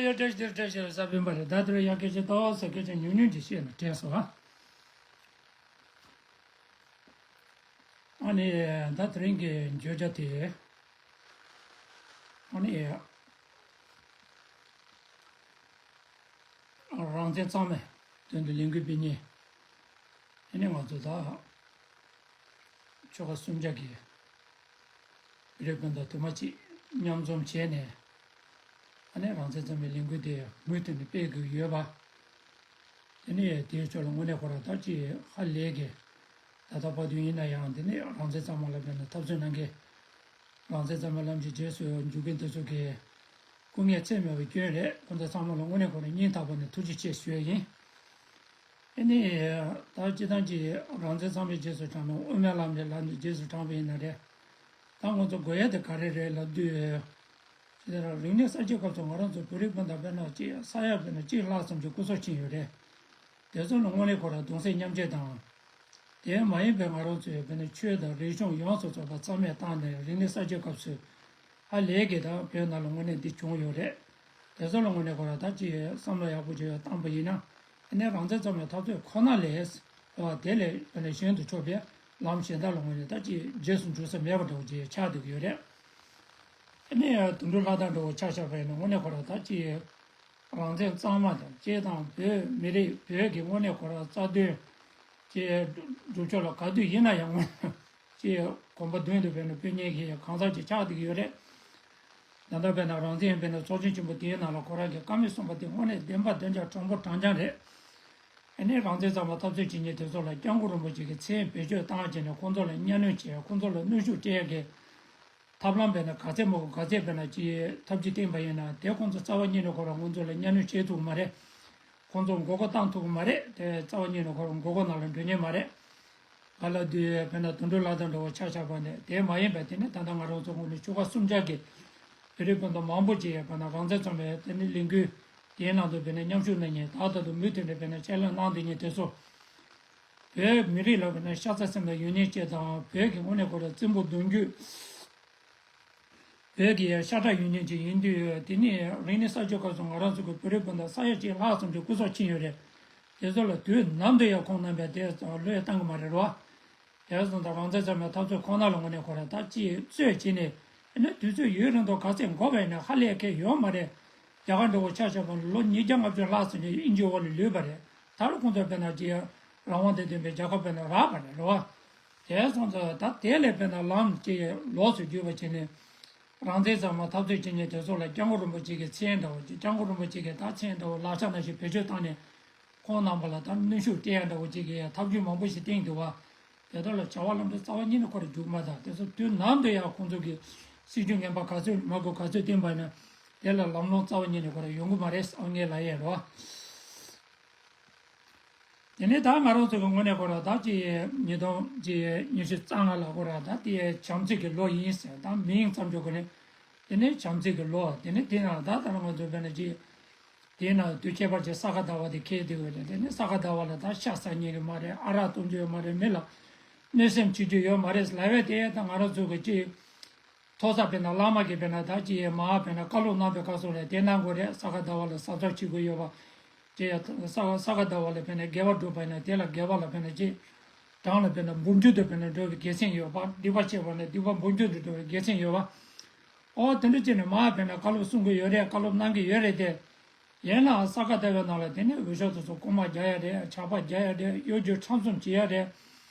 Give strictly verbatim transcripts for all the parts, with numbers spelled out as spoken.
ཡ་བཀྲ་ཤིས་བདེ་ལེགས། བཀྲ་ཤིས་བདེ་ལེགས། གཟའ་སྤེན་པ་རེད། ད་དེ་རིང་ཡང་སྐད་ཆ་ཏོག་ཙམ། སྐད་ཆ་ཉུང་ཉུང་ཅིག་བཤད་ན་དྲན་སོང་ཨ། ཨ་ནི་ད་དེ་རིང་གི་བརྗོད་བྱ་དེ་ཨ་ནི་རང་བཙན་གཙང་མའི་དོན་དུ་ལས་འགུལ་སྤེལ་མཁན། ཨ་ནི་ང་ཚོ་ད་ཆོལ་ཁ་གསུམ་ཆ་གི་བོད་རིགས་སྤུན་ཟླ་དུ་མ་གཅིག་མཉམ་འཛོམས་བྱས་ནས། ཨ་ནི་རང་བཙན་གཙང་མའི་ལས་འགུལ་དེ་མུ་མཐུད་ནས་སྤེལ་དགོས་ཡོད་པ། དེ་ནས་དེའི་ཕྱོགས་ལ་དངོས་གནས་ཁོ་རང་ད་ཅི་ཧ་ལས་ཀྱི། ད་ལྟ་བར་དུ་ཡིན་ན་ཡང་དེ་ནས་རང་བཙན་གཙང་མ་ལ་དཔེར་ན་འཐབ་རྩོད་གནང་མཁན། རང་བཙན་གཙང་མའི་ལམ་གྱི་རྗེས་སུ་འཇུག་མཁན་དེ་ཚོ་གི་སྐུ་ངལ་ཚད་མེད་པའི་སྐྱོན་རེད། ཁོང་ཚོ་ཚང་མ་ལ་དངོས་གནས་ཁོ་རང་སྙིང་ཐག་པ་ནས་ཐུགས་རྗེ་ཆེ་ཞུ་ཡ་ཡིན། ཨ་ནི། ད་སྤྱིར་བཏང་གི་རང་བཙན་གཙང་མའི་རྗེས་སུ་འབྲངས་ནས་དབུ་མའི་ལམ་ནས་ལམ་ནས་རྗེས་སུ་འབྲངས་པ་ཡིན་ན་རེད། ད་ང་ཚོ་དགོས་ཡ་དེ་ག་རེ་རེད་ལབ་དུས། ཅི་ལྟར་རིག་གནས་གསར་བརྗེའི་སྐབས་སུ་ང་རང་ཚོ་བོད་རིགས་སྤུན་ཟླ་དཔེར་ན་གཅིག་ས་ཡ་དཔེར་ན་གཅིག་ལྷག་ཙམ་གྱི་སྐུ་སྲོག་ཕྱིན་ཡོད་རེད། དེ་ཚོ་ལ་དངོས་གནས་ཁོ་རང་གདུང་སེམས་མཉམ་སྐྱེད་དང་། དེ་མ་ཡིན་པའི་ང་རང་ཚོའི་དཔེར་ན་ཆོས་དང་རིག་གཞུང་ཡོངས་སུ་རྫོགས་པ་རྩ་མེད་བཏང་ནས་རིག་གནས་གསར་བརྗེའི་སྐབས་སུ། ཧ་ལས་ཀྱི་ད་བོད་ནང་ལ་དངོས་གནས་འདི་བྱུང་ཡོད་རེད། དེ་ཚོ་ལ་དངོས་གནས་ཁོ་རང་ད་ཅི་བསམ་བློ་ཡག་པོ་ཅིག་བཏང་པ་ཡིན་ན། ཨ་ནི་རང་བཙན་གཙང་མའི་འཐབ་རྩོད་ཁོ་ན་ལས། ཨ་དེ་ལས་ཨ་ནི་གཞན་དུ་ཕྱོགས་པའི་ལམ་གཞན་དག་ལ་དངོས་གནས་ད་ཅི་རྗེས་སུ་འཇུག་ས་མེད་པ་འདྲ་བོ་ཅིག་ཆགས་བསྡད་ཀྱི་ཡོད་རེད། ཨ་ནི་དོན་གྲུབ་ལྷ་དར་འདྲ་བོ་ཆ་བཞག་པ་ཡིན་ན་དངོས་གནས་ཁོ་རང་ད་ཅི་རང་བཙན་གཙང་མ་དང་སྤྱིར་བཏང་བོད་མི་རིགས་བོད་ཀྱི་དངོས་གནས་ཁོ་རང་རྩ་དོན་གྱི་སྒྲུབ་ཕྱོགས་ལ་ག་དུས་ཡིན་ན་ཡང་དངོས་གནས། ཅེས་གོམ་པ་མདུན་དུ་བོད་ནས་ཕུལ་མཁན་གྱི་གང་ཟག་ཅིག་ཆགས་བསྡད་ཀྱི་ཡོད་རེད། ད་ལྟ་བོད་ནང་རང་བཙན་བོད་ནས་ཚོགས་ཆེན་ཆེན་པོ་དེའི་ནང་ལ་ཁོ་རང་གིས་བཀའ་མོལ་གསུངས་པ་དེ་དངོས་གནས་བདེན་པ་བདེན་རྐྱང་དྲང་པོ་དྲང་རྐྱང་རེད། ཨ་ནི་རང་བཙན་གཙང་མ་འཐབ་རྩོད་བྱེད་མཁན་དེ་ཚོ་ལ་སྐྱབས་མགོན་རིན་པོ་ཆེ་གི་མཚན་བེད་སྤྱོད་བཏང་བྱས་ནས་ཁོང་ཚོ་ལ་གཉའ་གནོན་བྱས། ཁོང་ཚོ་ལ་གནོན་ཤུགས་སྤྲད་ཡག་གི་ཐབས་ལམ་བས་ན་ག་ཚད་མང་པོ་ག་ཚད་བས་ན་ཅིག་ཐབས་ཇུས་བསྟན་པ་ཡིན་ན་དེ་ཁོང་ཚོ་རྩ་བ་ཉིད་ནས་ཁོ་རང་ཁོང་ཚོ་ལ་གཉའ་གནོན་བྱེད་ཐུབ་ཀྱི་མ་རེད། ཁོང་ཚོ་མགོ་སྐོར་བཏང་ཐུབ་ཀྱི་མ་རེད། དེ་རྩ་བ་ཉིད་ནས་ཁོ་རང་མགོ་སྐོར་ནང་ལ་འགྲོ་ཉན་མ་རེད། ག་ལ་དུས་བོད་ནང་དོན་གྲུབ་ལྷ་དར་འདྲ་བོ་ཆ་བཞག་པ་ནས་དེ་མ་ཡིན་པ་དེ་ནི་ད་ལྟ་ང་རང་ཚོ་ངོས་ནས་ཆོལ་ཁ་གསུམ་ཆ་གི་བོད་རིགས་སྤུན་ཟླ་མང་པོ་ཅིག་ཡོད་པ་ན་རང་བཙན་གཙང་མའི་དེ་ནི་ལས་འགུལ་དེའི་ནང་དུ་བོད་ནས་མཉམ་ཞུགས་གནང་མཁན་ད་ལྟ་དུ་མུ་མཐུད་ནས་བོད་ནས་ཆེད་ལས་གནང་བསྡད་མཁན་དེ་ཚོ་བོད་མི་རིགས་ལ་བོད་ནས་ཤ་ཚ་སེམས་ལ་ཡོད་མཁན་ཅིག་དང་བོད་ཀྱི་དངོས་གནས་ཁོ་རང་བཙན་པོ་གདུང་རྒྱུད། བོད་ཀྱི་ཤ་ཁྲག་ཡོད་མཁན་ཅིག་ཡིན་དུས་དེ་ནི་རིག་གནས་གསར་བརྗེའི་སྐབས་སུ་ང་རང་ཚོ་གི་བོད་རིགས་སྤུན་ཟླ་ས་ཡ་གཅིག་ལྷག་ཙམ་གྱི་སྐུ་སྲོག་ཕྱིན་ཡོད་རེད། དེ་ཚོ་ལ་དུས་ནམ་དུ་ཡང་ཁོང་རྣམ་པས་དེ་བློས་བཏང་གི་མ་རེད་རོ། དེ་སོང་ཙང་རང་བཙན་གཙང་མའི་འཐབ་རྩོད་ཁོ་ན་ལ་དངོས་གནས་ཁོ་རང་ད་ཅིག་རྩོད་བྱས་ནས་ཨ་ནི་དུས་ཚོད་ཡུན་རིང་དུ་ག་ཚད་འགོར་བ་ཡིན་ན་ཧ་ལས་མཁན་ཡོད་མ་རེད། རྒྱ་གར་འདྲ་བོ་ཆ་བཞག་པ་ན་ལོ་ཉིས་བརྒྱ་ལྔ་བཅུ་ལྷག་ཙམ་གྱི་དབྱིན་ཇིའི་འོག་ལ་ལུས་པ་རེད། ད་རུང་ཁོང་ཚོ་དཔེར་ན་ཅིག་རང་དབང་དང་ལྡན་པའི་རྒྱལ་ཁབ་དཔེར་ན་རག་པ་རེད་རོ། དེ་སོང་ཙང་ད་དེ་ལས་དཔེར་ན་ལམ་གཅིག་ལོགས་སུ་བརྒྱུད་པ་བྱས་ནས། རང་བཙན་གཙང་མ་འཐབ་རྩོད་བྱེད་མཁན་དེ་ཚོ་ལ་སྐྱབས་མགོན་རིན་པོ་ཆེ་གི་མཚན་འདྲ་བོ་ཅིག་སྐྱབས་མགོན་རིན་པོ་ཆེ་གི་ད་མཚན་འདྲ་བོ་ལག་ཆ་ནང་བཞིན་བེད་སྤྱོད་བཏང་ནས། ཁོང་རྣམ་པ་ལ་ད་གནོན་ཤུགས་སྤྲད་ཡ་འདྲ་བོ་ཅིག་གི་ཐབས་ཇུས་མང་པོ་ཞིག་བསྟན་འདུག་བ། དེ་དག་ལ་བྱ་བ་ལམ་འགྲོ་རྩ་བ་ཉིད་ནས་ཁོ་རང་འཇུག་མ་ཐག་དེ་ཚོ་དུས་ནམ་དུ་ཡང་ཁོང་ཚོ་གི་སྲིད་ཇུས་ངན་པ་ག་ཚོད་མ་དགོས་ག་ཚོད་བསྟན་པ་ཡིན་ན། དེ་ལ་ལམ་ལྷོང་རྩ་བ་ཉིད་ནས་ཁོ་རང་ཡོང་གི་མ་རེད་ཨང་ངས་ལབ་ཡས་རོ། དེ་ནས་ད་ང་རང་ཚོ་གི་ངོས་ནས་ཁོ་ར་ད་ཅི་ཉིས་སྟོང་ཉི་ཤུ་རྩ་ལྔ་ལ་ཁོ་ར་ད་དེ་བྱམས་བརྩེ་གི་ལོ་ཡིན་ཟེར་ད་མིང་ཙམ་འཇོག་གི་ནས། དེ་ནས་བྱམས་བརྩེ་གི་ལོ་དེ་ནས་དེ་ན་ད་ད་ང་ཚོ་བས་ན་ཅི། དེ་ན་དུས་ཁྱད་པར་ཅན་ས་ག་ཟླ་བ་དེ་འཁེལ་བསྡད་ཡོད་རེད། དེ་ནས་ས་ག་ཟླ་བ་ལ་ད་ཤ་ཟ་མཁན་གི་མ་རེད། ཨ་རག་གཏོང་རྒྱུ་ཡོད་མ་རེད། མི་ལ་གནོད་སེམས་བྱེད་རྒྱུ་ཡོད་མ་རེད་ལབ་པས། དེ་ད་ང་རང་ཚོ་གི་ཅི། ཐོག་ས་དཔེར་ན་བླ་མ་གིས་དཔེར་ན་ད་ཅི་ཡས་མ་དཔེར་ན་བཀའ་སློབ་གནང་པའི་སྐབས་སུ་ལ་དེ་གནང་དགོས་རེད། ས་ག་ཟླ་བ་ལ་གཟབ་གཟབ་བྱེད་དགོས་ཡོད་པ། དེ་ཡ་ས་ག་ས་ག་ཟླ་བ་ལ་དཔེར་ན་དགེ་བ་སྒྲུབ་པ་ཡིན་ན་དེ་ལ་དགེ་བ་ལ་དཔེར་ན་ཅི། གྲངས་ལ་དཔེར་ན་འབུམ་འགྱུར་དུ་དཔེར་ན་འགྲོ་བའི་དགེ་མཚན་ཡོད་པ། སྡིག་པ་བྱས་པ་ན་སྡིག་པ་འབུམ་འགྱུར་དུ་འགྲོ་བའི་དགེ་མཚན་ཡོད་པ། ཨོ་དེ་འདྲ་བྱས་ནས་མ་དཔེར་ན་བཀའ་སློབ་གསུང་གི་ཡོད་རེད། བཀའ་སློབ་གནང་གི་ཡོད་རེད་དེ། ཡིན་ནའང་ས་ག་ཟླ་བའི་ནང་ལ་དེ་ནས་འོས་ཤོག་དེ་ཚོ་རྐུ་མ་རྒྱག་ཡ་རེད། ཇག་པ་རྒྱག་ཡ་རེད། གཡོ་སྒྱུ་ཁྲམ་གསུམ་བྱེད་ཡ་རེད།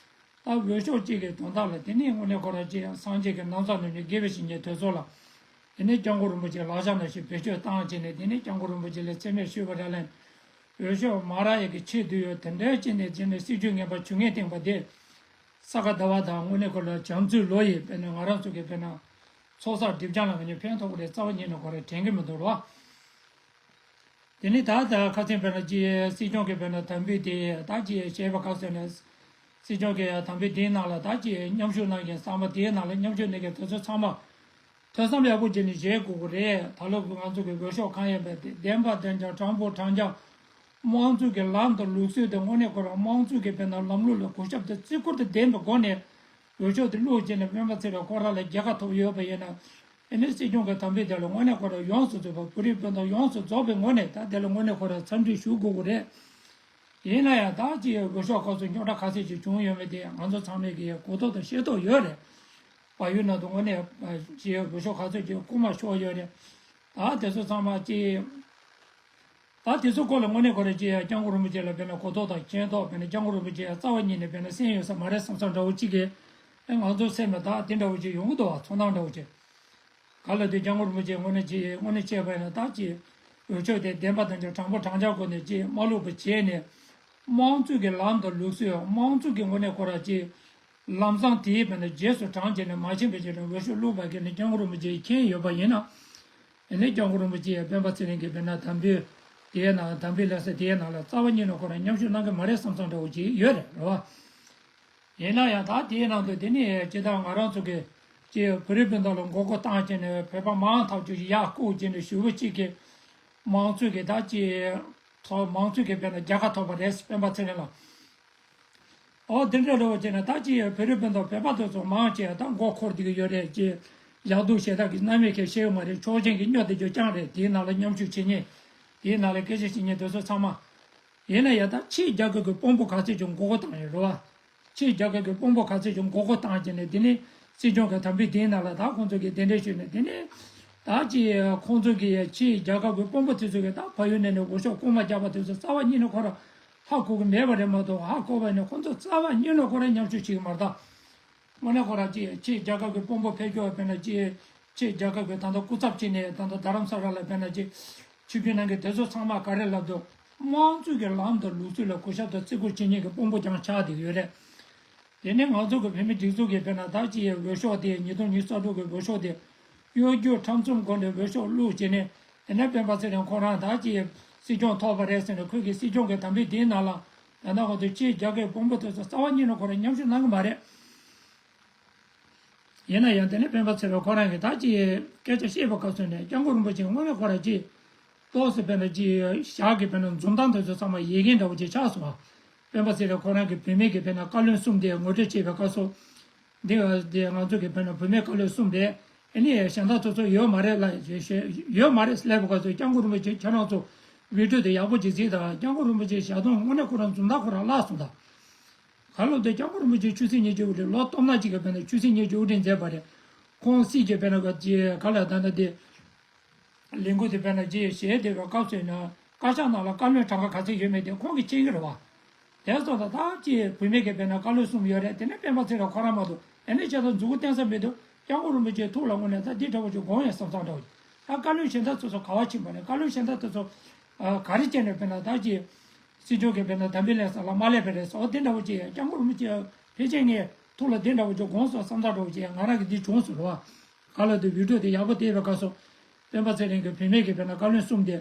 ད་འོས་ཤོག་གཅིག་གི་དོན་དག་ལ་དེ་ནས་དངོས་གནས་ཁོ་རང་ཅིག་སངས་རྒྱས་ཀྱི་ན་བཟའ་ནོར་ནས་དགེ་བའི་བཤེས་གཉེན་དེ་ཚོ་ལ། དེ་ནས་སྐྱབས་མགོན་རིན་པོ་ཆེ་ལག་ཆ་ནང་བཞིན་བེད་སྤྱོད་བཏང་བྱས་ནས་དེ་ནས་སྐྱབས་མགོན་རིན་པོ་ཆེ་ལ་མཚན་སྨད་ཞུས་པ་རེད་ལན། འོས་ཤོག་མ་རག་ཡས་ཀྱི་ཆེད་དུ་ཡོད་དེ་འདྲའི་ཅི་ནས་ཅི་ནས་སྲིད་ཇུས་ངན་པ་བྱུང་ངེས་བསྟན་པ་དེ། ས་ག་ཟླ་བ་དང་དངོས་གནས་ཁོ་ལ་བྱམས་བརྩེའི་ལོ་ཡིས་དཔེར་ན་ང་རང་ཚོ་གི་དཔེར་ན། ཚོགས་བསགས་སྒྲིབ་སྦྱང་ལ་ང་ཉིད་ཕན་ཐོགས་ཀྱི་རེད་རྩ་བ་ཉིད་ནས་ཁོ་རང་དྲན་གྱི་མི་འདུག་རོ། དེ་ནི་ད་ལྟ་ཁ་སང་དཔེར་ན་ཅི་སྲིད་སྐྱོང་གི་དཔེར་ན་དམ་འབུལ་དེ་ད་ཅི་བཤད་པ་ག་ཟེར་ན། སྲིད་སྐྱོང་གི་དམ་འབུལ་དེའི་ནང་ལ་ད་ཅི་མཉམ་ཞུགས་གནང་མཁན་ཟམ་པ་དེའི་ནང་ལ་མཉམ་ཞུགས་གནང་མཁན་དེ་ཚོ་ཚང་མ་ཐོས་བསམ་ཡག་པོ་བྱས་ནས་བཞེས་དགོས་ཀྱི་རེད། ད་ལོ་གི་ང་ཚོ་གི་འོས་ཤོག་གང་ཡིན་པ་དེ་བདེན་པ་བདེན་རྐྱང་དྲང་པོ་དྲང་རྐྱང་། དམངས་གཙོ་གི་ལམ་དང་ལུགས་སྲོལ་དེ་དངོས་གནས་ཁོ་རང་དམངས་གཙོ་གི་དཔེར་ན་ལམ་ལུགས་ལ་གུས་ཞབས་དང་བརྩི་བཀུར་དང་ལྡན་པའི་སྒོ་ནས་འོས་ཤོག་དེ་བླུགས་བྱས་ནས་སྨན་པ་ཚེ་རིང་ཁོ་རང་ལ་རྒྱལ་ཁ་ཐོབ་ཡོད་པ་ཡིན་ན། དེ་ནས་སྲིད་སྐྱོང་གི་དམ་འབུལ་དེ་ལ་དངོས་གནས་ཁོ་རང་ཡོངས་སུ་རྫོགས་པ་བོད་རིགས་སྤུན་ཟླ་ཡོངས་སུ་རྫོགས་པའི་ངོས་ནས་ད་དེ་ལ་དངོས་གནས་ཁོ་རང་འཚམས་འདྲི་ཞུ་དགོས་ཀྱི་རེད། ཡིན་ན་ཡང་ད་ཅིག་འོས་ཤོག་ཁ་གསོ་རྙོག་དྲ་ག་ཚད་ཅིག་བྱུང་ཡོད་མེད་དེ་ང་ཚོ་ཚང་མས་ཀྱི་གོ་རྟོགས་དང་ཤེས་རྟོགས་ཡོད་རེད། བལ་ཡུལ་ནང་དུ་དངོས་གནས་ཅིག་འོས་ཤོག་ག་ཚོད་ཅིག་རྐུ་མ་ཤོར་ཡོད་རེད། ད་དེ་ཚོ་ཚང་མ་ཅིག་ད་དེ་ཚོ་སྐོར་ལ་དངོས་གནས་ཁོ་རང་ཅིག་སྐྱབས་མགོན་རིན་པོ་ཆེ་ལ་དཔེར་ན་གོ་རྟོགས་དང་མཁྱེན་རྟོགས་དཔེར་ན་སྐྱབས་མགོན་རིན་པོ་ཆེ་རྩ་བ་ཉིད་ནས་དཔེར་ན་གསན་ཡོད་ས་མ་རེད་བསམ་བསམ་འདྲ་བོ་ཅིག་གི་ཨེ་ང་ཚོ་སེམས་ལ་ད་དེ་འདྲ་བོ་ཅིག་ཡོང་གི་འདུག་བ། ཚོར་སྣང་འདྲ་བོ་ཅིག་ག་ལ་དུས་སྐྱབས་མགོན་རིན་པོ་ཆེ་དངོས་གནས་ཅིག་དངོས་གནས་བྱས་པ་ཡིན་ན་ད་ཅིག་འོས་ཤོག་དེ་བདེན་པ་དང་ཅིག་དྲང་པོ་དྲང་བཞག་སྒོ་ནས་ཅིག་མ་བླུགས་པ་བྱས་ནས་དམངས་གཙོ་གི་ལམ་དང་ལུགས་སྲོལ་དམངས་གཙོ་གི་དངོས་གནས་ཁོ་རང་ཅིག་ལམ་བཟང་དེའི་བར་ན་རྗེས་སུ་འབྲང་བྱས་ནས་མ་ཕྱིན་པའི་ཆ་ནས་འོས་ཤོག་བླུགས་པ་གི་ནི་སྐྱབས་མགོན་རིན་པོ་ཆེས་མཁྱེན་ཡོད་པ་ཡིན་ན། དེ་ནས་སྐྱབས་མགོན་རིན་པོ་ཆེས་སྤེན་པ་ཚེ་རིང་གི་དཔེར་ན་དམ་འབུལ་དེའི་ནང་དམ་འབུལ་ལེན་ས་དེའི་ནང་ལ་རྩ་བ་ཉིད་ནས་ཁོ་རང་མཉམ་ཞུགས་གནང་གི་མ་རེད་བསམ་བསམ་འདྲ་བོ་ཅིག་ཡོད་རེད་རེད་བ། ཡིན་ན་ཡང་ད་དེའི་ནང་དུ་དེ་ནི་ཇི་ལྟར་ང་རང་ཚོ་གི་ཅིག་བོད་རིགས་སྤུན་ཟླ་ལ་མགོ་སྐོར་བཏང་བྱས་ནས་བོད་པ་མང་ཐག་ཆོད་ཅིག་ཡར་བཀུག་བྱས་ནས་ཞུ་བ་གཅིག་གི་དམངས་གཙོ་གི་ད་ཅིག་ཐོག་དམངས་གཙོ་གི་དཔེར་ན་རྒྱལ་ཁ་ཐོབ་པ་རེད་སྤེན་པ་ཚེ་རིང་ལགས། ཨོ་དེ་འདྲ་རེད་བ་བྱས་ན་ད་ཅི་ཡང་བོད་རིགས་སྤུན་ཟླ་བོད་པ་དེ་ཚོ་མང་ཆེ་ད་མགོ་འཁོར་བསྡད་ཀྱི་ཡོད་རེད་ཅེས་ཡག་སྡུག་ཞེ་དྲག་གི་རྣམ་དབྱེ་ཁས་ཤེས་ཡོད་མ་རེད། ཆོག་མཆན་གྱི་སྨྱོ་དེ་ཚོ་རྐྱང་རེད། དེའི་ནང་ལ་མཉམ་ཞུགས་བྱེད་མཁན་དེའི་ནང་ལ་སྐད་ཆ་བཤད་མཁན་དེ་ཚོ་ཚང་མ་ཡིན་ན་ཡང་ད་ཕྱིའི་རྒྱལ་ཁབ་ཀྱི་དཔོན་པོ་ག་ཚོད་ཅིག་མགོ་སྐོར་བཏང་ཡོད་རེད་བ། ཕྱིའི་རྒྱལ་ཁབ་ཀྱི་དཔོན་པོ་ག་ཚོད་ཅིག་མགོ་སྐོར་བཏང་བྱས་ནས་དེ་ནས་སྲིད་སྐྱོང་གི་དམ་འབུལ་དེའི་ནང་ལ་ད་ཁོང་ཚོ་གིས་གདན་འདྲེན་ཞུས་ནས་དེ་ནས་ད་ཅི་ཁོང་ཚོ་གིས་ཕྱིའི་རྒྱལ་ཁབ་ཀྱི་དཔོན་པོ་དེ་ཚོ་གིས་ད་བལ་ཡུལ་ནས་ནས་འོས་ཤོག་རྐུ་མ་བརྒྱབ་པ་དེ་ཚོ་རྩ་བ་ཉིད་ནས་ཁོ་རང་ཧ་གོ་གི་མེད་པ་རེད་མ་གཏོགས་ཧ་གོ་བ་ནི་ཁོང་ཚོ་རྩ་བ་ཉིད་ནས་ཁོ་རང་མཉམ་ཞུགས་བྱེད་ཀྱི་མ་རེད་ད། དངོས་གནས་ཁོ་རང་ཅིག་ཕྱིའི་རྒྱལ་ཁབ་ཀྱི་དཔོན་པོ་ཕེབས་སྐྱོར་བ་དཔེར་ན་ཅིག་ཕྱིའི་རྒྱལ་ཁབ་ཀྱི་ད་ལྟ་སྐུ་ཚབ་བྱས་ནས་ད་ལྟ་རྡ་རམ་ས་ལ་ལ་དཔེར་ན་ཅིག་ཆིབས་བསྒྱུར་གནང་མཁན་དེ་ཚོ་ཚང་མ་ག་རེ་ལབ་འདུག་དམངས་གཙོ་གི་ལམ་དང་ལུགས་སྲོལ་ལ་གུས་ཞབས་དང་བརྩི་བཀུར་བྱེད་མཁན་གྱི་དཔོན་པོ་རྐྱང་ཆགས་བསྡད་ཀྱི་ཡོད་རེད། དེ་ནས་ང་ཚོ་གི་བོད་མི་སྒྲིག་འཛུགས་ཀྱི་དཔེར་ན་ད་ཅི་ཡི་འོས་ཤོག་དེ་ཉིས་སྟོང་ཉི་ཤུ་རྩ་དྲུག་གི་འོས་ཤོག་དེ་གཡོ་སྒྱུ་ཁྲམ་གསུམ་སྒོ་ནས་འོས་ཤོག་བླུགས་བྱས་ནས་དེ་ནས་སྤེན་པ་ཚེ་རིང་ཁོ་རང་ད་ཅི་སྲིད་སྐྱོང་ཐོབ་པ་རེད་ཟེར་ནས་ཁོས་ཀྱི་སྲིད་སྐྱོང་གི་དམ་འབུལ་དེའི་ནང་ལ་ད་ལྟ་ང་ཚོ་ཕྱིའི་རྒྱལ་ཁབ་དཔོན་པོ་དེ་ཚོ་རྩ་བ་ཉིད་ནས་ཁོ་རང་མཉམ་ཞུགས་གནང་གི་མ་རེད། ཡིན་ན་ཡང་དེ་ནས་སྤེན་པ་ཚེ་རིང་ཁོ་རང་གིས་ད་ཅི་སྐད་ཆ་བཤད་པའི་སྐབས་སུ་ནས་སྐྱབས་མགོན་རིན་པོ་ཆེ་དངོས་གནས་ཁོ་རང་ཅི། ཏོག་ཙམ་དཔེར་ན་ཅི་ཞག་གི་དཔེར་ན་འཛུམ་མདངས་དེ་ཚོ་ཚང་མ་ཡལ་མཁན་འདྲ་བོ་ཅིག་ཆགས་སོང་བ། སྤེན་པ་ཚེ་རིང་ཁོ་རང་གི་བུད་མེད་ཀྱི་དཔེར་ན་བཀའ་བློན་གསུམ་དེ་ངོ་སྤྲོད་བྱེད་པའི་སྐབས་སུ། འདི་འདི་ང་ཚོ་གི་དཔེར་ན་བུད་མེད་བཀའ་བློན་གསུམ་རེད། ཨ་ནི་གཞན་དག་ཚོ་ཚོ་ཡོད་མ་རེད་ལ་ཡོད་མ་རེད་ལབ་པའི་སྐབས་སུ་སྐྱབས་མགོན་རིན་པོ་ཆེ་ཁྱེད་རང་ཚོ་བི་ཌིའོ་དེ་ཡག་པོ་ཅིག་གཟིགས་དང་སྐྱབས་མགོན་རིན་པོ་ཆེ་ཞལ་གདོང་དངོས་གནས་ཁོ་རང་འཛུམ་མདངས་ཁོ་རང་བརླག་སོང་ད། ག་ལོ་དེ་སྐྱབས་མགོན་རིན་པོ་ཆེ་ཆོས་སྲིད་ཉིན་བཅུ་དབུ་ཁྲིད་ལོ་སྟོང་ཕྲག་གཅིག་གི་བར་ན་ཆོས་སྲིད་ཉིན་བཅུ་དབུ་ཁྲིད་མཛད་པ་རེད། ཁོང་སྲིད་ཀྱི་བར་ན་ག་ཅི་ག་ལ་ད་ན་དེ། ལས་འགུལ་དེ་བར་ན་ཅི་ཞེས་དེ་བའི་སྐབས་སུ་ཡིན་ན་བཀའ་ཤག་ནང་ལ་བཀའ་བློན་གྲངས་ཀ་ག་ཚོད་ཡོད་མེད་དེ་ཁོང་གིས་མཁྱེན་གྱི་རེད་བ། དེ་སོང་ཙང་ད་ཅི་བུད་མེད་ཀྱི་བར་ན་བཀའ་བློན་གསུམ་ཡོད་རེད། དེ་ནས་སྤེན་པ་ཚེ་རིང་ཁོ་རང་མ་གཏོགས་ཨེ་ནས་བྱས་ཙང་མཛུབ་གུ་བསྟན་ས་མི་འདུག་སྐྱབས་མགོན་རིན་པོ་ཆེའི་ཐུགས་ལ་དངོས་གནས་ད་འདི་འདྲ་བོ་ཅིག་དགོངས་ཡོད་བསམ་བསམ་འདྲ་བོ་ཅིག་ད་བཀའ་བློན་གཞན་དག་ཚོ་ཚོ་ག་བ་ཕྱིན་པ་རེད། བཀའ་བློན་གཞན་དག་དེ་ཚོ་ག་རེ་བྱས་ནས་བར་ན་ད་ཅི། སྲིད་སྐྱོང་གིས་དཔེར་ན་དམ་འབུལ་ལེན་ས་ལ་མ་སླེབས་པ་རེད་ཟེར་བ་དེ་འདྲ་བོ་ཅིག་ཡང་སྐྱབས་མགོན་རིན་པོ་ཆེ་ཕལ་ཆེར་ངས་ཐུགས་ལ་དེ་འདྲ་བོ་ཅིག་དགོངས་སོང་བསམ་ཚར་འདྲ་བོ་ཅིག་ཡང་ང་རང་གིས་འདི་བྱུང་སོང་རེད་བ། ག་ལ་དེ་བི་ཌིའོ་དེ་ཡག་པོ་བལྟས་པའི་སྐབས་སུ་སྤེན་པ་ཚེ་རིང་གི་བུད་མེད་ཀྱི་དཔེར་ན་བཀའ་བློན་གསུམ་དེ་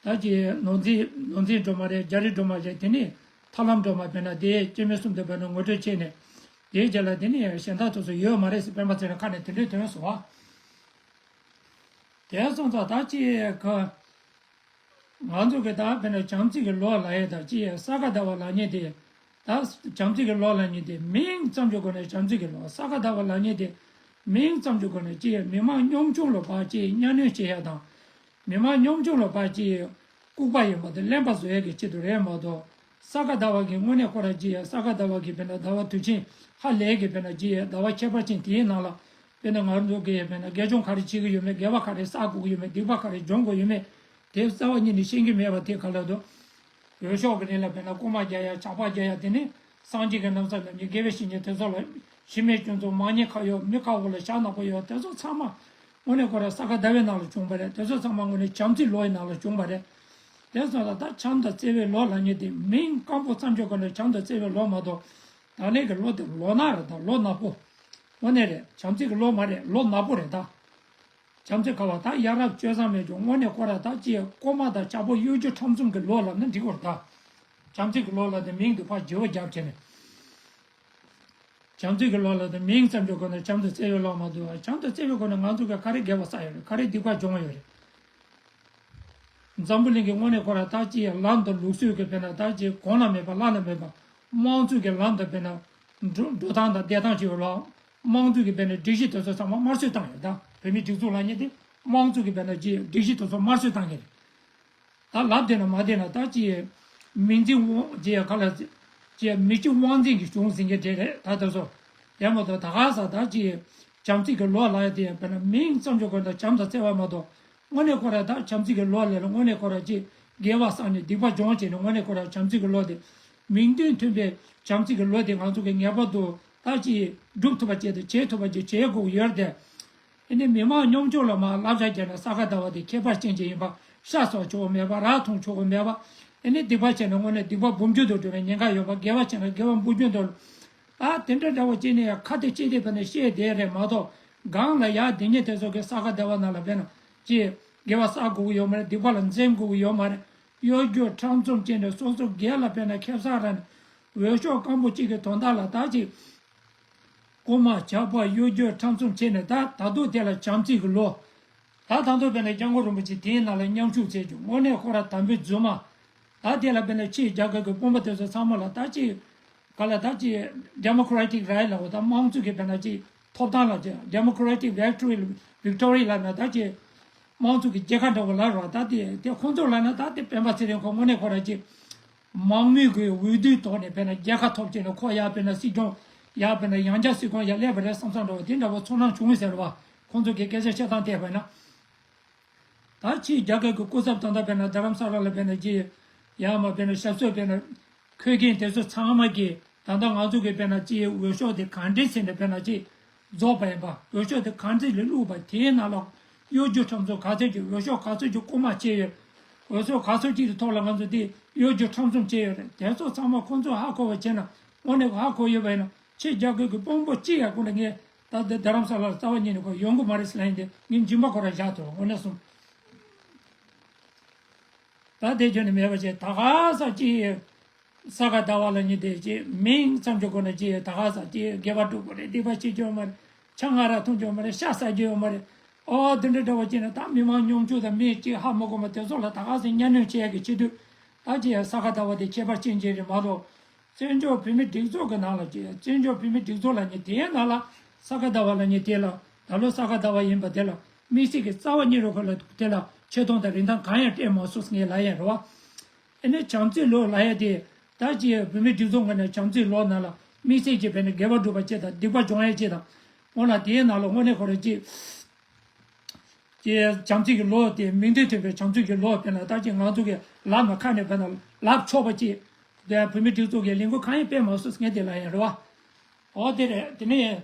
ད་ཅི་ནོར་འཛིན་ནོར་འཛིན་སྒྲོལ་མ་རེད། རྒྱ་རི་སྒྲོལ་མ་རེད། དེ་ནས་ཐར་ལམ་སྒྲོལ་མ་དཔེར་ན་དེ་སྐྱེ་དམན་གསུམ་དེ་དཔེར་ན་ངོ་སྤྲོད་བྱས་ནས་དེའི་རྗེས་ལ་དེ་ནས་གཞན་དག་ཚོ་ཚོ་ཡོད་མ་རེད་ཟེར་སྤེན་པ་ཚེ་རིང་ཁ་ནས་དེ་འདྲའི་ཐོན་སོང་བ། དེ་སོང་ཙང་ད་ཅི་ག་ང་ཚོ་གི་ད་དཔེར་ན་བྱམས་བརྩེ་གི་ལོ་ལབ་ཡས་དང་ཅི་ཡས་ས་ག་ཟླ་བ་ལབ་མཁན་དེ། ད་བྱམས་བརྩེ་གི་ལོ་ལབ་མཁན་དེ་མིང་ཙམ་གྱི་སྒོ་ནས་བྱམས་བརྩེ་གི་ལོ། ས་ག་ཟླ་བ་ལབ་མཁན་དེ་མིང་ཙམ་གྱི་སྒོ་ནས་ཅི་ཡས་མི་མང་གཉོམ་ཆུང་ལ་ཕར་ཅི་ཡས་གཉའ་གནོན་བྱེད་ཡས་དང་། མི་མང་གཉོམ་ཆུང་ལ་ཕར་ཅི་ཡས་ལྐུགས་པ་ཡིན་པ་དེ་གླེན་པ་བཟོ་ཡས་ཀྱི་ཆེད་དུ་རེད་མ་གཏོགས། ས་ག་ཟླ་བ་གི་དངོས་གནས་ཁོ་ར་ཅི་ཡས་ས་ག་ཟླ་བ་གི་དཔེར་ན་ཟླ་བ་དུས་ཆེན་ཧ་ལས་ཀྱི་དཔེར་ན་ཅི་ཡས་ཟླ་བ་ཁྱད་པར་ཅན་དེའི་ནང་ལ་དཔེར་ན་ང་རང་ཚོ་གི་དཔེར་ན་དགེ་སྦྱོང་ག་རེ་བྱེད་ཀྱི་ཡོད་མེད། དགེ་བ་ག་རེ་བསགས་དགོས་ཀྱི་ཡོད་མེད། སྡིག་པ་ག་རེ་སྦྱོང་དགོས་ཡོད་མེད། དེ་རྩ་བ་ཉིད་ནས་ཤེས་ཀྱི་མེད་པ་དེ་ག་ལ་འདུག་འོས་ཤོག་གི་རིང་ལ་དཔེར་ན་རྐུ་མ་རྒྱག་ཡ་ཇག་པ་རྒྱག་ཡ་དེ་ནི་སངས་རྒྱས་ཀྱི་རྣམ་ཐར་ལ་ནི་དགེ་བའི་བཤེས་གཉེན་དེ་ཚོ་ལ་གཞི་མེད་སྐྱོན་འཛུགས་མ་ཉེས་ཁ་གཡོགས་མི་ཁ་འོག་ལ་ཞྭ་ནག་པོ་གཡོགས་དེ་ཚོ་ཚང་མ་དངོས་གནས་ཁོ་ར་ས་ག་ཟླ་བའི་ནང་ལ་བྱུང་བ་རེད། དེ་ཚོ་ཚང་མ་དངོས་གནས་བྱམས་བརྩེ་ལོའི་ནང་ལ་བྱུང་བ་རེད། དེ་ཚོ་ལ་ད་བྱམས་དང་བརྩེ་བའི་ལོ་ལབ་མཁན་དེ་མིང་སྐམ་པོ་ཙམ་གྱི་སྒོ་ནས་བྱམས་དང་བརྩེ་བའི་ལོ་མ་གཏོགས་ད་ལན་གྱི་ལོ་དེ་ལོ་ནག་རེད། ད་ལོ་ནག་པོ་དངོས་གནས་རེད། བྱམས་བརྩེ་གི་ལོ་མ་རེད། ལོ་ནག་པོ་རེད་ད། བྱམས་བརྩེ་ག་བ་ད་ཡ་རབས་སྤྱོད་བཟང་མེད་ཀྱང་དངོས་གནས་ཁོ་ར་ད་ཅི་རྐུ་མ་དང་ཇག་པོ་གཡོ་སྒྱུ་ཁྲམ་གསུམ་གྱི་ལོ་ལབ་ན་འགྲིག་གོ་རེད་ད། བྱམས་བརྩེ་གི་ལོ་ལབ་དེ་མིང་དུ་ཕར་བརྗེ་བོ་རྒྱབ་བྱས་ནས། བྱམས་བརྩེ་གི་ལོ་ལབ་དེ་མིང་ཙམ་གྱི་སྒོ་ནས་བྱམས་དང་བརྩེ་བའི་ལོ་མ་གཏོགས་བྱམས་དང་བརྩེ་བའི་སྒོ་ནས་ང་ཚོ་ག་ག་རེ་དགེ་བ་བསགས་ཡོད་རེད། ག་རེ་སྡིག་པ་སྦྱོང་ཡོད་རེད། འཛམ་བུ་གླིང་གི་དངོས་གནས་ཁོ་ར་ད་ཅི་ལམ་དང་ལུགས་སྲོལ་གྱི་དཔེར་ན་ད་ཅི་གོང་ན་མེད་པ་བླ་ན་མེད་པ་དམངས་གཙོ་གི་ལམ་དང་དཔེར་ན་འགྲོ་འགྲོ་སྟངས་དང་བསྡད་སྟངས་ཅིག་ཡོད་ལ། དམངས་གཙོ་གི་དཔེར་ན་སྒྲིག་གཞི་དེ་ཚོ་ཚང་མ་དམར་གསོད་བཏང་ཡོད། ད་བོད་མིའི་སྒྲིག་འཛུགས་ལབ་མཁན་དེ་དམངས་གཙོ་གི་དཔེར་ན་ཅིག་སྒྲིག་གཞི་དེ་ཚོ་དམར་གསོད་བཏང་མཁན་རེད། ད་ལབ་བསྡད་ན་མ་བསྡད་ན་ད་ཅིག་མིང་འཛིན་དབང་ཅིག་ག་ལ་ཅིག་མི་གཅིག་དབང་འཛིན་གྱི་གཞུང་ཟེར་མཁན་དེ་རེད། ད་དེ་ཚོ་ཡང་མ་གཏོགས་ད་ག་ས་ད་ཅིག་བྱམས་བརྩེ་གི་ལོ་ལབ་ཡ་དེ་དཔེར་ན་མིང་ཙམ་ཅིག་གོ་ད་བྱམས་དང་བརྩེ་བ་མ་གཏོགས་དངོས་གནས་ཁོ་ར་ད་བྱམས་བརྩེ་གི་ལོ་ལབ་ན་དངོས་གནས་ཁོ་ར་ཅིག་དགེ་བ་བསགས་ནས་སྡིག་པ་སྦྱོང་བྱས་ནས་དངོས་གནས་ཁོ་ར་བྱམས་བརྩེ་གི་ལོ་དེ་མིང་དོན་མཐུན་པའི་བྱམས་བརྩེ་གི་ལོ་དེ་ང་ཚོ་གི་ངེས་པར་དུ་ད་ཅིག་སྒྲུབ་ཐུབ་པ་བྱས་ཏེ་བྱེད་ཐུབ་པ་ཅིག་བྱེད་དགོས་ཀྱི་ཡོད་རེད་དེ། ཨེ་ནི་མི་མང་སྙོམས་འཇུག་ལ་མར་བསླབ་བྱ་བརྒྱབ་ནས་ས་ག་ཟླ་བ་དེ་ཁྱད་པར་ཅན་ཅིག་ཡིན་པ་ཤ་ཟ་ཆོག་གི་མེད་པ་རག་འཐུང་ཆོག་གི་མེད་པ། ཨེ་ནི་སྡིག་པ་བྱས་ནས་དངོས་གནས་སྡིག་པ་འབུམ་འགྱུར་དུ་འགྲོ་བའི་ཉེན་ཁ་ཡོད་པ། དགེ་བ་བྱས་ན་དགེ་བ་འབུམ་འགྱུར་དུ། ཨ་དེ་འདྲ་འདྲ་བོ་བྱས་ནས་ཡང་ཁ་གཏད་བྱས་ཏེ་དཔེར་ན་བཤད་བསྡད་རེད་མ་གཏོགས་སྒང་ལ་ཡ་དེ་ཉིད་དེ་ཚོ་གི་ས་ག་ཟླ་བ་ནང་ལ་དཔེར་ན་ཅིག་དགེ་བ་བསགས་དགོས་ཀྱི་ཡོད་མ་རེད། སྡིག་པ་ལ་འཛེམ་དགོས་ཀྱི་ཡོད་མ་རེད། གཡོ་སྒྱུ་ཁྲམ་གསུམ་བྱས་ནས་སོ་སོ་སྒེར་ལ་དཔེར་ན་ཁེ་བཟང་རག་ནས་འོས་ཤོག་སྐམ་པོ་གཅིག་གི་དོན་དག་ལ་ད་ཅིག་རྐུན་མ་ཇག་པ་གཡོ་སྒྱུ་ཁྲམ་གསུམ་བྱས་ནས་ད་ད་དུང་དེ་ལ་བྱམས་བརྩེ་གི་ལོ། ད་ད་དུང་དཔེར་ན་སྐྱབས་མགོན་རིན་པོ་ཆེ་དེའི་ནང་ལ་མཉམ་ཞུགས་བྱས་བྱུང་། དངོས་གནས་ཁོ་ར་དམ་པའི་རྫུན་མ། ད་དེ་ལ་དཔེར་ན་ཕྱིའི་རྒྱ་གར་གི་དཔོན་པོ་དེ་ཚོ་ཚང་མ་ལ་ད་ཅིག་ག་ལ་ད་ཅིག་democratic right ལ་འོ་ད་དམངས་གཙོ་གི་དཔེར་ན་ཅིག་ཐོབ་ཐང་ལ་ཅིག་democratic victory victory ལ་ན་ད་ཅིག་དམངས་གཙོ་གི་རྒྱལ་ཁ་འདྲ་བོ་ལ་རོ། ད་དེ་དེ་ཁོང་ཚོ་ལ་ན་ད་དེ་སྤེན་པ་ཚེ་རིང་ཁོ་དངོས་གནས་ཁོ་ར་ཅིག་མང་མོས་གི་འོས་བསྡུའི་ཐོག་ནས་དཔེར་ན་རྒྱལ་ཁ་ཐོབ་ཅིག་ན་ཁོ་ཡ་དཔེར་ན་སྲིད་སྐྱོང་ཡ་དཔེར་ན་ཡང་བསྐྱར་སྲིད་སྐྱོང་ཡ་སླེབས་པ་རེད་བསམ་བསམ་འདྲ་བོ་དེ་འདྲ་བོ་ཚོར་སྣང་བྱུང་ཟེར་བ། ཁོང་ཚོ་གི་སྐད་ཆ་བཤད་སྟངས་བལྟས་པ་ན། ད་ཕྱིའི་རྒྱ་གར་གྱི་སྐུ་ཚབ་ད་ལྟ་དཔེར་ན་རྡ་རམ་ས་ལ་ལ་དཔེར་ན་ཅི་ཡ་མ་དཔེར་ན་ཞབས་སོར་དཔེར་ན་འཁོད་མཁན་དེ་ཚོ་ཚང་མ་གིས་ད་ལྟ་ང་ཚོ་གི་དཔེར་ན་ཅི་འོས་ཤོག་དེ་གང་འདྲས་ཟེར་ནས་དཔེར་ན་ཅི་རྫོགས་པ་ཡིན་པ། འོས་ཤོག་དེ་གང་འདྲས་ལ་བླུགས་པ་དེའི་ནང་ལ་གཡོ་སྒྱུ་ཁྲམ་ཚོ་ག་ཚོད་ཀྱི་འོས་ཤོག་ག་ཚོད་ཀྱི་རྐུ་མ་བྱས་ཡོད། འོས་ཤོག་ག་ཚོད་ཀྱི་ཐོག་ལ་ང་ཚོ་དེ་གཡོ་སྒྱུ་ཁྲམ་གསུམ་བྱས་ཡོད་རེད། དེ་ཚོ་ཚང་མ་ཁོང་ཚོས་ཧ་གོ་བ་བྱས་ན་དངོས་གནས་ཧ་གོ་ཡོད་པ་ཡིན་ན་ཕྱི་རྒྱ་གར་གྱི་དཔོན་པོ་གཅིག་ཡང་ཁོ་ལ་ངས། ད་ལྟ་རྡ་རམ་ས་ལར་རྩ་བ་ཉིད་ནས་ཁོ་ཡོང་གི་མ་རེད་ཟེར་ལབ་ཡིན་ཏེ་ངས་མཇིང་པ་ཁོ་ར་བཞག་ཐུབ་དངོས་གནས་སོང་། ད་དེ་བརྗོད་ནས་མེད་པ་བྱས་ད་ག་ས་ཅི་ས་ག་ཟླ་བ་ལ་ཉིད་དེ་ཅི་མིང་ཙམ་གྱི་སྒོ་ནས་ཅི་ད་ག་ས་ཅི་དགེ་བ་སྒྲུབ་དགོས་རེད། སྡིག་པ་བྱེད་རྒྱུ་ཡོད་མ་རེད། ཆང་ང་ར་འཐུང་རྒྱུ་ཡོད་མ་རེད། ཤ་ཟ་རྒྱུ་ཡོད་མ་རེད། ཨོ་དེ་འདྲ་འདྲ་བ་ཅི་ན་ད་མི་མང་སྙོམས་འཇུག་དང་མི་གཅིག་ཧ་མ་གོ་བ་དེ་ཚོ་ལ་ད་ག་ས་གཉའ་གནོན་བྱེད་ཡ་གི་ཆེད་དུ་ད་ཅི་ཡ་ས་ག་ཟླ་བ་དེ་ཁྱད་པར་ཅན་ཅིག་རེད་མ་གཏོགས། བཙན་བྱོལ་བོད་མིའི་སྒྲིག་འཛུགས་ཀྱི་ནང་ལ་བཅས་བཙན་བྱོལ་བོད་མིའི་སྒྲིག་འཛུགས་ལ་ནི་དེའི་ནང་ལ་ས་ག་ཟླ་བ་ལ་ནི་དེ་ལ་ད་ལོ་ས་ག་ཟླ་བ་ཡིན་པ་དེ་ལ་དམིགས་བསལ་གྱི་རྩ་བ་ཉིད་རུ་ཁོ་ལ་དེ་ལ་ཆེ་མཐོང་དང་རིན་ཐང་གང་ཡང་སྤྲད་མ་སོང་ངས་ལབ་ཡ་རེད་བ། ཨེ་ནི་བྱམས་བརྩེའི་ལོ་ལབ་ཡ་དེ་ད་ཅི་བོད་མིའི་སྒྲིག་འཛུགས་ངོས་ནས་བྱམས་བརྩེའི་ལོ་ནང་ལ་དམིགས་བསལ་གྱི་བས་ནི་དགེ་བ་སྒྲུབ་པ་བཅས་དང་སྡིག་པ་སྦྱོང་ཡ་བཅས་དང་འོ་ལ་དེའི་ནང་ལ་དངོས་གནས་ཁོ་ར་ཅི། ཀྱི་བྱམས་བརྩེ་གི་ལོ་དེ་མིང་དོན་མཐུན་པའི་བྱམས་བརྩེ་གི་ལོ་དཔེར་ན་ད་ཅི་ང་ཚོ་གི་ལབ་ན་ཁ་ནས་དཔེར་ན་ལབ་ཆོག་པ་ཅིག་དེ་བོད་མི་སྒྲིག་འཛུགས་ཀྱི་ལས་འགུལ་གང་ཡང་སྤེལ་མ་སོང་ངས་དེ་ལ་ཡང་རེད་བ། ཨོ་དེ་རེད། དེ་ནས་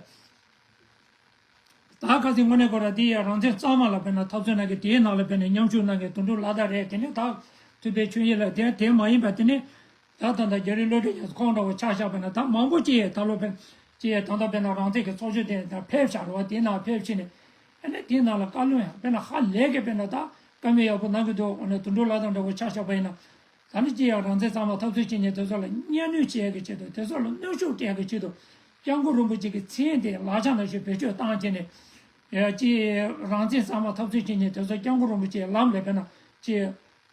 ད་ཁ་སང་དངོས་གནས་ཁོ་ར་དེ་ཡ་རང་བཙན་གཙང་མ་ལ་དཔེར་ན་འཐབ་རྩོད་གནང་གི་དེའི་ནང་ལ་དཔེར་ན་མཉམ་ཞུགས་གནང་གི་དོན་གྲུབ་བླ་དྭགས་རེད། དེ་ནས་ད་ཐུབ་པའི་ཆོས་དབྱིངས་ལ་དེ་དེ་མ་ཡིན་པ་དེ་ནས། ད་ད་ལྟ་རྒྱ་རི་བློ་གྲོས་ཉག་ཁོང་འདྲ་བོ་ཆ་བཞག་པ་ན་ད་མང་པོ་ཅིག་ད་ལོ་ཕན་ཅིག་ད་ལྟ་དཔེར་ན་རང་བཙན་གྱི་ཚོགས་ཆུང་དེ་ད་ཕེབས་བཞག་རེད་བ། དེའི་ནང་ཕེབས་ཕྱིན་ནས་ཨ་ནི་དེའི་ནང་ལ་བཀའ་བློན་ཡང་དཔེར་ན་ཧ་ལས་ཀྱི་དཔེར་ན་ད་བཀའ་མོལ་ཡག་པོ་གནང་གི་འདུག་ཨ་ནི་དོན་གྲུབ་བླ་དྭགས་འདྲ་བོ་ཆ་བཞག་པ་ཡིན་ན་ད་ནི་ཅིག་ཡང་རང་བཙན་གཙང་མ་འཐབ་རྩོད་བྱེད་མཁན་དེ་ཚོ་ལ་གཉའ་གནོན་བྱེད་ཡག་གི་ཆེད་དུ་དེ་ཚོ་ལ་གནོན་ཤུགས་སྤྲད་ཡག་གི་ཆེད་དུ་སྐྱབས་མགོན་རིན་པོ་ཆེ་གི་མཚན་དེ་ལག་ཆ་ནང་བཞིན་བེད་སྤྱོད་བཏང་བྱས་ནས་ཡ་ཅིག་རང་བཙན་གཙང་མ་འཐབ་རྩོད་བྱེད་མཁན་དེ་ཚོ་སྐྱབས་མགོན་རིན་པོ་ཆེའི་ལམ་ལ་དཔེར་ན་ཅིག་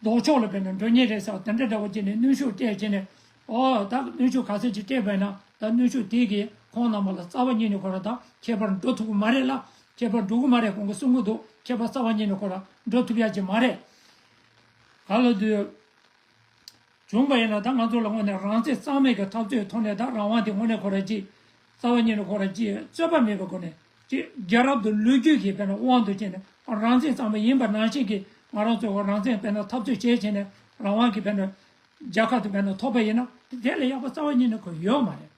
ལྡོག་ཕྱོགས་ལ་དཔེར་ན་འགྲོ་ཉེན་རེད་ཟེར་བ་དེ་འདྲ་འདྲ་བོ་བྱས་ནས་གནོན་ཤུགས་སྤྲད་བྱས་ནས་ཨོ་ད་གནོན་ཤུགས་ག་ཚོད་ཅིག་སྤྲད་པ་ཡིན་ན་ད་གནོན་ཤུགས་དེ་གིས་ཁོང་རྣམ་པ་ལ་རྩ་བ་ཉིད་ནས་ཁོ་རང་ད་ཁྱད་པར་འགྲོ་ཐུབ་ཀྱི་མ་རེད་ལ། ཁྱད་པར་འགྲོ་གི་མ་རེད། ཁོང་གིས་གསུང་གི་འདུག་ཁྱད་པར་རྩ་བ་ཉིད་ནས་ཁོ་རང་འགྲོ་ཐུབ་ཡ་ཅིག་མ་རེད། ག་ལ་དུས་བྱུང་བ་ཡིན་ན་ད་ང་ཚོ་ལ་དངོས་གནས་རང་བཙན་གཙང་མའི་གི་འཐབ་རྩོད་ཐོག་ནས་ད་རང་དབང་དེ་དངོས་གནས་ཁོ་རང་ཅིག་རྩ་བ་ཉིད་ནས་ཁོ་རང་ཅིག་རྩོད་པ་མེད་པའི་སྒོ་ནས་ཅིག་རྒྱལ་རབས་དང་ལོ་རྒྱུས་ཀྱི་དཔེར་ན་དབང་དུ་བྱས་ནས་རང་བཙན་གཙང་མ་ཡིན་པ་ནང་བཞིན་གྱི་ང་རང་ཚོས་རང་བཙན་དཔེར་ན་འཐབ་རྩོད་བྱས་བྱས་ནས་རང་དབང་གི་དཔེར་ན་རྒྱལ་ཁ་དེ་དཔེར་ན་ཐོབ་པ་ཡིན་ན་དེ་ལས་ཡག་པ་རྩ་བ་ཉིད་ནས་ཁོ་ཡོད་མ་རེད།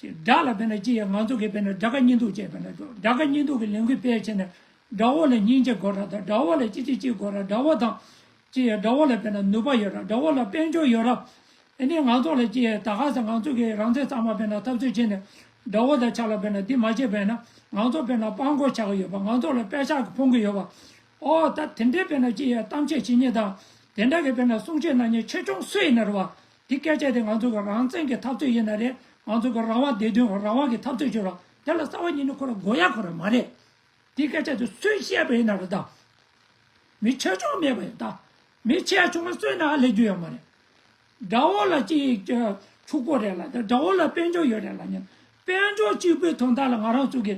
ཅེས་དགྲ་ལ་དཔེར་ན་ཅི་ཡང་ང་ཚོ་གིས་དཔེར་ན་དགྲ་དགའ་གཉེན་སྡུག་ཅེས་དཔེར་ན་དགྲ་དགའ་གཉེན་སྡུག་གི་ལས་འགུལ་སྤེལ་བྱས་ནས་དགྲ་བོ་ལ་སྙིང་རྗེ་དགོས་ར་དང་དགྲ་བོ་ལ་ཅི་ཅི་ཅི་དགོས་ར་དགྲ་བོ་དང་ཅི་ཡང་དགྲ་བོ་ལ་དཔེར་ན་ནུས་པ་ཡོད་ར་དགྲ་བོ་ལ་དཔལ་འབྱོར་ཡོད་ར། ཨ་ནི་ང་ཚོ་ལ་ཅི་ཡང་ད་ག་ས་ང་ཚོ་གིས་རང་བཙན་གཙང་མ་དཔེར་ན་འཐབ་རྩོད་བྱས་ནས་དགྲ་བོ་དང་ཆ་ལ་དཔེར་ན་འདི་མ་བྱས་པས་ན་ང་ཚོ་དཔེར་ན་དཔའ་མགོ་ཆག་གི་ཡོད་པ་ང་ཚོ་ལ་པད་ཤག་གི་ཕོང་གི་ཡོད་པ། ཨོ་ད་དེ་འདྲའི་དཔེར་ན་ཅི་ཡང་གཏམ་བཤད་བྱེད་མཁན་དང་དེ་འདྲ་གི་དཔེར་ན་གསུང་བཤད་གནང་མཁན་ཆེ་ཆུང་སུ་ཡིན་ན་རེད་བ། དེ་སྐད་ཆ་དེ་ང་ཚོ་གི་རང་བཙན་གྱི་འཐབ་རྩོད་ཡིན་ན་རེད། ང་ཚོ་གི་རང་དབང་བདེ་དོན་རང་དབང་གི་འཐབ་རྩོད་བྱེད་རོགས་དེ་ལ་རྩ་བ་ཉིད་ནས་ཁོ་ར་དགོས་ཡ་ཁོ་ར་མ་རེད། དེ་སྐད་ཆ་དེ་སུས་བཤད་པ་ཡིན་ན་རེད་ད། མི་ཆེ་ཆུང་མེད་པ་ཡིན་ད། མི་ཆེ་ཆུང་སུས་ན་ལས་རྒྱུ་ཡོད་མ་རེད། དགྲ་བོ་ལ་ཅི་ཕྱུག་པོ་རེད་ལ་དགྲ་བོ་ལ་དཔལ་འབྱོར་ཡོད་རེད་ལ་ཉན། དཔལ་འབྱོར་གཅིག་པུའི་དོན་དག་ལ་ང་རང་ཚོ་གི་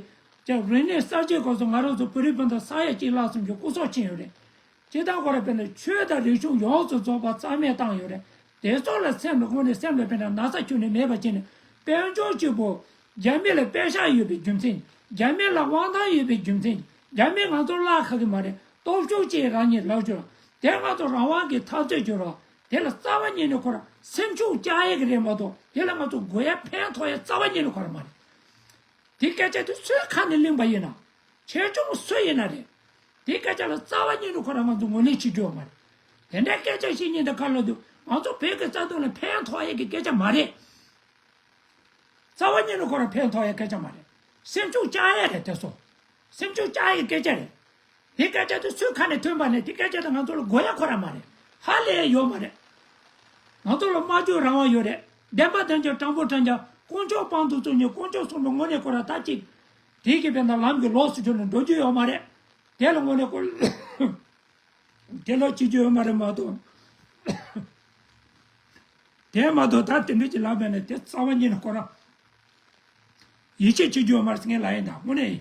ཅག་རིག་གནས་གསར་བརྗེའི་སྐབས་སུ་ང་རང་ཚོ་བོད་རིགས་སྤུན་ཟླ་ས་ཡ་གཅིག་ལྷག་ཙམ་གྱི་སྐུ་སྲོག་ཕྱིན་ཡོད་རེད། སྤྱིར་བཏང་ཁོ་ར་དཔེར་ན་ཆོས་དང་རིག་གཞུང་ཡོངས་སུ་རྫོགས་པ་རྩ་མེད་བཏང་ཡོད་རེད། དེ་ཚོ་ལ་སེམས་ལ་དངོས་གནས་སེམས་ལ་དཔེར་ན་ན་ཚ་ཁྱོན་ནས་མེད་པ་བྱས་ནས་དཔལ་འབྱོར་གཅིག་པུ་རྒྱ་མི་ལ་པད་ཤག་ཡོད་པའི་རྒྱུ་མཚན། རྒྱ་མི་ལ་དབང་ཐང་ཡོད་པའི་རྒྱུ་མཚན། རྒྱ་མི་ང་ཚོར་གླགས་ཁག་གི་མ་རེད། སྟོབས་ཤུགས་ཅིག་རང་ཉིད་ལབ་བྱུང་། དེ་ང་ཚོ་རང་དབང་གི་འཐབ་རྩོད་བྱུང་རོགས། དེ་ལ་རྩ་བ་ཉིད་ནས་ཁོ་ར་སེམས་ཤུགས་བཅག་ཡས་ཀྱི་རེད་མ་གཏོགས་དེ་ལ་ང་ཚོ་དགོས་ཡ་ཕན་ཐོགས་ཡ་རྩ་བ་ཉིད་ནས་ཁོ་ར་མ་རེད། དེ་སྐད་ཆ་དེ་སུའི་ཁ་ནས་གླེང་པ་ཡིན་ན། ཆེ་ཆུང་སུ་ཡིན་ན་རེད། དེ་སྐད་ཆ་ལ་རྩ་བ་ཉིད་ནས་ཁོ་ར་ང་ཚོ་ངོས་ལེན་བྱེད་རྒྱུ་ཡོད་མ་རེད། དེ་འདྲའི་སྐད་ཆ་བཤད་མཁན་དེ་ཁ་ལོ་དུ་ང་ཚོ་བོད་ཀྱི་རྩ་དོན་ལ་ཕན་ཐོགས་ཡས་ཀྱི་སྐད་ཆ་མ་རེད། རྩ་བ་ཉིད་ནས་ཁོ་ར་ཕན་ཐོགས་ཡས་སྐད་ཆ་མ་རེད། སེམས་ཤུགས་བཅག་ཡས་རེད་དེ་ཚོ། སེམས་ཤུགས་བཅག་ཡས་སྐད་ཆ་རེད། དེ་སྐད་ཆ་དེ་སུའི་ཁ་ནས་ཐོན་པ་ནས་དེ་སྐད་ཆ་དེ་ང་ཚོ་ལ་དགོས་ཡ་ཁོ་ར་མ་རེད། ཧ་ལས་ཡ་ཡོད་མ་རེད། ང་ཚོ་ལ་སྨྲ་བརྗོད་རང་དབང་ཡོད་རེད། བདེན་པ་བདེན་རྐྱང་དྲང་པོ་དྲང་རྐྱང་དཀོན་མཆོག་དཔང་དུ་བཙུགས་ནས་དཀོན་མཆོག་གསུམ་པོ་དངོས་གནས་ཁོ་ར་ད་ཅིག་དེ་གི་བས་ན་ལམ་གྱི་ལོགས་སུ་གྱུར་ནས་འགྲོ་རྒྱུ་ཡོད་མ་རེད། དེ་ལ་དངོས་གནས་ཁོ་དེ་ལོག་བྱེད་རྒྱུ་ཡོད་མ་རེད་མ་གཏོགས། དེ་མ་གཏོགས་ད་དེ་འདྲ་ཅིག་ལབ་པས་ན་དེ་རྩ་བ་ཉིད་ནས་ཁོ་ར་ཡིད་ཆེས་བྱེད་རྒྱུ་ཡོད་མ་རེད་ཟེར་མཁན་ལབ་ཡིན་ད་དངོས་གནས་ཡིན།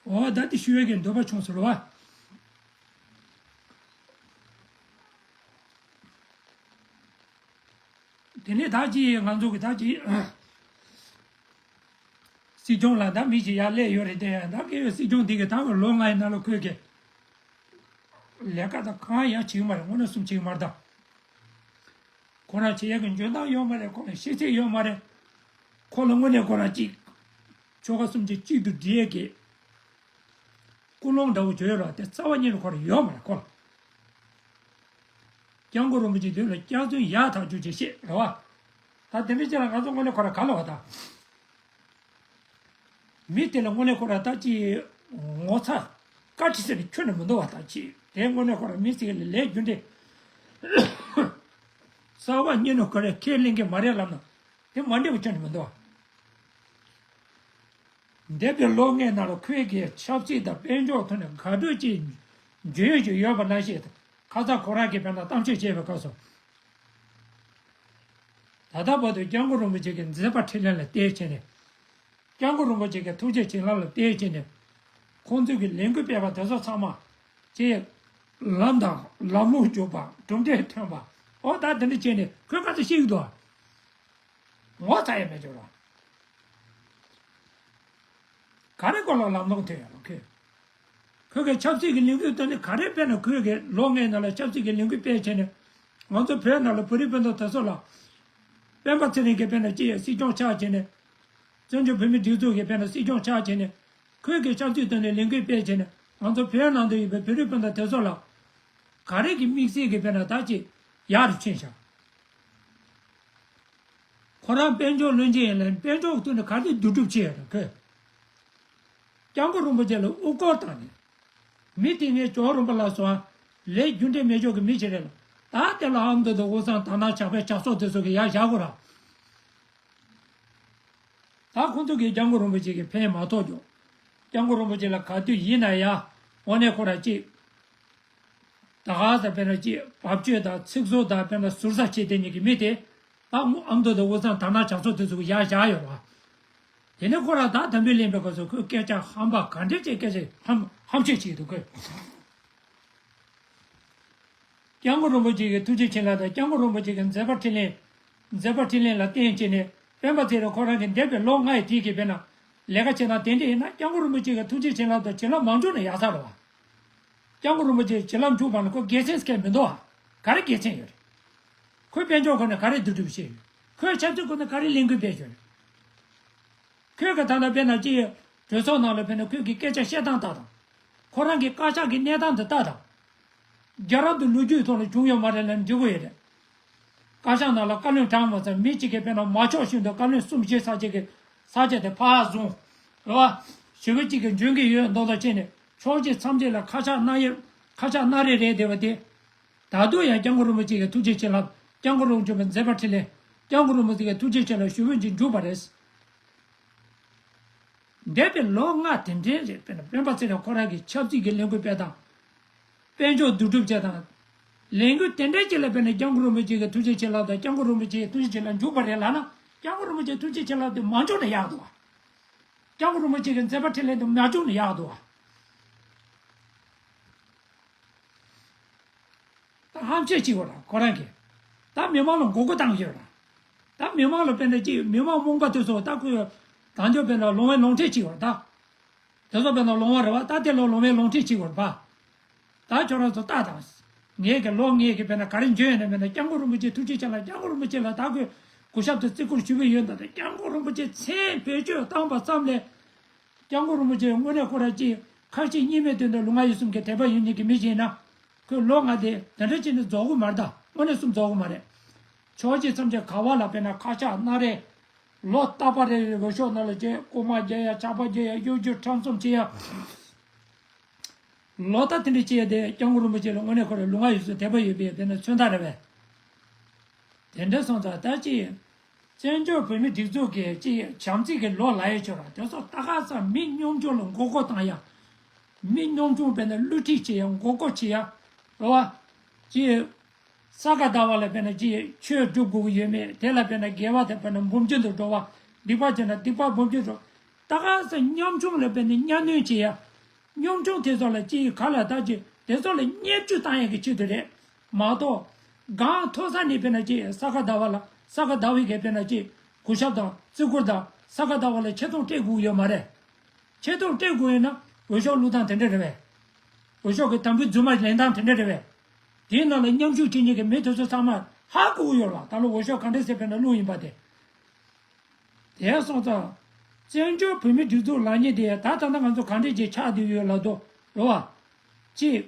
འོ་ད་དེ་ཞུ་ཡས་ཀྱི་འདོད་པ་བྱུང་ཟེར་བ། དེ་ནས་ད་ཅི་ང་ཚོ་གི་ད་ཅི་སྲིད་སྐྱོང་ལ་ད་མི་ཞིག་ཡར་སླེབས་ཡོད་རེད་དེ་ད་སྐད་ཡོད་སྲིད་སྐྱོང་དེ་གི་ད་ལོ་ལྔ་ཡི་ནང་ལ་ཁོས་ཀྱི་ལས་ཀ་ད་གང་ཡང་བྱེད་ཀྱི་མ་རེད། དངོས་གནས་གསུམ་བྱེད་ཀྱི་མ་རེད་ད། ཁོ་རང་བྱེད་ཡག་གི་འཇོན་ཐང་ཡོད་མ་རེད། ཁོ་ལ་ཤེས་ཚད་ཡོད་མ་རེད། ཁོ་ལ་དངོས་གནས་ཁོ་རང་གཅིག་ཆོལ་ཁ་གསུམ་གཅིག་གཅིག་ཏུ་སྒྲིལ་ཡག་གི་ཀུན་སློང་འདྲ་བོ་བྱོས་ར་དེ་རྩ་བ་ཉིད་ནས་ཁོ་རང་ཡོད་མ་རེད་ཁོ་ལ། སྐྱབས་མགོན་རིན་པོ་ཆེ་མདུན་ལ་སྐྱག་རྫུན་ཡག་ཐག་ཆོད་ཅིག་བཤད་རེད་བ། ད་དེ་འདྲ་བྱས་ན་ང་ཚོ་དངོས་གནས་ཁོ་རང་ག་ལ་བ་ད། མི་དེ་ལ་དངོས་གནས་ཁོ་རང་ད་ཅི་ངོ་ཚ་བཀའ་ཁྲི་ཟེར་ནས་ཁྱོན་ནས་མི་འདུག་བ། ད་ཅི་དེ་དངོས་གནས་ཁོ་རང་མི་ཟེར་ལས་རྒྱུ་འབྲས་རྩ་བ་ཉིད་ནས་ཁོ་རང་ཁས་ལེན་གི་མ་རེད་ལབ་ན་དེ་མ་འགྲིག་པ་ཁྱོན་ནས་མི་འདུག་བ། འདས་པའི་ལོ་ལྔའི་ནང་ལ་ཁོས་ཀྱི་ཆབ་སྲིད་དང་དཔལ་འབྱོར་ཐོག་ནས་དགའ་སྤྲོ་ཅིག་འཇོན་ཡོད་ཅིག་ཡོད་པ་ནང་བཞིན་ཁ་ཚ་ཁོ་རང་གིས་དཔེར་ན་གཏམ་བཤད་བྱས་པའི་སྐབས་སུ། ད་ལྟ་བར་དུ་སྐྱབས་མགོན་རིན་པོ་ཆེ་གི་མཛད་པ་འཕྲིན་ལས་ལ་བལྟས་བྱས་ནས། སྐྱབས་མགོན་རིན་པོ་ཆེ་གི་ཐུགས་རྗེ་བྱིན་རླབས་ལ་བལྟས་བྱས་ནས། ཁོང་ཚོས་ཀྱི་ལས་འགུལ་སྤེལ་བ་དེ་ཚོ་ཚང་མ། ཅེས། ལམ་དང་ལམ་ལྷོང་འཇུག་པ་གྲུབ་འབྲས་ཐོན་པ། ཨོ་ད་དེ་འདྲ་བྱས་ནས་ཁོས་ག་ཚོད་ཤེས་ཀྱི་འདུག་ངོ་ཚ་ཡས་མེད་ཅོག་ར། ག་རེ་སྐོར་ལ་ལམ་ལྷོང་ཐོན་ཡོད་ལ་ཁོས། ཁོས་ཀྱི་ཆབ་སྲིད་ཀྱི་ལས་འགུལ་སྟོན་ནས་ག་རེ་སྤེལ་ན་ཁོས་ཀྱི་ལོ་ལྔའི་ནང་ལ་ཆབ་སྲིད་ཀྱི་ལས་འགུལ་སྤེལ་བྱས་ནས། ང་ཚོ་བོད་ནང་ལ་བོད་རིགས་སྤུན་ཟླ་དེ་ཚོ་ལ། སྤེན་པ་ཚེ་རིང་གིས་སྤེལ་ན་ཅི་ཡང་སྲིད་སྐྱོང་ཆགས་བྱས་ནས། བཙན་བྱོལ་བོད་མི་སྒྲིག་འཛུགས་ཀྱིས་སྤེལ་ན་སྲིད་སྐྱོང་ཆགས་བྱས་ནས། ཁོས་ཀྱི་ཆབ་སྲིད་སྟོན་ནས་ལས་འགུལ་སྤེལ་བྱས་ནས་ང་ཚོ་བོད་ནང་དུ་ཡོད་པའི་བོད་རིགས་སྤུན་ཟླ་དེ་ཚོ་ལ། ག་རེ་གི་དམིགས་བསལ་གྱི་སྤེལ་ན་ད་ཅི་ཡག་རུ་ཕྱིན་ཤག་ཁོ་རང་དཔལ་འབྱོར་བློན་ཆེན་ཡིན་ལ་དཔལ་འབྱོར་ཐོག་ནས་ག་རེ་བསྡུ་སྒྲུབ་བྱས་ཡོད་རེད་ཁོས། སྐྱབས་མགོན་རིན་པོ་ཆེ་ལ་དབུ་སྐོར་བཏང་ནས། མི་དེ་ངའི་ཇོ་བོ་རིན་པོ་ལ་སོགས་ལས་རྒྱུ་འབྲས་མེད་ཕྱོགས་ཀྱི་མི་ཞིག་རེད་ལ། ད་དེ་ལ་ཨ་མདོ་དང་དབུས་གཙང་དར་ནག་བྱ་དཔལ་བྱ་སོགས་དེ་ཚོ་གི་ཡར་བཞག་དགོས་ར། ད་ཁོང་ཚོ་གིས་སྐྱབས་མགོན་རིན་པོ་ཆེ་གི་ཕན་མ་ཐོགས་ཀྱང་། སྐྱབས་མགོན་རིན་པོ་ཆེ་ལ་ག་དུས་ཡིན་ན་ཡང་དངོས་གནས་ཁོ་ར་གཅིག་ད་ག་ས་དཔེར་ན་ཅིག་བབ་ཅོལ་དང་ཚིག་ཟུར་དང་དཔེར་ན་ཟུར་ཟ་བྱེད་དེ་ཉིད་ཀྱི་མི་དེ། ད་ཨ་མདོ་དང་དབུས་གཙང་དར་ནག་བྱ་སོགས་དེ་ཚོ་གི་ཡར་བཞག་ཡོད་རེད་བ། དེ་ནས་ཁོ་རང་ད་དམ་བེ་ལེན་པའི་སྐབས་སུ་ཁོས་སྐད་ཆ་ཧམ་པ་ག་འདྲ་ཅིག་སྐད་ཆ་ཧམ་ཧམ་ཤེད་ཅིག་འདུག་གོ། སྐྱབས་མགོན་རིན་པོ་ཆེ་གི་ཐུགས་རྗེ་བྱིན་རླབས་དང་སྐྱབས་མགོན་རིན་པོ་ཆེ་གི་མཛད་པ་འཕྲིན་ལས། མཛད་པ་འཕྲིན་ལས་ལ་བརྟེན་བྱས་ནས་སྤེན་པ་ཚེ་རིང་ཁོ་རང་གི་འདས་པའི་ལོ་ལྔ་ཡི་དུས་ཀྱི་དཔེར་ན་ལས་ཀ་བྱེད་སྟངས་དེ་འདྲ་ཡིན་ན་སྐྱབས་མགོན་རིན་པོ་ཆེ་གི་ཐུགས་རྗེ་བྱིན་རླབས་དང་བྱིན་རླབས་མང་ཆུང་ནས་ཡག་ས་རེད་བ། སྐྱབས་མགོན་རིན་པོ་ཆེ་བྱིན་རླབས་འཇུག་པ་ན་ཁོ་དགེ་མཚན་སྐད་མི་འདུག་ཨ། ག་རེ་དགེ་མཚན་ཡོད་རེད། ཁོས་དཔལ་འབྱོར་སྒོ་ནས་ག་རེ་བསྡུ་སྒྲུབ་བྱས་ཡོད། ཁོས་ཆབ་སྲིད་སྒོ་ནས་ག་རེ་ལས་འགུལ་སྤེལ་ཡོད་རེད། ཁོས་ཀྱི་ད་ལྟ་དཔེར་ན་ཅི་ཡོད། གྲོས་ཚོགས་ནང་ལ་དཔེར་ན་ཁོས་ཀྱི་སྐད་ཆ་བཤད་སྟངས་ལྟ་དང་། ཁོ་རང་གི་བཀའ་ཤག་གི་གནས་སྟངས་དེ་ལྟ་དང་། རྒྱ་རབ་ཏུ་ལོ་རྒྱུས་ཐོག་ལ་བྱུང་ཡོད་མ་རེད་ལབ་འགྲིག་གི་ཡོད་རེད། བཀའ་ཤག་ནང་ལ་བཀའ་བློན་གྲངས་མ་ཚང་མི་གཅིག་གིས་དཔེར་ན་མ་ཆོག་བཞིན་དུ་བཀའ་བློན་གསུམ་བཞི་ས་ཆ་གི་ས་ཆ་དེ་ཕར་བཟུང་། རེད་བ། ཞུ་བ་གཅིག་གིས་འཇོན་གྱི་ཡོད་མདོག་མདོག་བྱས་ནས་ཕྱོགས་གཅིག་མཚམས་གཅིག་ལ་ཁ་ཆག་སྣ་ཡོད་ཁ་ཆག་སྣ་རེ་རེད་བསྡད་པ་དེ། ད་དུང་ཡང་སྐྱབས་མགོན་རིན་པོ་ཆེ་གི་ཐུགས་རྗེ་བྱིན་རླབས་སྐྱབས་མགོན་རིན་པོ་ཆེ་གི་མཛད་པ་འཕྲིན་ལས་སྐྱབས་མགོན་རིན་པོ་ཆེ་གི་ཐུགས་རྗེ་བྱིན་རླབས་ཞུ་བ་གཅིག་འཇུག་པ་རེད། འདས་པའི་ལོ་ལྔ་དེ་འདྲའི་རིང་དཔེར་ན་སྤེན་པ་ཚེ་རིང་ཁོ་རང་གིས་ཆབ་སྲིད་ཀྱི་ལས་འགུལ་སྤེལ་སྟངས། དཔལ་འབྱོར་བསྡུ་སྒྲུབ་བྱེད་སྟངས། ལས་འགུལ་དེ་འདྲའི་ཅིག་ལ་དཔེར་ན་སྐྱབས་མགོན་རིན་པོ་ཆེ་གི་ཐུགས་རྗེ་ཆེ་ལབ་དང་སྐྱབས་མགོན་རིན་པོ་ཆེ་གི་ཐུགས་རྗེ་ཆེ་ལབ་འཇུག་པ་རེད་ལབ་ན། སྐྱབས་མགོན་རིན་པོ་ཆེའི་ཐུགས་རྗེ་ཆེ་ལབ་དེ་མ་འཇུག་ན་ཡག་འདུག་བ། སྐྱབས་མགོན་རིན་པོ་ཆེ་གི་མཛད་པ་འཕྲིན་ལས་དེ་མ་འཇུག་ན་ཡག་འདུག་བ། ད་ཧམ་བཤད་བྱེད་དགོས་ར་ཁོ་རང་གིས། ད་མི་མང་ལ་མགོ་སྐོར་བཏང་གི་ཡོད་ར། ད་མི་མང་ལ་དཔེར་ན་ཅིག་མི་མང་རྨོངས་པ་དེ་ཚོ་ད་ཁོས་དང་ཆོག་དཔེར་ན་ལོང་བའི་ལོང་འཕྲད་བྱེད་དགོས་ར་ད། དེ་ཚོ་དཔེར་ན་ལོང་བ་རེད་བ། ད་དེ་ལོ་ལོང་བའི་ལོང་འཕྲད་བྱེད་དགོས་ར་བ། ད་ཁྱོད་རང་ཚོ་ལྟ་དང་། ངས་ཀྱི་ལོ་ངས་ཀྱི་དཔེར་ན་ག་རེ་འཇོན་ཡོད་ན་དཔེར་ན་སྐྱབས་མགོན་རིན་པོ་ཆེ་ཐུགས་རྗེ་ཆེ་ལ་སྐྱབས་མགོན་རིན་པོ་ཆེ་ལ་ད་ཁོས་གུས་ཞབས་དང་བརྩི་བཀུར་ཞུ་གི་ཡོད་འདུག་ད་སྐྱབས་མགོན་རིན་པོ་ཆེ་མཚན་བེད་སྤྱོད་བཏང་པ་ཙམ་ལས། སྐྱབས་མགོན་རིན་པོ་ཆེ་དངོས་གནས་ཁོ་རང་ཅིག་ཁ་ཞེ་གཉིས་མེད་དོན་དུ་ལུས་ངག་ཡིད་གསུམ་གྱི་དད་པ་ཡོད་མཁན་གྱི་མི་ཞིག་ཡིན་ན། ཁོས་ལོ་ལྔ་དེ་དེ་འདྲ་བྱས་ནས་རྫོགས་གི་མ་རེད་ད། དངོས་གནས་གསུམ་རྫོགས་གི་མ་རེད། ཕྱོགས་བཞི་མཚམས་བརྒྱད་ག་བ་ལ་དཔེར་ན་ཁ་ཆག་སྣ་རལ། ལོ་རྟག་པ་རེ་རེ་འོས་ཤོག་ནང་ལ་བྱས་རྐུ་མ་རྒྱག་ཡ་ཆག་པ་རྒྱག་ཡ་གཡོ་སྒྱུ་ཁྲམ་གསུམ་བྱེད་ཡ། ལོ་ལྟར་དེ་འདྲ་བྱས་ཡ་དེ་སྐྱབས་མགོན་རིན་པོ་ཆེ་ལ་དངོས་གནས་ཁོ་རང་ལུས་ངག་ཡིད་གསུམ་དད་པ་ཡོད་པའི་དཔེར་ན་མཚོན་རྟགས་རེད་པས། དེ་འདྲ་སོང་ཙང་ད་ཅི། བཙན་བྱོལ་བོད་མིའི་སྒྲིག་འཛུགས་ཀྱི་ཅི་བྱམས་བརྩེ་གི་ལོ་ལ་ཡོད་ཆོག་ར་དེ་ཚོ་ད་ག་ས་མི་གཉོམ་ཆུང་ལ་མགོ་སྐོར་བཏང་ཡ། མི་གཉོམ་ཆུང་དཔེར་ན་བསླུ་བྲིད་བྱེད་ཡ་མགོ་སྐོར་བྱེད་ཡ། རེད་བ། ཅི། ས་ག་ཟླ་བ་ལ་དཔེར་ན་ཅི་ཆོས་སྒྲུབ་དགོས་ཀྱི་ཡོད་མེད་དེ་ལ་དཔེར་ན་དགེ་བ་དང་དཔེར་ན་འབུམ་རྒྱུན་དུ་འགྲོ་བ། སྡིག་པ་བྱས་ན་སྡིག་པ་འབུམ་རྒྱུན་འགྲོ། ད་ག་ས་གཉོམ་ཆུང་ལ་དཔེར་ན་གཉའ་གནོན་བྱེད་ཡ། གཉོམ་ཆུང་དེ་ཚོ་ལ་ཅི་ཡི་ག་ལ་ད་ཅི་དེ་ཚོ་ལ་བརྙས་བཅོས་བཏང་ཡ་གི་ཆེད་དུ་རེད། མ་གཏོགས། གང་མཐོ་ས་ནས་དཔེར་ན་ཅི་ས་ག་ཟླ་བ་ལ་ས་ག་ཟླ་བའི་གི་དཔེར་ན་ཅི་གུས་ཞབས་དང་བརྩི་བཀུར་དང་ས་ག་ཟླ་བ་ལ་ཆེ་མཐོང་སྤྲད་དགོས་ཡོད་མ་རེད། ཆེ་མཐོང་སྤྲད་དགོས་ཡོད་ན་འོས་ཤོག་བླུག་སྟངས་དེ་འདྲ་རེད་པས། འོས་ཤོག་གི་དམ་བུའི་རྫུན་མ་ལེན་སྟངས་དེ་འདྲ་རེད་པས། དེའི་ནང་ལ་མཉམ་ཞུགས་བྱེད་མཁན་གྱི་མི་དེ་ཚོ་ཚང་མ་ཧ་གོ་གི་ཡོད་ལ་ད་ལོ་འོས་ཤོག་ག་འདྲ་ཟེར་དཔེར་ན་བླུག་ཡིན་པ་དེ། དེ་སོང་ཙང་། བཙན་བྱོལ་བོད་མིའི་སྒྲིག་འཛུགས་ལངས་མཁན་དེ་ད་ད་ལྟ་ང་ཚོ་ག་འདྲས་ཀྱི་ཆགས་བསྡད་ཡོད་ལབ་དུས་རེད་བ། གཅིག་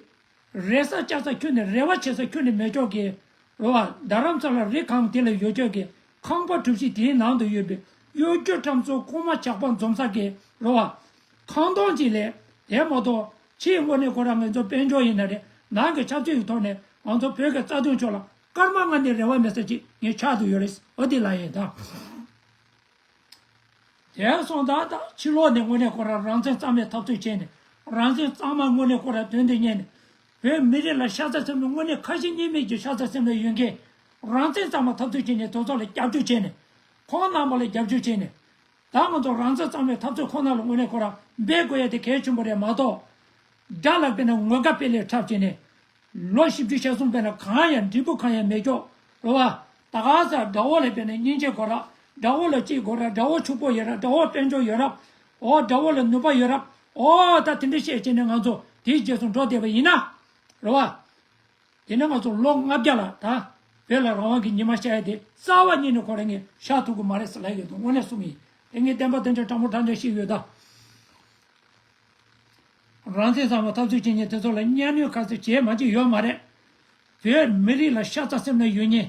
རེ་ས་བཅག་ས་ཁྱོན་ནས་རེ་བ་བྱེད་ས་ཁྱོན་ནས་མེད་ཅོག་གི་རེད་བ། རྡ་རམ་ས་ལ་རི་གངས་དེ་ལ་ཡོད་ཅོག་གི་ཁང་པ་གྲུ་བཞི་དེའི་ནང་དུ་ཡོད་པའི་གཡོ་སྒྱུ་ཁྲམ་གསུམ་རྐུན་མ་ཇག་པ་འཛོམས་ས་གི་རེད་བ། ཁང་སྟོང་གཅིག་ལས་དེ་མ་གཏོགས་ཕྱིའི་དངོས་གནས་ཁོ་རང་ང་ཚོ་དཔལ་འབྱོར་ཡིན་ན་རེད་ནང་གི་ཆབ་སྲིད་ཀྱི་ཐོག་ནས་ང་ཚོ་བོད་ཀྱི་རྩ་དོན་ཕྱོགས་ལ་སྐར་མ་ལྔ་ནས་རེ་བ་མེད་ས་ཅིག་ངས་ཆགས་བསྡད་ཡོད་རེད། འོ་དེ་ལ་ཡིན་ད། དེ་སོང་ད་ད་ཕྱི་ལོགས་ནས་དངོས་གནས་ཁོ་རང་རང་བཙན་གཙང་མའི་འཐབ་རྩོད་བྱས་ནས་རང་བཙན་གཙང་མ་དངོས་གནས་ཁོ་རང་དོན་དུ་གཉེར་ནས་བོད་མི་རིགས་ལ་ཤ་ཚ་སེམས་ནས་དངོས་གནས་ཁ་ཞེ་གཉིས་མེད་ཀྱི་ཤ་ཚ་སེམས་ནས་ཡོད་མཁན་རང་བཙན་གཙང་མ་འཐབ་རྩོད་བྱས་ནས་དེ་ཚོ་ལ་རྒྱབ་སྐྱོར་བྱས་ནས་ཁོང་རྣམ་པ་ལ་རྒྱབ་སྐྱོར་བྱས་ནས་ད་ང་ཚོ་རང་བཙན་གཙང་མའི་འཐབ་རྩོད་ཁོ་ན་ལ་དངོས་གནས་ཁོ་རང་འབད་དགོས་ཡ་དེ་གལ་ཆེན་པོ་རེད་མ་གཏོགས། དགྲ་ལ་དཔེར་ན་ངོ་དགའ་དཔེ་ལས་འཁྲབ་བྱས་ནས། ལོ་བཞི་བཅུ་ཞེ་གསུམ་དཔེར་ན་གང་ཡང་འབྲས་བུ་གང་ཡང་མེད་ཀྱོག་རེད་བ། ད་ག་ས་དགྲ་བོ་ལ་དཔེར་ན་སྙིང་རྗེ་དགོས་ར། དགྲ་བོ་ལ་གཅིག་དགོས་ར། དགྲ་བོ་ཕྱུག་པོ་ཡོད་ར། དགྲ་བོ་དཔལ་འབྱོར་ཡོད་ར། འོ་དགྲ་བོ་ལ་ནུས་པ་ཡོད་ར། འོ་ད་དེ་འདྲ་བཤད་བྱས་ནས་ང་ཚོ་དེའི་རྗེས་སུ་འགྲོ་བསྡད་པ་ཡིན་ན། རེད་བ། དེ་ནས་ང་ཚོ་ལོ་ལྔ་བརྒྱ་ལ་ད་བོད་ལ་རང་དབང་གི་ཉི་མ་ཤར་ཡ་དེ་རྩ་བ་ཉིད་ནས་ཁོ་རང་ངས་ཤར་ཐུབ་ཀྱི་མ་རེད་ཟེར་ལབ་ཡོད་དོ་དངོས་གནས་གསུངས་ཡིན། དེ་ངས་བསྟན་པ་བསྟན་འགྲོ་དྲང་པོ་དྲང་བདེན་བཤད་ཡོད་ད། རང་བཙན་གཙང་མ་འཐབ་རྩོད་བྱེད་མཁན་དེ་ཚོ་ལ་གཉའ་གནོན་ག་ཚོད་བྱས་མ་བྱས་ཡོད་མ་རེད། བོད་མི་རིགས་ལ་ཤ་ཚ་སེམས་ནང་ཡོད་མཁན།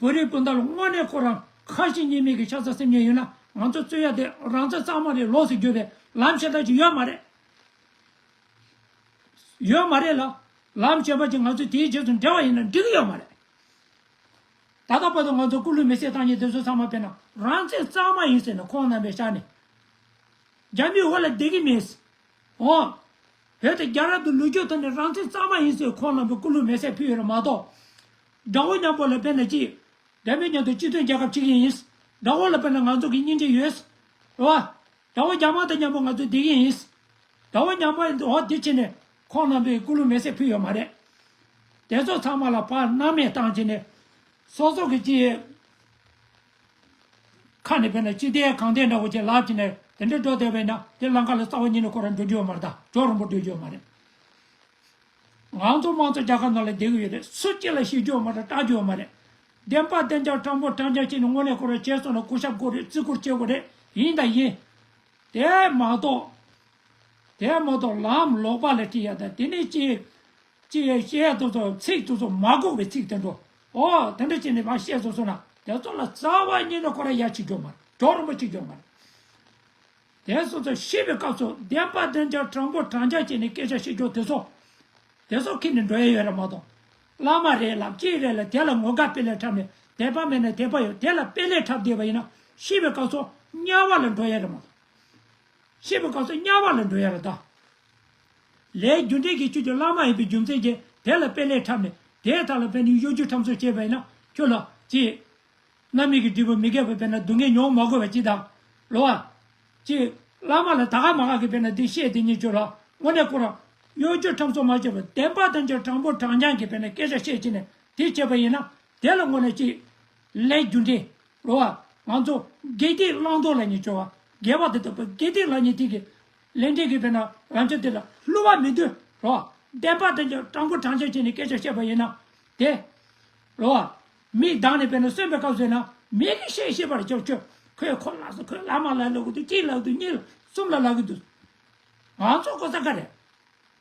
བོད་རིགས་སྤུན་ཟླ་ལ་དངོས་གནས་ཁོ་རང་ཁ་ཞེ་གཉིས་མེད་ཀྱི་ཤ་ཚ་སེམས་ནང་ཡོད་ན་ང་ཚོ་རྩོད་ཡ་དེ་རང་བཙན་གཙང་མ་རེད་ལོགས་སུ་གྱུར་པའི་ལམ་ཁྱེར་སྟངས་ཅིག་ཡོད་མ་རེད། ཡོད་མ་རེད་ལ། ལམ་ཁྱེར་པ་ཅིག་ང་ཚོས་དེའི་རྗེས་སུ་འབྲེལ་བ་ཡིན་ན་འགྲིག་གི་ཡོད་མ་རེད། ད་ལྟ་བར་དུ་ང་ཚོ་སྐུ་ལུས་མེ་སྲེག་བཏང་མཁན་དེ་ཚོ་ཚང་མ་དཔེར་ན་རང་བཙན་གཙང་མ་ཡིན་ཟེར་ནས་ཁོང་རྣམ་པས་བཞག་ནས། རྒྱ་མིའི་འོག་ལ་བསྡད་ཀྱི་མིན། འོ། བོད་དེ་རྒྱ་རབ་ཏུ་ལོ་རྒྱུས་ཐོག་ནས་རང་བཙན་གཙང་མ་ཡིན་ཟེར་ཁོང་རྣམ་པས་སྐུ་ལུས་མེ་སྲེག་ཕུལ་ཡོད་རེད་མ་གཏོགས། དགྲ་བོ་མཉམ་པོ་ལ་དཔེར་ན་ཅི། རྒྱ་མི་མཉམ་དུ་སྤྱི་མཐུན་རྒྱལ་ཁབ་ཅིག་ཡིན། དགྲ་བོ་ལ་དཔེར་ན་ང་ཚོ་གི་སྙིང་རྗེ་ཡོད། རེད་བ། དགྲ་བོ་རྒྱ་དམར་དང་མཉམ་པོ་ང་ཚོ་བསྡད་ཀྱི་ཡིན། དགྲ་བོ་མཉམ་པོ་འོ་དེ་བྱས་ནས་ཁོང་རྣམ་པས་སྐུ་ལུས་མེ་སྲེག་ཕུལ་ཡོད་མ་རེད། དེ་ཚོ་ཚང་མ་ལ་ཕར་སྣང་མེད་བཏང་བྱས་ནས། སོ་སོ་གི་ཅི། ཁ་ནས་དཔེར་ན་ཅི་བདེ་གང་བདེ་འདྲ་བོ་ཅིག་ལབ་བྱས་ནས་དེ་འདྲ་འགྲོ་བསྡད་པས་ན་དེ་ལམ་ཁ་ལ་རྩ་བ་ཉིད་ནས་ཁོ་རང་འགྲོ་རྒྱུ་ཡོད་མ་རེད་ད་ཇོ་རིན་པོ་འགྲོ་རྒྱུ་ཡོད་མ་རེད། ང་ཚོ་དམངས་གཙོ་རྒྱལ་ཁབ་ནང་ལ་བསྡད་ཀྱི་ཡོད་རེད། སུ་གཅིག་ལ་ཤེས་རྒྱུ་ཡོད་མ་རེད། བཀྲག་རྒྱུ་ཡོད་མ་རེད། བདེན་པ་བདེན་རྐྱང་དྲང་པོ་དྲང་རྐྱང་བྱས་ནས་དངོས་གནས་ཁོ་རང་བྱས་སོང་ན་སྐུ་ཞབས་དགོས་རེད། བརྩི་བཀུར་བྱེད་དགོས་རེད། ཡིན་དང་ཡིན། དེ་མ་གཏོགས། དེ་མ་གཏོགས་ལམ་ལོག་པ་ལ་ཁྲིད་ཡ་དང་དེ་ནས་ཅི། ཅི་བཤད་དུ་ཚོ་ཚིག་དུ་ཚོ་མ་གོ་བའི་ཚིག་དེ་འགྲོ། ཨོ་དེ་འདྲ་བྱས་ནས་མ་བཤད་སོང་སོང་ན་དེ་ཚོ་ལ་རྩ་བ་ཉིད་ནས་ཁོ་རང་ཡ་ཆེ་རྒྱུ་མ་རེད། གྲོགས་རིན་པོ་ཆེ་རྒྱུ་མ་རེད། དེ་སོ་སོ་ཤི་བའི་སྐབས་སུ་བདེན་པ་བདེན་རྐྱང་དྲང་པོ་དྲང་རྐྱང་བྱས་ནས་སྐད་ཆ་བཤད་རྒྱུ་དེ་ཚོ། དེ་ཚོ་ཁྱེར་ནས་འགྲོ་ཡ་ཡོད་རེད་མ་གཏོགས། བླ་མ་རེད་ལབ་ཅི་རེད་ལབ་དེ་ལ་ངོ་དགའ་དཔེ་ལས་འཁྲབ་ནས་དད་པ་མེད་ན་དད་པ་ཡོད་དེ་ལ་དཔེ་ལས་འཁྲབ་བསྡད་པ་ཡིན་ན་ཤི་བའི་སྐབས་སུ་དམྱལ་བ་ལ་འགྲོ་ཡ་རེད་མ་གཏོགས། ཤི་བའི་སྐབས་སུ་དམྱལ་བ་ལ་འགྲོ་ཡ་རེད་ད། ལས་རྒྱུ་འབྲས་ཀྱི་ཆོས་ཀྱི་བླ་མ་ཡིན་པའི་རྒྱུ་མཚན་གྱིས་དེ་ལ་དཔེ་ལས་འཁྲབ་ནས་ དེའི་ཐད་ལ་དཔེར་ན་གཡོ་སྒྱུ་ཁྲམ་གསོག་བྱས་པ་ཡིན་ན་ཁྱོད་ལ་ཅིག་རྣམ་སྨིན་གྱི་འབྲས་བུ་མི་དགེ་བ་དཔེར་ན་སྡུག་བསྔལ་མྱོང་མ་དགོས་པ་ཅིག་དང་། རེད་བ། ཅིག་བླ་མ་ལ་ད་ག་མ་ག་གི་དཔེར་ན་འདི་བཤད་དེ་ཉིད་ཁྱོད་ལ་དངོས་གནས་ཁོ་རང་གཡོ་སྒྱུ་ཁྲམ་གསོག་མ་བྱས་པར་བདེན་པ་དང་ཅིག་དྲང་པོ་དྲང་རྐྱང་གི་དཔེར་ན་སྐད་ཆ་བཤད་ཅིག་ནས་དེ་བྱས་པ་ཡིན་ན་དེ་ལ་དངོས་གནས་ཅིག་ལས་རྒྱུ་འབྲས། རེད་བ། ང་ཚོ་དགེ་སྡིག་བླང་དོར་ལབ་མཁན་ཅིག་ཡོད་བ། དགེ་བ་དེ་དག་པ་དགེ་སྡིག་ལབ་མཁན་དེ་གི་ལས་འབྲས་ཀྱི་དཔེར་ན་རང་ཆ་དེ་ལ་བསླུ་བ་མི་འདུག་རེད་བ། བདེན་པ་དེ་ལ་དྲང་པོ་དྲང་བཞག་བྱས་ནས་སྐད་ཆ་བཤད་པ་ཡིན་ན། དེ། རེད་བ། མིག་གདངས་ནས་དཔེར་ན་གསོན་པའི་སྐབས་སུ་ཡིན་ན་མིག་གིས་ཤེས་ཤེས་པར་ཁྱོད་ཁྱོད་ཁོས་ཁོ་ལ་སོ་ཁོས་བླ་མ་ལ་ལབ་གི་འདུག་གཅིག་ལབ་གི་འདུག་གཉིས་ལ་གསུམ་ལ་ལབ་གི་འདུག་ང་ཚོ་གོ་ས་ག་རེད།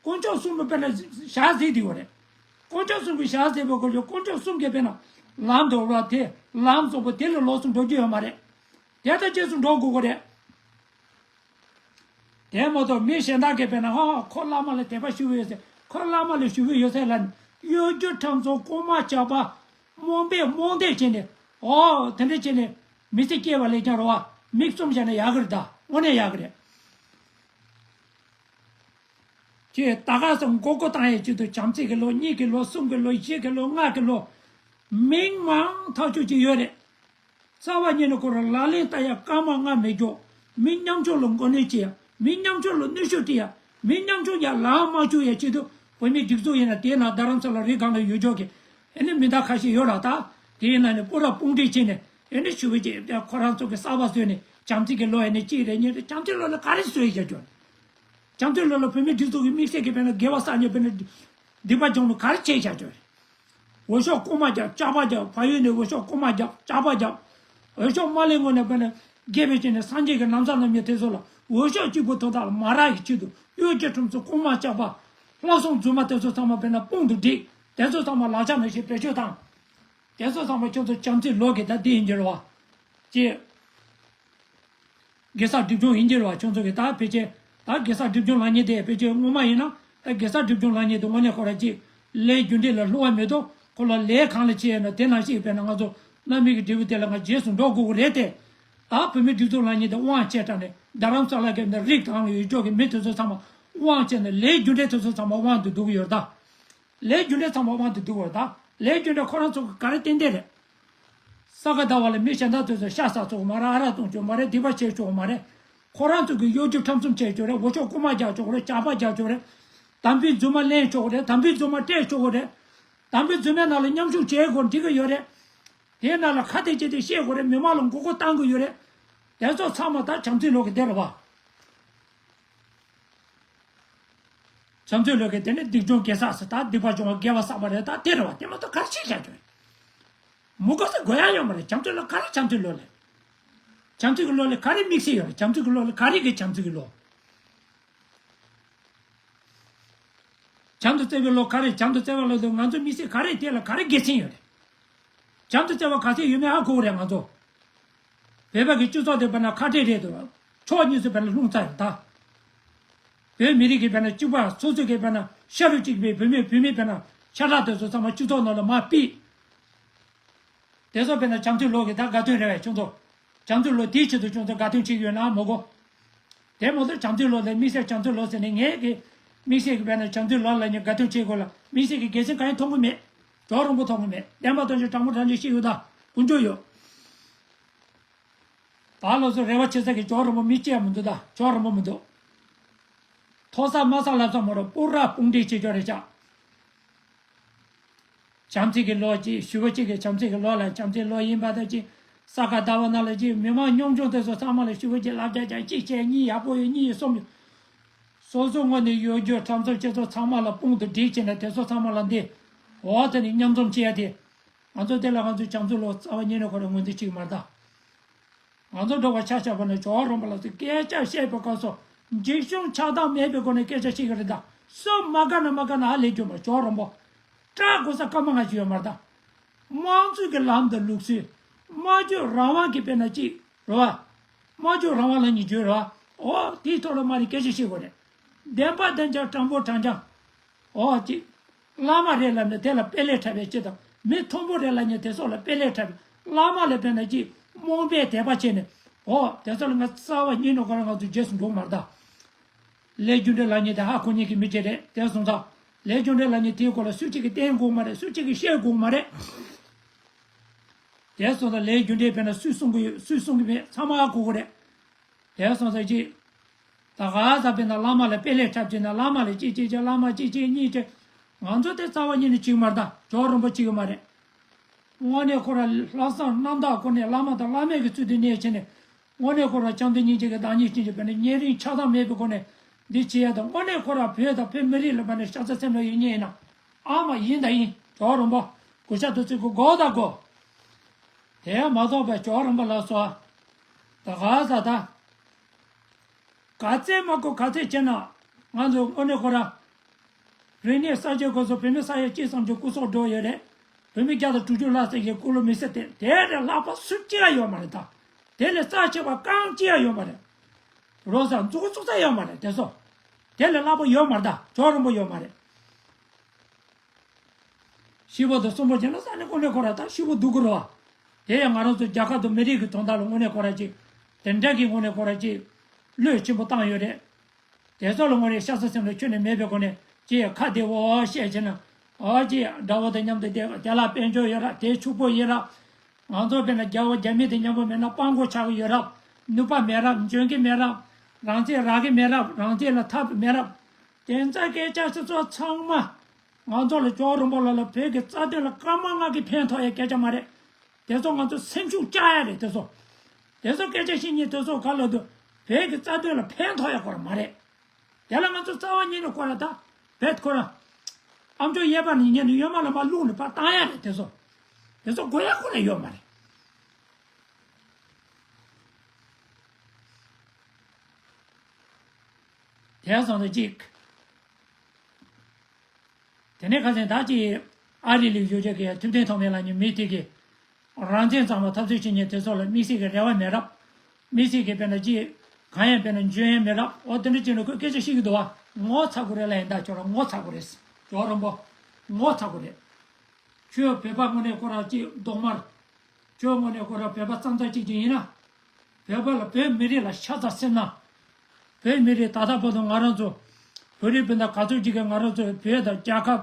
དཀོན་མཆོག་གསུམ་པོ་དཔེར་ན་ཞག་ཟིན་དེ་བ་རེད། དཀོན་མཆོག་གསུམ་གྱི་ཞག་ཟིན་པའི་སྐོར་ལ་དཀོན་མཆོག་གསུམ་གྱི་དཔེར་ན་ལམ་དུ་ར་དེ་ལམ་སོགས་པ་དེ་ལས་ལོགས་སུ་འགྲོ་རྒྱུ་ཡོད་མ་རེད། དེ་ལྟར་རྗེས་སུ་འགྲོ་དགོས་ཀྱི་རེད། དེ་མ་གཏོགས་མི་གཞན་དག་གིས་དཔེར་ན་ཧ་ཧ་ཁོ་བླ་མ་ལ་དད་པ་ཞུ་གི་ཡོད་ཟེར་ཁོ་བླ་མ་ལ་ཞུ་གི་ཡོད་ཟེར་ལབ་ནས་གཡོ་སྒྱུ་ཁྲམ་གསོག་རྐུན་མ་ཇག་པ་རྨོངས་པས་རྨོངས་དད་བྱས་ནས་ཨོ་དེ་འདྲ་བྱས་ནས་མི་ཚེ་སྐྱེལ་བ་ལས་ཀྱང་རེད་བ། མིག་བཙུམ་བཞག་ན་ཡག་གི་རེད་ད། དངོས་གནས་ཡག་གི་རེད། ཁྱེད་ད་ག་སེ་མགོ་སྐོར་བཏང་ཡས་ཆེད་དུ་བྱམས་བརྩེ་གི་ལོ་གཉིས་ཀྱི་ལོ་གསུམ་གྱི་ལོ་བཞི་གི་ལོ་ལྔ་གི་ལོ། མིང་མང་ཐག་ཆོད་ཅིག་ཡོད་རེད། རྩ་བ་ཉིད་ནས་ཁོ་རང་ལག་ལེན་བསྟར་ཡ་སྐར་མ་ལྔ་མི་འཇོག་མི་ཉམ་ཆུང་ལ་མགོ་གནོན་བྱེད་ཡ། མི་ཉམ་ཆུང་ལ་གནོན་ཤུགས་སྤྲད་ཡ། མི་ཉམ་ཆུང་ཡ་ལམ་མ་བཅུག་ཡ་ཆེད་དུ་བོད་མིའི་སྒྲིག་འཛུགས་ཡིན་ན་དེའི་ནང་རྡ་རམ་ས་ལ་རི་སྒང་ལ་ཡོད་ཆོག་གི་ཨེ་ནི་མི་སྣ་ཁ་ཤས་ཡོད་ར་ད། དེའི་ནང་ནས་སྤུ་ར་དཔུང་སྒྲིག་བྱས་ནས་ཨེ་ནི་ཞུ་བའི་ཅིག་ཁོ་རང་ཚོ་གི་གསར་པ་བཟོས་ནས་བྱམས་བརྩེ་གི་ལོ་ཨེ་ནི་གཅིག་རེ་གཉིས་རེ་བྱམས་བརྩེ་ལོ་ལ་ག་རེ་བཟོས་ཡ་ཆོག་བྱམས་བརྩེ་ལོ་ལ་བོད་མིའི་སྒྲིག་འཛུགས་ཀྱི་དམིགས་བསལ་གྱི་དཔེར་ན་དགེ་བ་བསགས་ནས་དཔེར་ན་སྡིག་པ་སྦྱོང་ནས་ག་རེ་བྱས་བཞག་ཆོག་འོས་ཤོག་རྐུན་མ་རྒྱག་ལྕགས་པ་རྒྱག་ཕ་ཡུལ་ནས་འོས་ཤོག་རྐུན་མ་རྒྱག་ལྕགས་པ་རྒྱག་འོས་ཤོག་མ་ལེན་སྔོན་ནས་དཔེར་ན་དགེ་བའི་བྱས་ནས་སངས་རྒྱས་ཀྱི་ལམ་སང་ལམ་ཉེ་དེ་ཚོ་ལ་འོས་ཤོག་གཅིག་པུ་དོན་དག་ལ་མ་རག་གི་ཆེད་དུ་གཡོ་སྒྱུ་ཁྲམ་གསོག་རྐུན་མ་ལྕགས་པ་ལྷ་སྲུང་རྫུན་མ་དེ་ཚོ་ཚང་མ་དཔེར་ན་དཔུང་དུ་བསྒྲིགས་དེ་ཚོ་ཚང་མ་ལག་ཆ་ནང་བཞིན་བེད་སྤྱོད་བཏང་། དེ་ཚོ་ཚང་མ་ཁྱོད་ཚོ་བྱམས་བརྩེ་ལོ་གི་ད་འདི་ཡིན་གྱི་རེད་བ། ཅེས། དགེ་བསགས་སྒྲིབ་སྦྱོང་ཡིན་གྱི་རེད་བ། ཁྱོད་ཚོ་གི་ད་ཕལ་ཆེར་ད་དགེ་བསགས་སྒྲིབ་སྦྱོང་ལབ་མཁན་དེ་ཕལ་ཆེར་སྔོན་མ་ཡིན་ན་ད་དགེ་བསགས་སྒྲིབ་སྦྱོང་ལབ་མཁན་དེ་དངོས་གནས་ཁོ་རང་ཅིག་ལས་རྒྱུ་འབྲས་ལ་བསླུ་བ་མེད་དོ། ཁོ་ལ་ལས་གང་ལ་བྱས་ཡོད་ན་དེ་ནང་བཞིན་དཔེར་ན་ང་ཚོ་རྣམ་སྨིན་གྱི་འབྲས་བུ་དེ་ལ་ང་རྗེས་སུ་འགྲོ་དགོས་ཀྱི་རེད་དེ། ད་བོད་མི་སྒྲིག་འཛུགས་ལབ་མཁན་དེ་དབང་བྱས་དྲགས་ནས་རྡ་རམ་ས་ལ་གི་ནས་རིགས་གང་ལ་ཡོད་ཅོག་གི་མི་དེ་ཚོ་ཚང་མ་དབང་བྱས་ནས་ལས་རྒྱུ་འབྲས་དེ་ཚོ་ཚང་མ་དབང་དུ་བསྡུ་གི་ཡོད་རེད་ད། ལས་རྒྱུ་འབྲས་ཚང་མ་དབང་དུ་བསྡུ་བར་ད། ལས་རྒྱུ་འབྲས་ཁོ་རང་ཚོ་གི་ག་རེ་ཏན་ཏན་རེད། ས་ག་ཟླ་བ་ལ་མི་གཞན་དག་ཚོས་ཤ་ཟ་ཆོག་མ་རེད། ཨ་རག་འཐུང་ཆོག་མ་རེད། སྡིག་པ་བྱེད་ཆོག་མ་རེད། ཁོ་རང་ཚོ་གི་གཡོ་སྒྱུ་ཁྲམ་གསུམ་བྱེད་ཆོག་རེད། འོས་ཤོག་རྐུན་མ་རྒྱག་ཆོག་རེད། ཇག་པ་རྒྱག་ཆོག་རེད། དམ་པའི་རྫུན་མ་ལེན་ཆོག་རེད། དམ་པའི་རྫུན་མ་སྤྲད་ཆོག་རེད། དམ་པའི་རྫུན་མའི་ནང་ལ་མཉམ་ཞུགས་བྱེད་དགོས་འགྲིག་གི་ཡོད་རེད། དེའི་ནང་ལ་ཁ་གཏད་བྱས་ཏེ་བཤད་དགོས་རེད། མི་མང་ལ་མགོ་སྐོར་བཏང་དགོས་ཡོད་རེད། དེ་ཚོ་ཚང་མ་ད་བྱམས་བརྩེ་ལོ་གི་དེ་རེད་བ། བྱམས་བརྩེ་ལོ་གི་དེ་ནི་སྡིག་སྦྱོང་དགེ་བསགས་ཟེར་ད་སྡིག་པ་སྦྱོང་བ་དགེ་བ་བསགས་པ་རེད། ད་དེ་རེད་བ། དེ་མ་གཏོགས་ག་རེ་བྱས་བཞག་རྒྱུ་རེད། མུ་ག་ས་དགོས་ཡ་ཡོད་མ་རེད། བྱམས་བརྩེ་ལོ་ག་རེ་བྱམས་བརྩེ་ལོ་ལས། བྱམས་བརྩེ་གི་ལོ་ལས་ག་རེ་དམིགས་བསལ་ཡོད་རེད། བྱམས་བརྩེ་གི་ལོ་ལས་ག་རེ་གི་བྱམས་བརྩེ་གི་ལོ། བྱམས་དང་བརྩེ་བའི་ལོ་ག་རེ། བྱམས་དང་བརྩེ་བའི་ལོ་དེ་ང་ཚོ་དམིགས་བསལ་ག་རེ་དེ་ལ་ག་རེ་དགེ་མཚན་ཡོད་རེད། བྱམས་དང་བརྩེ་བ་ག་ཚད་ཡོད་མེད་ཧ་གོ་གི་རེད་ང་ཚོ། བོད་པ་གི་སྤྱི་ཚོགས་དེ་དཔེར་ན་ཁ་བྲལ་རེད་འདུག་ཕྱོགས་གཉིས་སུ་དཔེར་ན་ལྷུང་ཚར་ཡོད་ད། བོད་མི་རིགས་ཀྱི་དཔེར་ན་གཅིག་པ་སོ་སོ་གི་དཔེར་ན་ཤ་རུས་གཅིག་པའི་བོད་མི་བོད་མི་དཔེར་ན་ཤ་ཁྲག་དེ་ཚོ་ཚང་མ་སྤྱི་ཚོགས་ནང་ལ་མར་ཕུད། དེ་ཚོ་དཔེར་ན་བྱམས་བརྩེ་ལོ་གི་ད་དགའ་སྟོན་རེད་བས་ཁྱོད་ཚོ། བྱམས་བརྩེ་ལོ་དེའི་ཆེད་དུ་ཁྱོད་ཚོ་དགའ་སྟོན་བྱེད་ཀྱི་ཡོད་ན་མ་གོ། དེ་མ་གཏོགས་བྱམས་བརྩེ་ལོ་དེ་དམིགས་བསལ་བྱམས་བརྩེ་ལོ་ཟེར་ནས་ངས་ཀྱི་དམིགས་བསལ་གྱི་དཔེར་ན་བྱམས་བརྩེ་ལོ་ལ་ཉེ་དགའ་སྟོན་བྱེད་དགོས་ལ་དམིགས་བསལ་གྱི་དགེ་མཚན་གང་ཡང་མཐོང་གི་མེད། ཇོ་རོང་པོ་མཐོང་གི་མེད། བདེན་པ་དོན་ཆེན་དྲང་པོ་དྲང་ཆེན་ཤེས་ཡོད་ད། ཀུན་སྤྱོད་ཡོད། ད་ལོ་ཚོ་རེ་བ་ཆེ་ས་གི་ཇོ་རོང་པོ་མི་སྐྱེ་མི་འདུག་ད་ཇོ་རོང་པོ་མི་འདུག་མཐོ་ས་དམའ་ས་ལབ་ས་མ་རོ་སྤུ་ར་དཔུང་སྒྲིག་བྱེད་ཆོག་རེ་ཆག་བྱམས་བརྩེ་གི་ལོ་གཅིག་ཞུ་བ་གཅིག་གི་བྱམས་བརྩེ་གི་ལོ་ལ་བྱམས་བརྩེ་ལོ་ཡིན་པ་དང་གཅིག་ས་ག་ཟླ་བ་ནང་ལ་གཅིག་མི་མང་ཉམ་ཆུང་དེ་ཚོ་ཚང་མ་ལ་ཞུ་བ་གཅིག་ལབ་རྒྱག་རྒྱག་གཅིག་བྱས་གཉིས་ཡག་པོ་ཡོད་གཉིས་ཡོད་གསུམ་ཡོད། སོ་སོ་ངོས་ནས་གཡོ་སྒྱུ་ཁྲམ་གསོག་བྱེད་ཚོ་ཚང་མ་ལ་དཔུང་དུ་སྒྲིལ་བྱས་ནས་དེ་ཚོ་ཚང་མ་ལ་འདི་འོ་དེ་ནི་མཉམ་འཛོམས་བྱེད་ཡ་དེ། ང་ཚོ་དེ་ལ་ང་ཚོའི་བྱམས་བརྩེ་ལོ་རྩ་བ་ཉིད་ནས་ཁོ་རང་ངོས་འཛིན་བྱེད་ཀྱི་མ་རེད་ད། ང་ཚོ་འགྲོ་བ་ཆ་བཞག་པ་ནས་ཇོ་རོང་པོ་ལ་ཚོས་སྐད་ཆ་བཤད་པའི་སྐབས་སུ་འཇིགས་ཞུམ་ཆགས་སྡང་མེད་པའི་སྒོ་ནས་སྐད་ཆ་བཤད་ཀྱི་རེད་ད། སུ་མ་དགའ་ན་མ་དགའ་ན་ཧ་ལས་རྒྱུ་མ་ཇོ་རོང་པོ། སྐྲག་དགོས་ས་སྐར་མ་ལྔ་ཞིག་ཡོད་མ་རེད་ད། དམངས་གཙོའི་གི་ལམ་དང་ལུགས་སྲོལ། སྨྲ་བརྗོད་རང་དབང་གི་དཔེར་ན་གཅིག་རེད་བ། སྨྲ་བརྗོད་རང་དབང་ལབ་མཁན་བརྗོད་རེད་བ། འོ་དེའི་ཐོག་ལ་མ་རེད་སྐད་ཆ་བཤད་དགོས་རེད། བདེན་པ་བདེན་རྐྱང་དྲང་པོ་དྲང་རྐྱང་། འོ་ཅིག་བླ་མ་རེད་ལབ་ནས་དེ་ལ་དཔེ་ལས་འཁྲབ་པའི་ཅི་དང་མི་མཐོན་པོ་རེད་ལབ་ནས་དེ་སོགས་ལ་དཔེ་ལས་འཁྲབ་པའི་བླ་མ་ལ་དཔེར་ན་ཅིག་རྨོངས་པའི་དད་པ་བྱས་ནས་འོ་དེ་ཚོ་ལ་ང་རྩ་བ་ཉིད་ནས་ཁོ་རང་ང་ཚོ་རྗེས་སུ་འགྲོ་མ་རེད་ད། ལས་རྒྱུ་འབྲས་ལབ་མཁན་དེ་ཧ་གོ་མཁན་གྱི་མི་ཅིག་རེད་དེ་སོང་ཙང་ ལས་རྒྱུ་འབྲས་ལབ་མཁན་དེའི་སྐོར་ལ་སུ་གཅིག་གིས་བསྟན་དགོས་མ་རེད། སུ་གཅིག་གིས་བཤད་དགོས་མ་རེད། དེ་སོང་ཙང་ལས་རྒྱུ་འབྲས་དཔེར་ན་སུས་གསུང་གི་ཡོད། སུས་གསུང་གི་མེད། ཚང་མ་གོ་གི་རེད། དེ་སོང་ཙང་ཅིག་ད་ག་ས་དཔེར་ན་བླ་མ་ལ་དཔེ་ལས་འཁྲབ་བྱས་ན། བླ་མ་ལ་གཅིག་གཅིག་བྱས། བླ་མ་གཅིག་གཅིག་གཉིས་བྱས། ང་ཚོ་དེ་རྩ་བ་ཉིད་ནས་གཅིག་མ་རེད་ད། ཇོ་རིན་པོ་གཅིག་མ་རེད། དངོས་གནས་ཁོ་རང་ལྷག་བསམ་རྣམ་དག་སྒོ་ནས་བླ་མ་དང་བླ་མའི་གི་ཚུལ་དུ་གནས་བྱས་ནས། དངོས་གནས་ཁོ་རང་བཅོམ་ལྡན་སྙིང་རྗེ་གི་བདག་ཉིད་ཅན་གྱི་དཔེར་ན་ཉེ་རིང་ཆགས་སྡང་མེད་པའི་སྒོ་ནས་འདི་བྱེད་ཡ་དང་། དངོས་གནས་ཁོ་རང་བོད་དང་བོད་མི་རིགས་ལ་དཔེར་ན་ཤ་ཚ་སེམས་ལ་ཡོད་མཁན་ཡིན་ན། ཨ་མ་ཡིན་དང་ཡིན། ཇོ་རིན་པོ་གུས་ཞབས་དང་བརྩི་བཀུར་དགོས་དང་དགོས། དེ་མ་གཏོགས་པའི་ཇོ་རིན་པོ་ལ་སོགས་ད་ག་ས་ད། ག་ཚད་མ་དགོས་ག་ཚད་བྱས་ན། ང་ཚོ་དངོས་གནས་ཁོ་རང་རིག་གནས་གསར་བརྗེ་སྐབས་སུ་བོད་མི་ས་ཡ་གཅིག་ཙམ་གྱི་སྐུ་སྲོག་འགྲོ་ཡོད་རེད། བོད་མི་བརྒྱ་དང་དྲུག་ཅུ་ལྷག་ཙམ་གྱི་སྐུ་ལུས་མེ་སྲེག་བཏང་། དེ་ལས་ལྷག་པ་སུ་གཅིག་ཡང་ཡོད་མ་རེད་ད། དེ་ལས་རྩ་ཆེ་བ་གང་གཅིག་ཡང་ཡོད་མ་རེད། རོགས་ས་མཛུབ་གུ་བཙུགས་ས་ཡོད་མ་རེད་དེ་ཚོ། དེ་ལས་ལྷག་པ་ཡོད་མ་རེད་ད། ཇོ་རིན་པོ་ཡོད་མ་རེད། ཤི་བོ་དང་གསོན་པོ་བྱས་ན་ས་ནས་དངོས་གནས་ཁོ་ར་ད་ཤི་བོ་སྡུག་གི་རེད་བ། དེ་ཡང་ང་རང་ཚོ་རྒྱལ་ཁབ་དང་མི་རིགས་ཀྱི་དོན་དག་ལ་དངོས་གནས་ཁོ་ར་ཅིག་དེ་འདྲ་གི་དངོས་གནས་ཁོ་ར་ཅིག་བློས་ཆེན་པོ་བཏང་ཡོད་རེད། དེ་ཚོ་ལ་དངོས་གནས་ཤ་ཚ་སེམས་ལ་ཁྱོན་ནས་མེད་པའི་སྒོ་ནས་ཅིག་ཁ་བདེ་བོ་བཤད་བྱས་ན། ཨོ་ཅིག་དགྲ་བོ་དང་མཉམ་དུ་བསྡད། དེ་ལ་དཔལ་འབྱོར་ཡོད་ར། དེ་ཕྱུག་པོ་ཡིན་ར། ང་ཚོ་དཔེར་ན་རྒྱལ་བོ་རྒྱ་མི་དང་མཉམ་པོ་མེད་ན་དཔའ་མགོ་ཆག་གི་ཡོད་ར། ནུས་པ་མེད་ར། འཇོན་གི་མེད་ར། རང་བཙན་རག་གི་མེད་ར། རང་བཙན་ལ་ཐབས་མེད་ར། དེ་ཚོ་སྐད་ཆ་ཚོ་ཚང་མ། ང་ཚོ་ལ་ཇོ་རིན་པོ་ལ་ལ་བོད་ཀྱི་རྩ་དོན་ལ་སྐར་མ་ལྔ་གི་ཕན་ཐོགས་ཡ་སྐད་ཆ་མ་རེད། དེ་ཚོ་ང་ཚོ་སེམས་ཤུགས་བཅག་ཡ་རེད་དེ་ཚོ། དེ་ཚོ་སྐད་ཆ་བཤད་མཁན་དེ་ཚོ་ག་ལ་དུ་བོད་ཀྱི་རྩ་དོན་ལ་ཕན་ཐོགས་ཡ་ཁོ་ར་མ་རེད། དེ་ལ་ང་ཚོ་རྩ་བ་ཉིད་ནས་ཁོ་ར་ད་བེད་ཁོ་ར། ཨ་མཆོག་གཡས་པ་ནས་ཉན་ནས་གཡོན་མ་ལ་མར་བླུགས་ནས་ཕར་བཏང་ཡ་རེད་དེ་ཚོ། དེ་ཚོ་དགོས་ཡ་ཁོ་ར་ཡོད་མ་རེད། དེ་ཙང་དུ་གཅིག་དེ་ནས་ཁ་སང་ད་ཅི་ཨ་རི་ལ་ཡོད་ཅག་གི་ཐུབ་བསྟན་ཐོགས་མེད་ལབ་མཁན་མི་དེ་གིས་རང་བཙན་གཙང་མ་འཐབ་རྩོད་བྱེད་མཁན་དེ་ཚོ་ལ་དམིགས་བསལ་གྱི་རེ་བ་མེད་རབས། དམིགས་བསལ་གྱི་དཔེར་ན་ཅི་གང་ཡང་དཔེར་ན་འཇོན་ཡང་མེད་རབས། འོ་དེ་འདྲ་ཅིག་ལ་ཁོས་སྐད་ཆ་བཤད་ཀྱི་འདུག་བ། ངོ་ཚ་དགོས་རེད་ལབ་ཡིན་ད། ཁྱོད་རང་ངོ་ཚ་དགོས་རེད། ཇོ་རིན་པོ། ངོ་ཚ་དགོས་རེད། ཁྱོད་བོད་པ་དངོས་གནས་ཁོ་རང་ཅིག་གདོང་དམར། ཁྱོད་དངོས་གནས་ཁོ་རང་བོད་པ་རྩ་འཛིན་གཅིག་ཅིག་ཡིན་ན། བོད་པ་ལ་བོད་མི་རིགས་ལ་ཤ་ཚ་སེམས་ན། བོད་མི་རིགས་ད་ལྟ་བར་དུ་ང་རང་ཚོ། བོད་རིགས་སྤུན་ཟླ་ག་ཚོད་ཅིག་གིས་ང་རང་ཚོའི་བོད་དང་རྒྱལ་ཁབ།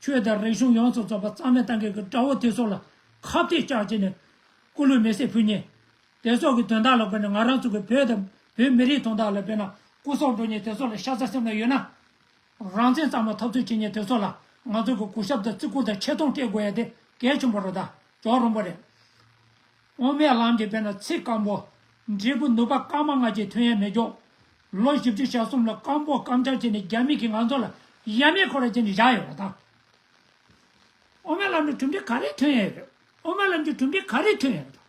ཆོས་དང་རིག་གཞུང་ཡོངས་སུ་རྫོགས་པ་རྩ་མེད་བཏང་མཁན་གྱི་དགྲ་བོ་དེ་ཚོ་ལ་ཁ་གཏད་བཅག་བྱས་ནས་སྐུ་ལུས་མེ་སྲེག་ཕུལ་མཁན། དེ་ཚོ་གི་དོན་དག་ལ་དགོས་ནས་ང་རང་ཚོ་གི་བོད་དང་བོད་མི་རིགས་དོན་དག་ལ་དཔེར་ན་སྐུ་སྲོག་འགྲོ་མཁན་དེ་ཚོ་ལ་ཤ་ཚ་སེམས་ན་ཡོད་ན། རང་བཙན་གཙང་མ་འཐབ་རྩོད་བྱེད་མཁན་དེ་ཚོ་ལ་ང་ཚོ་གི་གུས་ཞབས་དང་བརྩི་བཀུར་དང་ཆེ་མཐོང་སྤྲད་དགོས་ཡ་དེ་གལ་ཆེན་པོ་རེད་ད། ཇོ་རིན་པོ་རེད། དབུ་མའི་ལམ་གྱི་དཔེར་ན་ཚིག་སྐམ་པོ། འབྲས་བུ་ནུས་པ་སྐར་མ་ལྔ་ཅིག་ཐོན་ཡ་མེད་ཀྱོག་ལོ་བཞི་བཅུ་ཞེ་གསུམ་ལ་སྐམ་པོ་སྐམ་ཆག་བྱས་ནས་རྒྱ་མི་གིས་ང་ཚོ་ལ་ཡ་མེད་ཁོ་ར་བྱས་ནས་བཞག་ཡོད་རེད་ད། དབུ་མའི་ལམ་གྱི་གྲུབ་འབྲས་ག་རེ་ཐོན་ཡ་ཡོད་རེད། དབུ་མའི་ལམ་གྱི་གྲུབ་འབྲས་ག་རེ་ཐོན་ཡ་རེད་ད།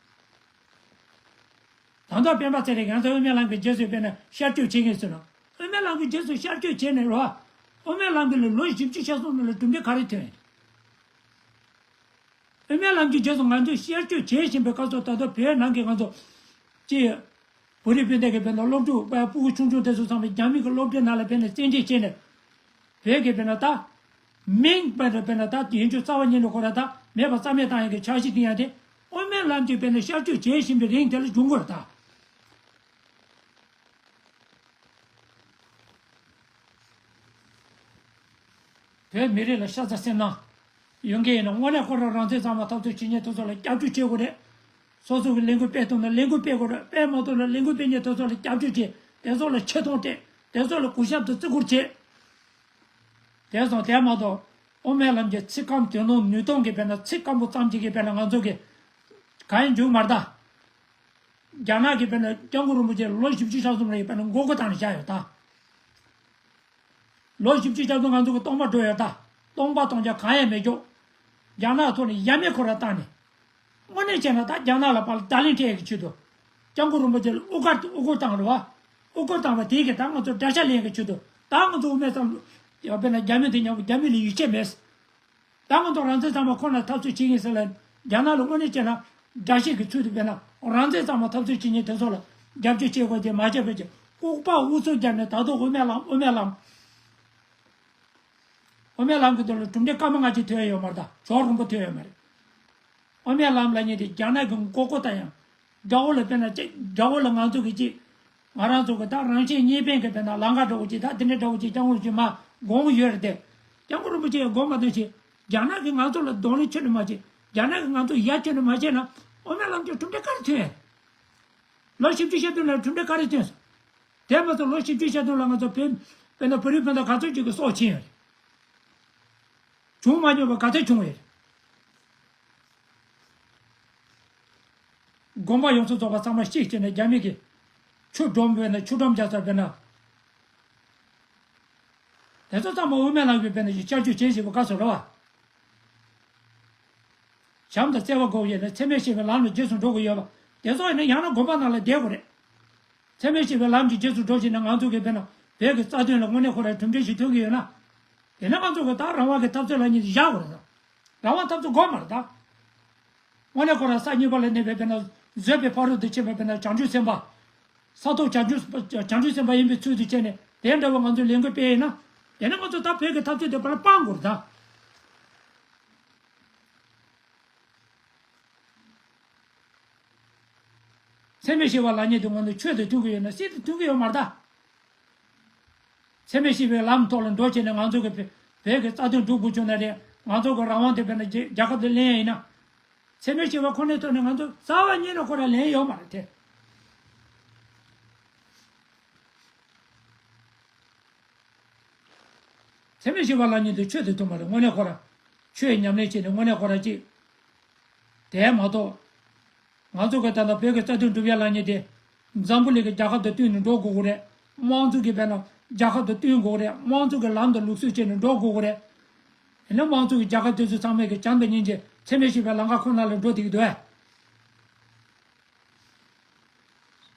ད་ལྟ་སྤེན་པ་ཚེ་རིང་ང་ཚོ་དབུ་མའི་ལམ་གྱི་རྗེས་སུ་དཔེར་ན་ཤར་བསྐྱོད་བྱེད་མཁན་ཚོ་ལ། དབུ་མའི་ལམ་གྱི་རྗེས་སུ་ཤར་བསྐྱོད་བྱས་ནས་རོ། དབུ་མའི་ལམ་གྱི་ལོ་བཞི་བཅུ་ཞེ་གསུམ་ལ་གྲུབ་འབྲས་ག་རེ་ཐོན། དབུ་མའི་ལམ་གྱི་རྗེས་སུ་ང་ཚོས་ཤར་བསྐྱོད་བྱེད་བཞིན་པའི་སྐབས་སུ་ད་ལྟ་བོད་ནང་གི་ང་ཚོ་ཅི། བོད་རིགས་སྤུན་ཟླ་གི་དཔེར་ན་སློབ་ཕྲུག་པ་སྤུ་གུ་ཆུང་ཆུང་དེ་ཚོ་ཚང་མས་རྒྱ་མི་གི་སློབ་གྲྭའི་ནང་ལ་དཔེར་ན་བཙན་ཁྲིད་བྱས་ནས། བོད་ཀྱི་དཔེར་ན་ད། མིང་དཔེར་ན་དཔེར་ན་ད་དེ་ཡིན་རྒྱུ་རྩ་བ་ཉིད་ནས་ཁོ་ར་ད་མེད་པ་རྩ་མེད་བཏང་ཡག་གི་འཆར་གཞི་དེ་ཡང་དེ། དབུ་མའི་ལམ་གྱི་དཔེར་ན་ཤར་བསྐྱོད་བྱེད་བཞིན་པའི་རིང་དེ་ལ་འབྱུང་དགོས་རེད་ད། བོད་མི་རིགས་ལ་ཤ་ཚ་སེམས་ནང་ཡོང་གི་ཡིན་ན། དངོས་གནས་ཁོ་རང་རང་བཙན་གཙང་མ་འཐབ་རྩོད་བྱེད་མཁན་དེ་ཚོ་ལ་སྐྱབས་བཅོལ་བྱེད་དགོས་རེད། སོ་སོ་གི་ལས་འགུལ་སྤེལ་ཐུབ་ན་ལས་འགུལ་སྤེལ་དགོས་རེད། སྤེལ་མ་ཐུབ་ན་ལས་འགུལ་སྤེལ་མཁན་དེ་ཚོ་ལ་སྐྱབས་བཅོལ་བྱེད། དེ་ཚོ་ལ་ཆེ་མཐོང་སྤྲད། དེ་ཚོ་ལ་གུས་ཞབས་དང་བརྩི་བཀུར་བྱེད། དེ་སོང་དེ་མ་གཏོགས། དབུ་མའི་ལམ་གྱི་ཚིག་སྐམ་དོན་ལོང་ནུས་སྟོང་གི་དཔེར་ན་ཚིག་སྐམ་པོ་ཙམ་གྱིས་ཀྱི་དཔེར་ན་ང་ཚོ་གི་གང་ཡང་འཇུག་མ་རེད་ད། རྒྱ་ནག་གི་དཔེར་ན་སྐྱབས་མགོན་རིན་པོ་ཆེ་ལོ་བཞི་བཅུ་ཞེ་གསུམ་ལ་ཡི་དཔེར་ན་མགོ་སྐོར་བཏང་ནས་བཞག་ཡོད་ད། ལོ་བཞི་བཅུ་ཞེ་གསུམ་ང་ཚོ་གི་སྟོང་པ་འགྲོ་ཡོད་ད། སྟོང་པ་སྟོང་རྐྱང་གང་ཡང་མེད་ཀྱོག་རྒྱ་ནག་ཐོག་ནས་ཡ་མེད་ཁོ་ར་བཏང་ནས། དངོས་གནས་བྱས་ན་ད་རྒྱ་ནག་ལ་ཕར་བརྡ་ལན་སྤྲད་ཡག་གི་ཆེད་དུ། སྐྱབས་མགོན་རིན་པོ་ཆེ་ལ་དབུ་དཀར་དབུ་སྐོར་བཏང་རེད་བ། དབུ་སྐོར་བཏང་བ་དེ་གིས་ད་ང་ཚོ་དགྲ་ཤ་ལེན་ཡག་གི་ཆེད་དུ་ད་ང་ཚོ་དབུ་མའི་ལམ་ཡང་དཔེར་ན་རྒྱ་མི་དེ་མཉམ་པོ་རྒྱ་མི་ལ་ཡིད་ཆེས་མེད། ད་ང་ཚོ་རང་བཙན་གཙང་མ་ཁོ་ན་འཐབ་རྩོད་བྱེད་ཀྱིན་ཟེར་ལ། རྒྱ་ནག་ལ་དངོས་གནས་བྱས་ན་དགྲ་ཤ་གི་ཚུལ་དུ་དཔེར་ན་རང་བཙན་གཙང་མ་འཐབ་རྩོད་བྱེད་མཁན་དེ་ཚོ་ལ་རྒྱབ་སྐྱོར་བྱེད་དགོས་ཀྱི་མ་བྱས་པའི་ཆེད་ལྐུགས་པ་ཨུ་ཚུགས་བརྒྱབ་ནས་ད་དུང་དབུ་མའི་ལམ་དབུ་མའི་ལམ། དབུ་མའི་ལམ་གྱི་དོན་ལ་གྲུབ་འབྲས་སྐར་མ་ལྔ་གཅིག་ཐོན་ཡ་ཡོད་མ་རེད་ད། ཇོ་རིན་པོ་ཐོན་ཡོད་མ་རེད། དབུ་མའི་ལམ་ལབ་མཁན་དེ་རྒྱ་ནག་གི་མགོ་སྐོར་ལྟ་ཡང་། དགྲ་བོ་ལ་དཔེར་ན་ཅིག་དགྲ་བོ་ལ་ང་ཚོ་གི་ཅིག་ང་རང་ཚོ་གི་ད་རང་གཞན་གཉིས་ཕན་གི་དཔེར་ན་ལམ་ཁ་འདྲ་བོ་ཅིག་ད་དེ་འདྲ་འདྲ་བོ་ཅིག་སྐྱབས་མགོན་ཅིག་མ་དགོངས་ཡོད་རེད་དེ། སྐྱབས་མགོན་རིན་པོ་ཆེ་དགོངས་པ་དང་བཞིན་རྒྱ་ནག་གིས་ང་ཚོ་ལ་གདོང་ལེན་ཁྱོན་ནས་མ་བྱས། རྒྱ་ནག་གིས་ང་ཚོ་ཡ་ཁྱོན་ནས་མ་བྱས་ན་དབུ་མའི་ལམ་གྱི་གྲུབ་འབྲས་ག་རེ་ཐོན་ཡོད་རེད། ལོ་བཞི་བཅུ་ཞེ་བདུན་ལ་གྲུབ་འབྲས་ག་རེ་ཐོན་སོང་། དེ་མ་ཚད་ལོ་བཞི་བཅུ་ཞེ་བདུན་ལ་ང་ཚོ་བོད་བོད་ནང་བོད་རིགས་སྤུན་ཟླ་ག་ཚོད་ཅིག་གི་སྲོག་ཕྱིན་ཡོད་རེད། བྱུང་མ་མྱོང་བ་ག་ཚོད་བྱུང་ཡོད་རེད། དགོན་པ་ཡོངས་སུ་རྫོགས་པ་ཚང་མ་བཤིག་བྱས་ནས་རྒྱ་མི་གིས་ཆུ་སྒྲོམ་བས་ན་ཆུ་སྒྲོམ་རྒྱག་ས་བས་ན། དེ་ཚོ་ཚང་མ་དབུ་མའི་ལམ་གྱི་བས་ན་ཞིག་བསྐྱར་བཅོས་བྱེད་བཞིན་པ་ག་ཚོད་རེད་བ། བྱམས་དང་བརྩེ་བ་དགོས་ཡོད་ན་འཚེ་མེད་ཞི་བའི་ལམ་ལ་རྗེས་སུ་འགྲོ་དགོས་ཡོད་པ། དེ་ཚོ་ཡིན་ན་ཡང་ན་དགོན་པ་ནང་ལ་བསྡད་དགོས་རེད། འཚེ་མེད་ཞི་བའི་ལམ་གྱི་རྗེས་སུ་འགྲོ་བཞིན་ན་ང་ཚོ་གི་བས་ན་བོད་ཀྱི་རྩ་དོན་ལ་དངོས་གནས་ཁོ་རང་གྲུབ་འབྲས་ཤིག་ཐོན་གྱི་ཡོད་ན། དེ་ནས་ང་ཚོ་གི་ད་རང་དབང་གི་འཐབ་རྩོད་ལ་ཉིད་བཞག་དགོས་རེད་ད། རང་དབང་འཐབ་རྩོད་དགོས་མ་རེད་ད། དངོས་གནས་ཁོ་རང་ས་གཉིས་པ་ལ་གནས་པའི་དཔེར་ན་བཟོད་པའི་ཕ་རོལ་ཏུ་ཕྱིན་པ་དཔེར་ན་བྱང་ཆུབ་སེམས་དཔའ། ས་ཐོབ་བྱང་ཆུབ་བྱང་ཆུབ་སེམས་དཔའ་ཡིན་པའི་ཚུལ་དུ་བྱས་ནས་དེ་འདྲ་བ་ང་ཚོས་ལས་འགུལ་སྤེལ་ཡིན་ན། དེ་ནས་ང་ཚོ་ད་བོད་ཀྱི་འཐབ་རྩོད་དེ་བར་ལ་སྤང་དགོས་རེད་ད། འཚེ་མེད་ཞི་བ་ལབ་མཁན་དེ་ངོ་ནས་ཆོས་དང་མཐུན་གྱི་ཡོད་ན་སྲིད་དང་མཐུན་གྱི་ཡོད་མ་རེད་ད། འཚེ་མེད་ཞི་བའི་ལམ་ཐོག་ལ་འགྲོ་བྱས་ནས་ང་ཚོ་གི་བོད་བོད་ཀྱི་རྩ་དོན་སྒྲུབ་དགོས་བྱུང་ན་རེད། ང་ཚོ་གི་རང་དབང་དེ་བས་ན་རྒྱ་རྒྱལ་ཁབ་དེ་ལེན་ཡ་ཡིན་ན། འཚེ་མེད་ཞི་བ་ཁོ་ནའི་ཐོག་ནས་ང་ཚོ་རྩ་བ་ཉིད་ནས་ཁོ་རང་ལེན་ཡོད་མ་རེད་དེ། འཚེ་མེད་ཞི་བ་ལབ་མཁན་དེ་ཆོས་དང་མཐུན་པ་རེད། དངོས་གནས་ཁོ་རང་ཆོས་ཉམས་ལེན་བྱས་ནས་དངོས་གནས་ཁོ་རང་གཅིག་དེ་མ་གཏོགས། ང་ཚོ་གི་ད་ལྟ་བོད་ཀྱི་རྩ་དོན་སྒྲུབ་ཡ་ལབ་མཁན་དེ། འཛམ་བུ་གླིང་གི་རྒྱལ་ཁབ་དང་བསྟུན་ནས་འགྲོ་དགོས་ཀྱི་རེད། དམངས་གཙོ་གི་བས་ན་རྒྱལ་ཁབ་དང་བསྟུན་དགོས་ཀྱི་རེད། དམངས་གཙོ་གི་ལམ་དང་ལུགས་སྲོལ་བྱས་ནས་འགྲོ་དགོས་ཀྱི་རེད། ཡིན་ན་དམངས་གཙོ་གི་རྒྱལ་ཁབ་དེ་ཚོ་ཚང་མས་ཀྱི་བྱམས་དང་སྙིང་རྗེ་འཚེ་མེད་ཞི་བའི་ལམ་ཁ་ཁོ་ན་ལ་འགྲོ་ཐུབ་ཀྱི་འདུག་ཨེ།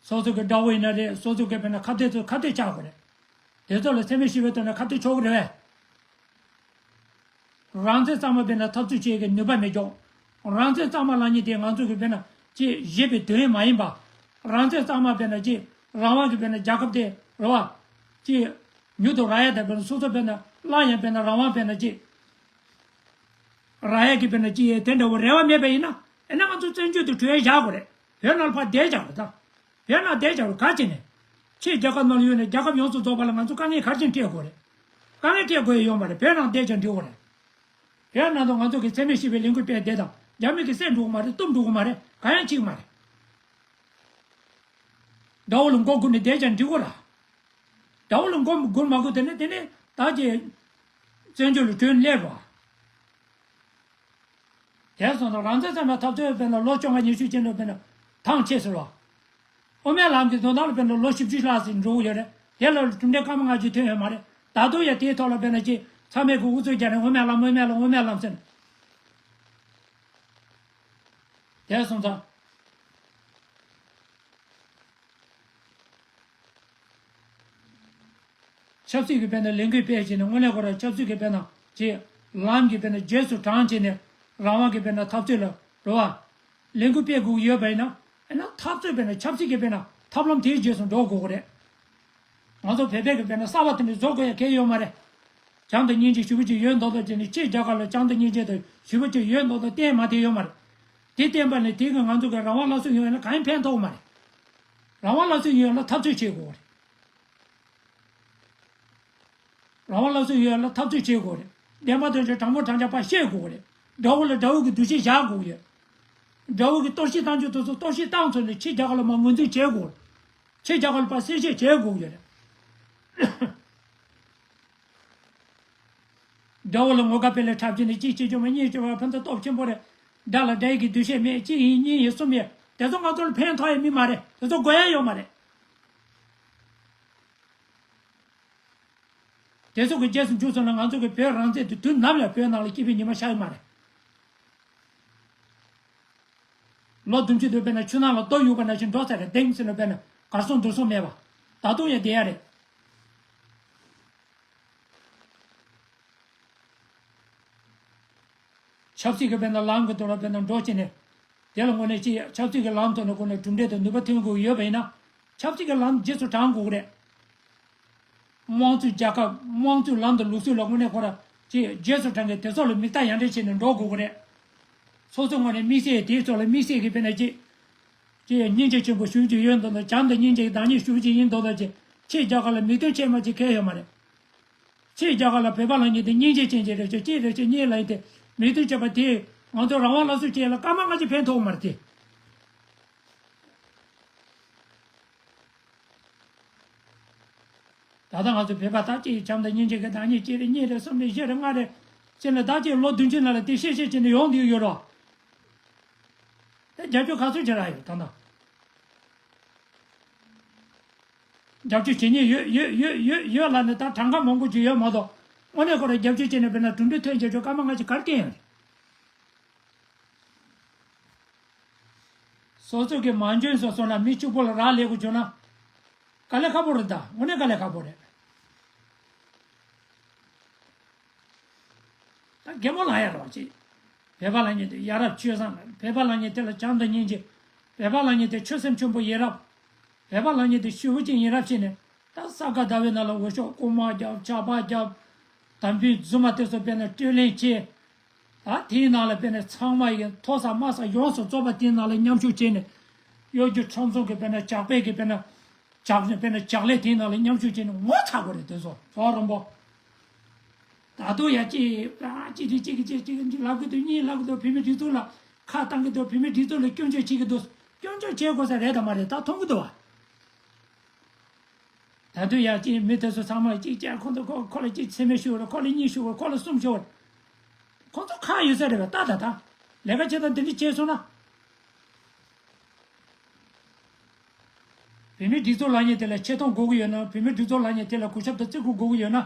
སོ་སོ་གི་དགྲ་བོ་ཡིན་ན་རེད། སོ་སོ་གི་བས་ན་ཁ་གཏད་ཚོ་ཁ་གཏད་བཅག་དགོས་རེད། དེ་ཚོ་ལ་འཚེ་མེད་ཞི་བའི་ཐོག་ནས་ཁ་གཏད་གཅོག་གི་རེད་བས། རང་བཙན་གཙང་མ་བས་ན་འཐབ་རྩོད་བྱེད་ཀྱི་ནུས་པ་མེད་ཀྱོག་རང་བཙན་གཙང་མ་ལབ་མཁན་དེ་ང་ཚོ་གི་བས་ན་ཅིག་བཞེད་པའི་དོན་མ་ཡིན་པ། རང་བཙན་གཙང་མ་བས་ན་ཅིག་རང་དབང་གི་བས་ན་རྒྱལ་ཁབ་དེ་རེད་བ། ཅིག་མྱུར་དུ་རག་ཡ་དང་བས་ན་སོ་སོ་བས་ན་སླར་ཡང་བས་ན་རང་དབང་བས་ན་ཅིག་རག་ཡ་གི་བས་ན་ཅིག་དེ་འདྲ་བོ་རེ་བ་མེད་པ་ཡིན་ན། ཨེ་ན་ང་ཚོ་བཙན་བྱོལ་དུ་བྲོས་བཞག་དགོས་རེད། བོད་ནང་ལ་ཕར་བསྡད་བཞག་རེད་ད། བོད་ནང་བསྡད་བཞག་རེད་ག་ཅི་ནས། ཕྱིའི་རྒྱལ་ཁབ་ནང་ལ་ཡོད་ནས་རྒྱལ་ཁབ་ཡོངས་སུ་རྫོགས་པ་ལ་ང་ཚོ་དཀའ་ངལ་ག་རེ་བྱུང་སྤྲད་དགོས་རེད། དཀའ་ངལ་སྤྲད་དགོས་ཡ་ཡོད་མ་རེད། བོད་ནང་བསྡད་ཀྱང་འགྲིག་གི་རེད། བོད་ནང་དུ་ང་ཚོ་གི་འཚེ་མེད་ཞི་བའི་ལས་འགུལ་སྤེལ་བསྡད་དང་རྒྱ་མི་གི་བསད་འགྲོ་གི་མ་རེད། གཏུབ་འགྲོ་གི་མ་རེད། གང་ཡང་བྱེད་ཀྱི་མ་རེད། དགྲ་བོ་ལ་མགོ་སྒུར་ནས་བསྡད་ཀྱང་འགྲིག་གི་རེད། དགྲ་བོ་ལ་མགོ་སྒུར་མ་དགོས། དེ་ནས་དེ་ནས་ད་ཀྱི་བཙན་བྱོལ་ལ་བྲོས་སླེབས་རོགས། དེ་སོང་ཙང་རང་བཙན་གཙང་མའི་འཐབ་རྩོད་དཔེར་ན་ལོ་བཅོ་ལྔ་ཉི་ཤུ་ཅན་དུ་དཔེར་ན་ཐང་ཆད་ཟེར་བ། དབུ་མའི་ལམ་གྱི་དོན་དག་ལ་དཔེར་ན་ལོ་བཞི་བཅུ་ལྷག་ཙམ་འགྲོ་གི་ཡོད་རེད། དེ་ལ་གྲུབ་འབྲས་སྐར་མ་ལྔ་བཅུ་ཐོན་ཡོད་མ་རེད། ད་དུང་ཡང་དེའི་ཐོག་ལ་དཔེར་ན་ཅིག་ཚང་མས་ཀྱི་ཨུ་ཚུགས་རྒྱག་ནས་དབུ་མའི་ལམ་དབུ་མའི་ལམ་དབུ་མའི་ལམ་ཟེར། དེ་སོང་ཙང་། ཆབ་སྲིད་ཀྱི་དཔེར་ན་ལས་འགུལ་སྤེལ་བྱས་ནས་དངོས་གནས་ཁོ་རང་ཆབ་སྲིད་ཀྱི་དཔེར་ན་ཅིག་ལམ་གྱི་དཔེར་ན་རྗེས་སུ་འབྲང་བྱས་ནས་རང་དབང་གི་དཔེར་ན་འཐབ་རྩོད་ལ་རེད་བ། ལས་འགུལ་སྤེལ་དགོས་ཀྱི་ཡོད་པ་ཡིན་ན་ཨེ་ན་འཐབ་རྩོད་དཔེར་ན་ཆབ་སྲིད་ཀྱི་དཔེར་ན་ཐབས་ལམ་དེའི་རྗེས་སུ་འགྲོ་དགོས་ཀྱི་རེད། ང་ཚོ་བོད་པའི་གི་དཔེར་ན་གསར་བ་དེ་འདྲ་བཟོ་དགོས་ཡ་གལ་ཡོད་མ་རེད། བྱམས་དང་སྙིང་རྗེ་ཞེ་པོ་ཅིག་ཡོད་མདོག་མདོག་བྱས་ནས་ཕྱིའི་རྒྱལ་ཁབ་ལ་བྱམས་དང་སྙིང་རྗེ་དང་ཞེ་པོ་ཅིག་ཡོད་མདོག་མདོག་བསྟན་མ་བསྟན་ཡོད་མ་རེད། དེ་བསྟན་པ་ནི་དེ་གིས་ང་ཚོ་གི་རང་དབང་སླར་གསོ་ཡོང་ཡ་ལ་གང་ཡང་ཕན་ཐོགས་མ་རེད། རང་དབང་སླར་གསོ་ཡོང་ཡ་ལ་འཐབ་རྩོད་བྱེད་དགོས་རེད། རང་དབང་སླར་གསོ་ཡོང་ཡ་ལ་འཐབ་རྩོད་བྱེད་དགོས་རེད། བདེན་པ་དོན་ཆེན་དྲང་པོ་དྲང་རྐྱང་ཕར་བཤད་དགོས་རེད། དགྲ་བོ་ལ་དགྲ་བོ་གི་འདུ་ཤེས་བཞག་དགོས་ཡོད། དགྲ་བོ་གི་གཏོར་བཤིག་བཏང་རྒྱུ་དེ་ཚོ་གཏོར་བཤིག་བཏང་ཚར་ནས་ཕྱི་རྒྱལ་ཁབ་ལ་མར་ངོས་འཛིན་བྱེད་དགོས། ཕྱི་རྒྱལ་ཁབ་ལ་ཕར་གསལ་བཤད་བྱེད་དགོས་ཡོད་རེད། དགྲ་བོ་ལ་ངོ་དགའ་དཔེ་ལ་འཁྲབ་བྱས་ནས་གཅིག་བྱེད་རྒྱུ་མ་གཉིས་བྱེད་པ་ཕན་ཐོགས་སྟོབས་ཆེན་པོ་རེད། དགྲ་ལ་དགྲ་ཡི་གི་འདུ་ཤེས་མེད། གཅིག་ཡིན་གཉིས་ཡིན་གསུམ་ཡིན། དེ་ཚོ་ང་ཚོ་ལ་ཕན་ཐོགས་ཡ་མི་མ་རེད། དེ་ཚོ་དགོས་ཡ་ཡོད་མ་རེད། དེ་ཚོ་གི་རྗེས་སུ་འཇུག་སོང་ན་ང་ཚོ་གི་བོད་རང་བཙན་དེ་དུས་ནམ་ཡང་བོད་ནང་ལ་སྐྱིད་པའི་ཉི་མ་ཤར་གི་མ་རེད། ལོ་བདུན་ཅུ་དུ་དཔེར་ན་ཆུ་ནང་ལ་རྡོ་གཡུགས་པ་ནང་བཞིན་འགྲོ་ཚར་རེད། དེང་སང་ལ་དཔེར་ན་གར་སོང་འདུག་སོང་མེད་པ། ད་དུང་ཡང་བསྡད་ཡ་རེད། ཆབ་སྲིད་ཀྱི་དཔེར་ན་ལམ་གྱི་ཐོག་ལ་དཔེར་ན་འགྲོ་བྱས་ནས། དེ་ལ་དངོས་གནས་ཅིག་ཆབ་སྲིད་ཀྱི་ལམ་ཐོག་ནས་ཁོ་ནས་གྲུབ་འབྲས་དང་ནུས་པ་ཐོན་དགོས་ཡོད་པ་ཡིན་ན། ཆབ་སྲིད་ཀྱི་ལམ་རྗེས་སུ་འབྲང་དགོས་ཀྱི་རེད། དམངས་གཙོའི་རྒྱལ་ཁབ་དམངས་གཙོའི་ལམ་དང་ལུགས་སྲོལ་ལ་དངོས་གནས་ཁོ་ར་ཅིག་རྗེས་སུ་འབྲང་མཁན་དེ་ཚོ་ལ་མིག་ལྟ་ཡང་འདྲེན་བྱས་ནས་འགྲོ་དགོས་ཀྱི་རེད། སོ་སོ་ངོས་ནས་དམིགས་བསལ་དེའི་ཕྱོགས་ལ་དམིགས་བསལ་གྱི་དཔེར་ན་ཅིག་ཅེས་སྙིང་རྗེ་ཆེན་པོ་ཞུ་རྒྱུ་ཡོད་མདོག་མདོག་བྱམས་དང་སྙིང་རྗེ་གི་བདག་ཉིད་ཞུ་རྒྱུ་ཡིན་མདོག་མདོག་ཅིག་ཕྱིའི་རྒྱལ་ཁབ་ལ་མིག་སྟོན་བྱས་མ་བྱས་ཁེལ་ཡོད་མ་རེད། ཕྱི་རྒྱལ་ཁབ་ལ་བོད་པ་ལབ་མཁན་དེ་སྙིང་རྗེ་ཅན་ཅིག་རེད་ཤག་ཅིག་རེད་ཤག་གཉིས་ལབ་ཡིན་ཏེ། མི་མཐུན་བྱས་པ་དེས་ང་ཚོ་རང་དབང་སླར་གསོ་བྱེད་ཡ་ལ་སྐར་མ་ལྔ་བཅུ་ཕན་ཐོགས་མ་རེད་དེ། ད་ལྟ་ང་ཚོ་བོད་པ་ད་ཅིག་བྱམས་དང་སྙིང་རྗེ་གི་བདག་ཉིད་གཅིག་རེད། གཉིས་རེད། གསུམ་རེད། བཞི་རེད། ལྔ་རེད། ཟེར་ནས་ད་ཅིག་ལོ་བདུན་ཅུ་ནང་ལ་དེ་བཤད་བཤད་བྱས་ནས་ཡོང་བསྡད་ཡོད་རེད། ད་རྒྱབ་སྐྱོར་ག་ཚོད་བྱེད་རག་ཡོད་ད་ལྟ། རྒྱབ་སྐྱོར་བྱེད་མཁན་ཡོད་ཡོད་ཡོད་ཡོད་ཡོད་ལབ་ནས་ད་གྲངས་ཀ་མང་པོ་ཅིག་ཡོད་མ་གཏོགས། དངོས་གནས་ཁོ་རང་རྒྱབ་སྐྱོར་བྱས་ནས་དཔེར་ན་གྲུབ་འབྲས་ཐོན་བྱེད་ཆོག་སྐར་མ་ལྔ་བཅུ་ག་རེ་བསྟན་ཡོད་རེད། སོ་སོ་གི་མ་འཇོན་སོ་སོ་ལ་མི་གཅིག་པོ་ལ་རག་ལས་དགོས་བྱུང་ན། དཀའ་ལས་ཁག་པོ་རེད་ད། དངོས་གནས་དཀའ་ལས་ཁག་པོ་རེད། ད་རྒན་མོ་ལ་ཡ་རོགས་ཅིག་བོད་པ་ལབ་མཁན་དེ་ཡ་རབས་སྤྱོད་བཟང་ལ། བོད་པ་ལབ་མཁན་དེ་ལ་བྱམས་དང་སྙིང་རྗེ། བོད་པ་ལབ་མཁན་དེ་ཆོས་སེམས་ཆེན་པོ་ཡིན་རབས། བོད་པ་ལབ་མཁན་དེ་ཞེ་པོ་ཅིག་ཡིན་རབས་བྱས་ནས་ད་ས་ག་ཟླ་བའི་ནང་ལ་འོས་ཤོག་རྐུན་མ་རྒྱབ། ཇག་པ་རྒྱབ། དམ་ཕུན་རྫུན་མ་དེ་ཚོ་དཔེར་ན་སྤྲོད་ལེན་བྱས། ད་དེའི་ནང་ལ་དཔེར་ན་ཚང་མ་ཡིན་མཐོ་ས་དམའ་ས་ཡོངས་སུ་རྫོགས་པ་དེའི་ནང་ལ་མཉམ་ཞུགས་བྱས་ནས། གཡོ་སྒྱུ་ཁྲམ་གསུམ་གྱི་དཔེར་ན་ཇག་པའི་གི་དཔེར་ན། ཇག་དཔེར་ན་ཇག་ལས་དེའི་ནང་ལ་མཉམ་ཞུགས་བྱས་ནས་ངོ་ཚ་དགོས་རེད་དེ་ཚོ་ཚོགས་རོམ་པོ། ད་དུང་ཡ་གཅིག་ཨ་གཅིག་གཅིག་གཅིག་གཅིག་གཅིག་ལབ་གི་འདུག་གཉིས་ལབ་གི་འདུག་བོད་མི་སྒྲིག་འཛུགས་ལ་ཁ་བཏང་གི་འདུག་བོད་མི་སྒྲིག་འཛུགས་ལ་སྐྱོན་བརྗོད་བྱེད་ཀྱི་འདུག་སྐྱོན་བརྗོད་བྱེད་དགོས་ས་རེད་དམ་མ་རེད་ད་མཐོང་གི་འདུག་བ། ད་དུང་ཡ་གཅིག་མི་དེ་ཚོ་ཚང་མ་གཅིག་བྱས་ཁོང་ཚོ་ཁོ་ཁོ་ལ་གཅིག་མཚན་སྨད་ཞུ་བར་ཁོ་ལ་གཉིས་ཞུ་བར་ཁོ་ལ་གསུམ་ཞུ་བར། ཁོང་ཚོ་ཁག་ཡོད་ས་རེད་བ་ད་ད་ད། ལས་ཀ་བྱེད་སྟངས་དེ་འདྲ་བྱས་སོང་ན། བོད་མིའི་སྒྲིག་འཛུགས་ལབ་མཁན་དེ་ལ་ཆེ་མཐོང་དགོས་ཀྱི་ཡོད་ན། བོད་མིའི་སྒྲིག་འཛུགས་ལབ་མཁན་དེ་ལ་གུས་ཞབས་དང་བརྩི་བཀུར་དགོས་ཀྱི་ཡོད་ན།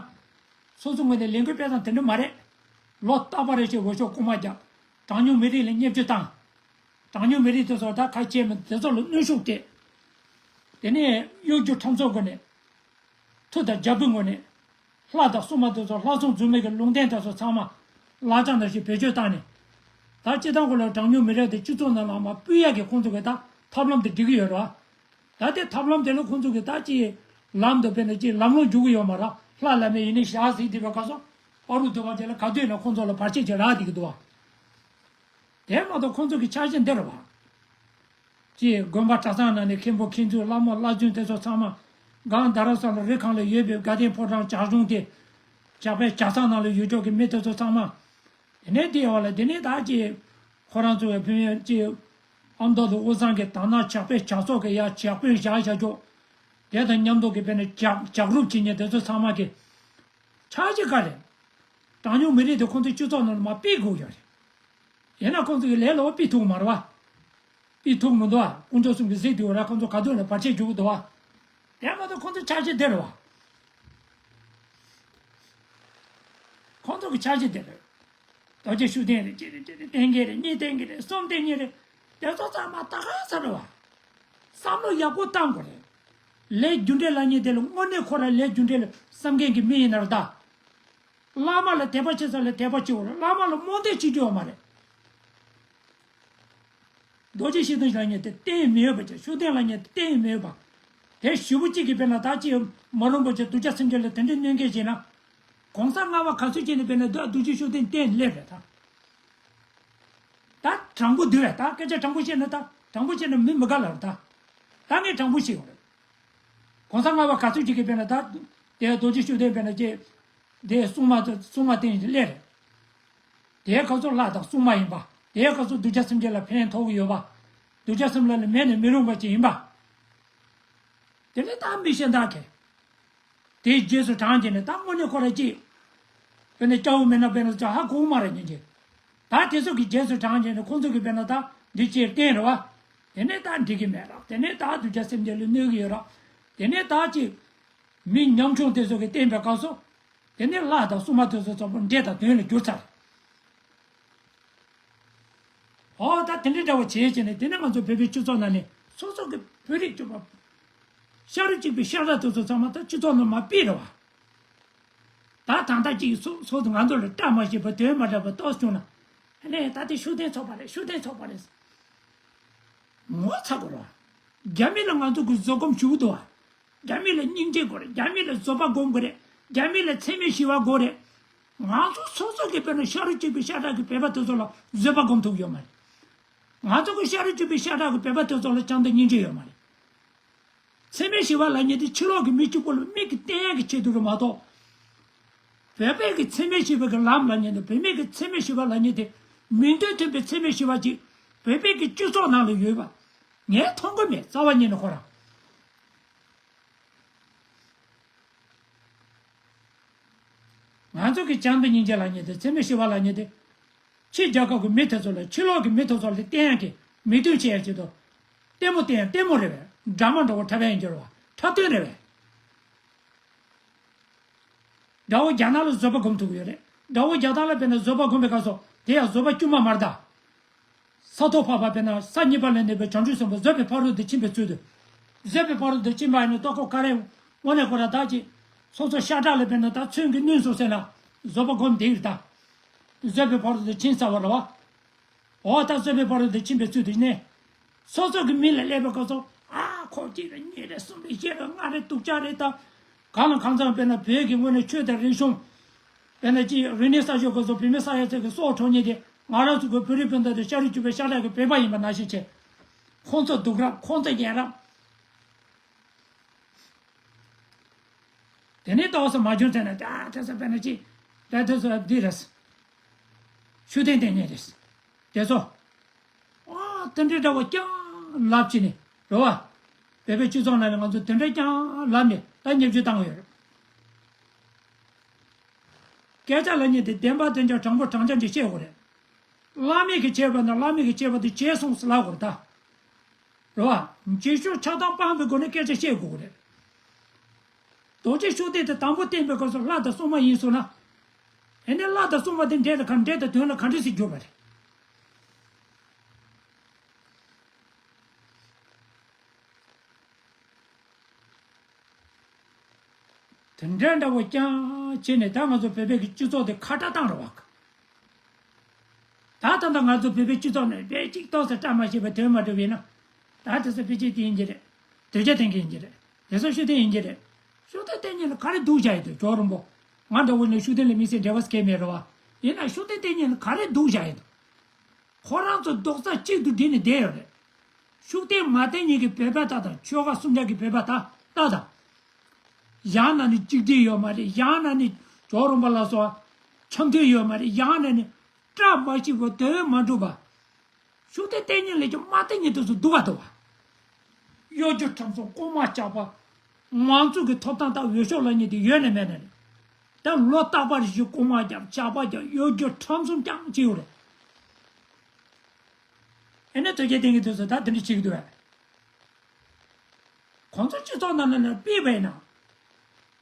སོ་སོ་ངོས་ནས་ལས་འགུལ་སྤེལ་སྟངས་དེ་འདྲ་མ་རེད། ལོ་རྟག་པ་རེ་བཞིན་འོས་ཤོག་རྐུན་མ་རྒྱག་གྲངས་ཉུང་མི་རིགས་ལ་བརྙས་བཅོས་བཏང་། གྲངས་ཉུང་མི་རིགས་དེ་ཚོ་ད་ཁ་ཆེ་མི་དེ་ཚོ་ལ་གནོན་ཤུགས་སྤྲད། དེ་ནས་གཡོ་སྒྱུ་ཁྲམ་གསུམ་སྒོ་ནས། མཐུ་དང་རྒྱལ་པོའི་ངོས་ནས། ལྷ་དང་སྲུང་མ་དེ་ཚོ་ལྷ་སྲུང་རྫུན་མའི་གི་ལུང་བསྟན་དེ་ཚོ་ཚང་མ་བརླག་ཅིག་ནང་བཞིན་བེད་སྤྱོད་བཏང་ནས། ད་སྤྱིར་བཏང་ཁོ་ལ་གྲངས་ཉུང་མི་རིགས་དེ་སྤྱི་ཚོགས་ནང་ལ་མར་སྤུས་ཡག་གི་ཁོང་ཚོ་གི་ད་ཐབས་ལམ་དེ་སྒྲིག་གི་ཡོད་རེད་བ། ད་དེ་ཐབས་ལམ་དེ་ལ་ཁོང་ཚོ་གི་ད་ཅིག་ལམ་དུ་དཔེར་ན་ཅིག་ལམ་ལྷོང་འཇུག་གི་ཡོད་མ་རེད། ལྷ་བླ་མའི་ཡིན་ནི་ཞག་ཟིག་དེ་བའི་སྐབས་སུ་ཕ་རུ་དུ་བ་དེ་ལ་ག་དུས་ན་ཁོང་ཚོ་ལ་བར་ཆད་ཅིག་རག་བསྡད་ཀྱི་འདུག་བ། དེ་མ་གཏོགས་ཁོང་ཚོ་གི་ཆ་ཤས་འདི་རེད་བ། ཅེས་དགོན་པ་གྲྭ་ཚང་ནང་ནས་མཁན་པོ་མཁན་ཟུར་བླ་མ་བླ་རྫུན་དེ་ཚོ་ཚང་མ་སྒང་རྡ་རམ་ས་ལ་རི་སྒང་ལ་ཡོད་པའི་དགའ་ལྡན་ཕོ་བྲང་ཇག་གཞུང་དེ། ཇག་པའི་ཇག་ཚང་ནང་ལ་ཡོད་ཅོག་གི་མི་དེ་ཚོ་ཚང་མ། དེ་ནས་དེ་ཡོང་བ་ལ་དེ་ནས་ད་ཅེས་ཁོ་རང་ཚོ་བའི་ཕན་ཡོན་ཅེས་ཨ་མདོ་དང་དབུས་གཙང་གི་དང་ན་ཇག་པའི་ཇག་ཚོགས་ཀྱི་ཡ་ཇག་དཔོན་བཞག་བཞག་ཅོག་དེ་དང་མཉམ་དུ་གི་དཔེར་ན་ཇག་ཇག་རུབ་བྱེད་མཁན་དེ་ཚོ་ཚང་མ་གི་ཆ་ཤས་ག་རེ། གྲངས་ཉུང་མི་རིགས་དེ་ཁོང་ཚོའི་སྤྱི་ཚོགས་ནང་ལ་མར་སྤེལ་དགོས་ཡོད་རེད། ཡིན་ན་ཁོང་ཚོ་གི་ལས་སླ་པོ་སྤེལ་ཐུབ་མ་རེད་བ། སྤེལ་ཐུབ་མི་འདུག་བ། དཀོན་མཆོག་གསུམ་གྱིས་གཟིགས་འདུག་ར་ཁོང་ཚོ་ག་དུས་ལ་བར་ཆད་འཇུག་གི་འདུག་བ། དེ་མ་གཏོགས་ཁོང་ཚོ་ཆ་ཤས་དེ་རེད་བ། ཁོང་ཚོ་གི་ཆ་ཤས་དེ་རེད། རྡོ་རྗེ་ཤུགས་ལྡན་རེད། གཅིག་རེད། གཅིག་རེད། བསྟེན་མཁན་རེད། གཉིས་བསྟེན་མཁན་རེད། གསུམ་བསྟེན་མཁན་རེད། དེ་ཚོ་ཚང་མ་ད་ག་ས་རེད་བ། བསམ་བློ་ཡག་པོ་བཏང་དགོས་རེད། ལས་རྒྱུ་འབྲས་ལབ་མཁན་དེ་ལ་དངོས་གནས་ཁོ་རང་ལས་རྒྱུ་འབྲས་ལ་བསམ་མཁན་གྱི་མི་ཡིན་ན་རེད་ད། བླ་མ་ལ་དད་པ་བྱེད་ས་ལ་དད་པ་བྱེད་དགོས་རེད། བླ་མ་ལ་རྨོངས་དད་བྱེད་རྒྱུ་ཡོད་མ་རེད། རྡོ་རྗེ་ཤུགས་ལྡན་ལབ་མཁན་དེ་བསྟེན་མི་ཡོད་པ་ཅིག་ཤུགས་ལྡན་ལབ་མཁན་དེ་བསྟེན་མི་ཡོད་པ། དེ་ཞུ་བོ་གཅིག་གིས་དཔེར་ན་ད་ཅི་མ་རུང་པོ་ཅིག་གདུལ་བྱ་སེམས་ཅན་ལ་དེ་འདྲའི་གནོད་མཁན་བྱས་ན། གོང་ས་ལྔ་པ་ག་ཚོད་ཅིག་ནས་དཔེར་ན་རྡོ་རྗེ་ཤུགས་ལྡན་བསྟེན་སླེབས་རེད་ད། ད་དྲང་པོ་འདུག་བས། ད་སྐད་ཆ་དྲང་པོ་བཤད་ན་ད་དྲང་པོ་བཤད་ན་མི་མི་དགའ་ལ་རེད་ད། ད་ངས་དྲང་པོ་བཤད་ཡོད་རེད། གོང་ས་ལྔ་པ་ག་ཚོད་ཅིག་གིས་དཔེར་ན་ད་དེ་རྡོ་རྗེ་ཤུགས་ལྡན་དཔེར་ན་ཅེ་དེ་སྲུང་མ་སྲུང་མ་བསྟེན་སླེབས་རེད། དེའི་སྐབས་སུ་ལྷ་དང་སྲུང་མ་ཡིན་པ། དེའི་སྐབས་སུ་གདུལ་བྱ་སེམས་ཅན་ལ་ཕན་ཐོགས་ཀྱི་ཡོད་པ། གདུལ་བྱ་སེམས་ལ་ནི་མེད་ནས་མི་རུང་བ་ཅིག་ཡིན་པ། དེ་ནི་ད་མི་གཞན་དག་གིས། དེའི་རྗེས་སུ་འབྲངས་བྱས་ནས་ད་དངོས་གནས་ཁོ་ར་ཅིག་དཔེར་ན་སྐྱ་བོ་མེད་ན་དཔེར་ན་ཅང་ཧ་གོ་མ་རེད་ཉན་གྱི། ད་དེ་ཚོ་གི་རྗེས་སུ་འབྲངས་བྱས་ནས་ཁོང་ཚོ་གི་དཔེར་ན་ད་འདི་ཅེར་བསྟན་རེད་བ། དེ་ནས་ད་འགྲིག་གི་མེད་ར། དེ་ནས་ད་གདུལ་བྱ་སེམས་ཅན་ལ་གནོད་ཀྱི་ཡོད་ར། དེ་ནས་ད་ཅིག་མི་ཉམ་ཆུང་དེ་ཚོ་གིས་བསྟེན་པའི་སྐབས་སུ། དེ་ནས་ལྷ་དང་སྲུང་མ་དེ་ཚོ་ཚོགས་པ་འདྲེ་དང་གདོན་ལ་གྱུར་ཚར། ཨོ་ད་དེ་འདྲའི་འདྲ་བ་བྱས་བྱས་ནས་དེ་ནས་ང་ཚོ་བོད་པའི་སྤྱི་ཚོགས་ནང་ནས་སོ་སོ་གི་བོད་རིགས་གཅིག་པ། ཤ་རུས་གཅིག་པའི་ཤ་ཁྲག་དེ་ཚོ་ཚང་མ་ད་སྤྱི་ཚོགས་ནང་མར་ཕུད་རེད་བ། ད་ད་ལྟ་གཅིག་སོ་སོ་ང་ཚོ་ལ་བཀྲ་མ་ཤིས་པ་དོན་མ་འགྲིག་པ་ཏོག་བྱུང་ན། ཨ་ནི་ད་དེ་ཤུགས་ལྡན་ཚོགས་པ་རེད། ཤུགས་ལྡན་ཚོགས་པ་རེད། ངོ་ཚ་དགོས་ར། རྒྱ་མི་ལ་ང་ཚོ་གི་བཟོད་སྒོམ་ཞུ་གི་འདུག་བ། རྒྱ་མི་ལ་སྙིང་རྗེ་དགོས་རེད། རྒྱ་མི་ལ་བཟོད་པ་སྒོམ་དགོས་རེད། རྒྱ་མི་ལ་འཚེ་མེད་ཞི་བ་དགོས་རེད། ང་ཚོ་སོ་སོ་གི་དཔེར་ན་ཤ་རུས་གཅིག་པའི་ཤ་ཁྲག་གི་བོད་པ་དེ་ཚོ་ལ་བཟོད་པ་སྒོམ་ཐུབ་ཡོད་མ་རེད། ང་ཚོ་གི་ཤ་རུས་གཅིག་པའི་ཤ་ཁྲག་གི་བོད་པ་དེ་ཚོ་ལ་བྱམས་དང་སྙིང་རྗེ་ཡོད་མ་རེད། འཚེ་མེད་ཞི་བ་ལབ་མཁན་དེ་ཕྱི་ལོགས་ཀྱི་མི་གཅིག་པོ་ལ་མིག་གིས་བསྟན་ཡག་གི་ཆེད་དུ་རེད་མ་གཏོགས། བོད་པའི་གི་འཚེ་མེད་ཞི་བའི་གི་ལམ་ལབ་མཁན་དང་། བོད་མིའི་གི་འཚེ་མེད་ཞི་བ་ལབ་མཁན་དེ། མིང་དོན་མཐུན་པའི་འཚེ་མེད་ཞི་བ་ཅིག་བོད་པའི་གི་སྤྱི་ཚོགས་ནང་ལ་ཡོད་པ་ངས་མཐོང་གི་མེད། རྩ་བ་ཉིད་ནས་ཁོ་རང་། ང་ཚོ་གི་བྱམས་པའི་སྙིང་རྗེ་ལབ་མཁན་དེ། འཚེ་མེད་ཞི་བ་ལབ་མཁན་དེ། ཕྱི་རྒྱལ་ཁབ་ཀྱི་མི་དེ་ཚོ་ལ། ཕྱི་ལོགས་ཀྱི་མི་དེ་ཚོ་ལ་བསྟན་ཡག་གི། མིང་དོན་བྱེད་ཡག་ཆེད་དུ། ལྟད་མོ་བསྟན་ཡག་ལྟད་མོ་རེད་པས། ཌ་ར་མ་འདྲ་བོ་འཁྲབ་པ་ཡིན་རྒྱུ་རེད་པ། འཁྲབ་སྟོན་རེད་པས། དགྲ་བོ་རྒྱ་ནག་ལ་བཟོད་པ་སྒོམ་ཐུབ་ཀྱི་ཡོད་རེད། དགྲ་བོ་རྒྱ་ནག་ལ་དཔེར་ན་བཟོད་པ་སྒོམ་པའི་སྐབས་སུ། དེ་ཡང་བཟོད་པ་དཀྱུས་མ་མ་རེད་ད། ས་ཐོག་ཕ་བ་དཔེར་ན་ས་གཉིས་པ་ལ་གནས་པའི་བྱང་ཆུབ་སེམས་དཔའ་བཟོད་པའི་ཕ་རོལ་ཏུ་ཕྱིན་པའི་ཚུལ་དུ། བཟོད་པའི་ཕ་རོལ་ཏུ་ཕྱིན་པ་ཡིན་ན་ལྟོ་གོས་ག་རེ། དངོས་གནས་ཁོ་རང་བདག་གིས་སོ་སོ་ཤ་ཁྲག་ལ་དཔེར་ན་ད་མཚོན་གྱིས་བསྣུན་སོང་ཟེར་ན། བཟོད་པ་སྒོམ་བསྡད་ཀྱི་རེད་ད། བཟོད་པའི་ཕ་རོལ་ཏུ་ཕྱིན་ཚར་བ་རེད་པ། འོ་ད་བཟོད་པའི་ཕ་རོལ་ཏུ་ཕྱིན་པའི་ཚུལ་དུ་ནས། སོ་སོ་གི་མི་ལ་སླེབས་པའི་སྐབས་སུ། ཨ་ཁོ་གཅིག་རེད། གཉིས་རེད། གསུམ་རེད། བཞི་རེད། ལྔ་རེད། སྡུག་ཅག་རེད་ད། གང་ལ་གང་འཚམ་དཔེར་ན་བོད་ཀྱི་དངོས་གནས་ཆོས་དང་རིག་གཞུང་། དཔེར་ན་ཅིག་རིག་གནས་གསར་ཤོག་སྐབས་སུ་བོད་མི་ས་ཡ་ཚོ་གི་སྲོག་འཕྲོག་མཁན་དེ། ང་རང་ཚོ་གི་བོད་རིགས་སྤུན་ཟླ་དེ་ཤ་རུས་གཅིག་པའི་ཤ་ཁྲག་གི་བོད་པ་ཡིན་པ་ནང་བཞིན་བྱས། ཁོང་ཚོ་སྡུག་རབས། ཁོང་ཚོ་ཡ་རབས། དེ་ནས་ཏོག་ཙམ་མ་བྱུང་ཚེ་ན། ད་དེ་ཚོ་དཔེར་ན་ཅིག་ད་དེ་ཚོ་འདི་རེད། ཤུགས་ལྡན་ལྟས་ངན་རེད། དེ་ཚོ། ཨ་དེ་འདྲའི་འདྲ་བོ་རྐྱང་ལབ་བྱས་ནས་རེད་པ། བོད་པའི་སྤྱི་ཚོགས་ནང་ལ་ང་ཚོ་དེ་འདྲ་རྐྱང་ལབ་ནས་ད་བརྙས་བཅོས་བཏང་གི་ཡོད་རེད། སྐད་ཆ་ལབ་མཁན་དེ་བདེན་པ་བདེན་རྐྱང་དྲང་པོ་དྲང་རྐྱང་ཅིག་བཤད་དགོས་རེད། བླ་མེད་ཀྱི་བྱས་པ་ན་བླ་མེད་ཀྱི་བྱས་པ་དེ་བྱས་སོང་ཟེར་ལབ་དགོས་རེད་ད། རེད་པ། རྗེས་ཕྱོགས་ཆགས་སྡང་སྤངས་པའི་སྒོ་ནས་སྐད་ཆ་བཤད་དགོས་ཀྱི་རེད། རྡོ་རྗེ་ཤུགས་ལྡན་དེ་དང་པོ་བསྟན་པའི་སྐབས་སུ་ལྷ་དང་སྲུང་མ་ཡིན་སོང་ན། ཨེ་ནས་ལྷ་དང་སྲུང་མ་དེ་འགྲེལ་ལ་ག། འགྲེལ་དང་དོན་ལ་ག་འདྲ་ཞིག་འགྱུར་བ་རེད། དེ་འདྲ་འདྲ་བོ་རྐྱང་བྱས་ནས། ད་ང་ཚོ་བོད་པའི་གི་སྤྱི་ཚོགས་དེ་ཁ་བྲལ་བཏང་རེད་པ། ད་ད་ལྟ་ང་ཚོ་བོད་པའི་སྤྱི་ཚོགས་ནས་དཔེ་གཅིག་ཏོག་ཙམ་བཀྲ་མ་ཤིས་པ་དོན་མ་འགྲུབ་པ་ཡིན་ན། ད་དེ་ཚོ་ཕལ་ཆེར་དེ་ཡིན་གྱི་རེད། དོལ་རྒྱལ་བསྟེན་མཁན་ཡིན་གྱི་རེད། དེ་ཚོ་ཤུགས་ལྡན་ཡིན་གྱི་རེད། ཤུགས་ལྡན་བསྟེན་མཁན་ལ་ག་རེ་སྡུག་བཞག་ཡོད་དོ། ཇོ་རིན་པོ། ང་འདྲ་བོ་ནས་ཤུགས་ལྡན་ལ་དམིགས་བསལ་འབྲེལ་བ་གང་ཡང་མེད་རེད་པ། ཡིན་ན་ཤུགས་ལྡན་བསྟེན་མཁན་ལ་ག་རེ་སྡུག་བཞག་ཡོད་དོ། ཁོ་རང་ཚོ་རྡོག་རྩ་གཅིག་ཏུ་སྒྲིལ་ནས་བསྡད་ཡོད་རེད། ཤུགས་ལྡན་མ་བསྟེན་མཁན་གྱི་བོད་པ་ད་དང་། ཆོལ་ཁ་གསུམ་ཆར་གྱི་བོད་པ་ད་ད་དང་། ཡང་ན་ནི་གཅིག་སྒྲིལ་ཡོད་མ་རེད། ཡང་ན་ནི་ཇོ་རིན་པོ་ལ་སོགས་འཆམ་མཐུན་ཡོད་མ་རེད། ཡང་ན་ནི་བཀྲ་མ་ཤིས་པ་དོན་མ་འགྲུབ་པ། ཤུགས་ལྡན་བསྟེན་མཁན་ལས་ཀྱང་མ་བསྟེན་མཁན་དེ་ཚོ་སྡུག་པ་འདུག་པ། གཡོ་སྒྱུ་ཁྲམ་གསུམ། རྐུན་མ་ཇག་པ། མང་གཙོ་གི་ཐོབ་ཐང་དང་འོས་ཤོག་ལབ་མཁན་དེ་ཡོད་ནས་མེད་ནས་རེད། ད་ལོ་རྟག་པར་བཞིན་རྐུན་མ་རྒྱབ། ཇག་པ་རྒྱབ། གཡོ་སྒྱུ་ཁྲམ་གསུམ་རྐྱང་བྱེད་ཡོད་རེད། ཨེ་ནས་དོལ་རྒྱལ་བསྟེན་མཁན་དེ་ཚོ་ད་དེ་འདྲ་བྱེད་ཀྱི་འདུག་པས། ཁོང་ཚོ་སྤྱི་ཚོགས་ནང་ལ་ནས་ཕུད་པ་ཡིན་ན།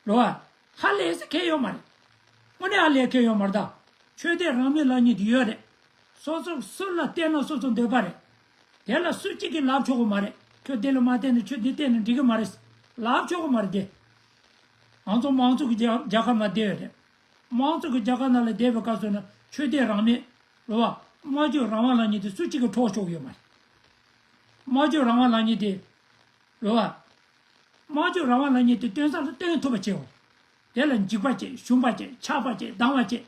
རེད་པ། ཧ་ལས་ས་གང་ཡང་ཡོད་མ་རེད། དངོས་གནས་ཧ་ལས་གང་ཡང་ཡོད་མ་རེད་ད། ཆོས་དད་རང་མོས་ལབ་མཁན་དེ་ཡོད་རེད། སོ་སོ་སུ་ལ་བསྟེན་ན་སོ་སོ་འདོད་པ་རེད། དེ་ལ་སུ་གཅིག་གིས་ལབ་ཆོག་གི་མ་རེད། ཁྱོད་འདི་ལ་མ་བསྟེན་ན། ཁྱོད་འདི་བསྟེན་ན་འགྲིག་གི་མ་རེད། ལབ་ཆོག་གི་མ་རེད་དེ། ང་ཚོ་མང་གཙོ་གི་རྒྱ་རྒྱལ་ཁབ་ནང་བསྡད་ཡོད་རེད། མང་གཙོ་གི་རྒྱལ་ཁབ་ནང་ལ་བསྡད་པའི་སྐབས་སུ་ན་ཆོས་དད་རང་མོས། རེད་པ། སྨྲ་བརྗོད་རང་དབང་ལབ་མཁན་དེ་སུ་གཅིག་གིས་འཕྲོག་ཆོག་གི་ཡོད་མ་རེད། སྨྲ་བརྗོད་རང་དབང་ལབ་མཁན་དེ། རེད་པ། སྨྲ་བརྗོད་རང་དབང་ལབ་མཁན་དེ་སྟོན་ས་ལ་སྟོན་ཐུབ་པ་བྱེད་དགོས། དེ་ལ་འཇིགས་པ་བྱེད། ཞུམ་པ་བྱེད། ཆགས་པ་བྱེད། སྡང་བ་བྱེད།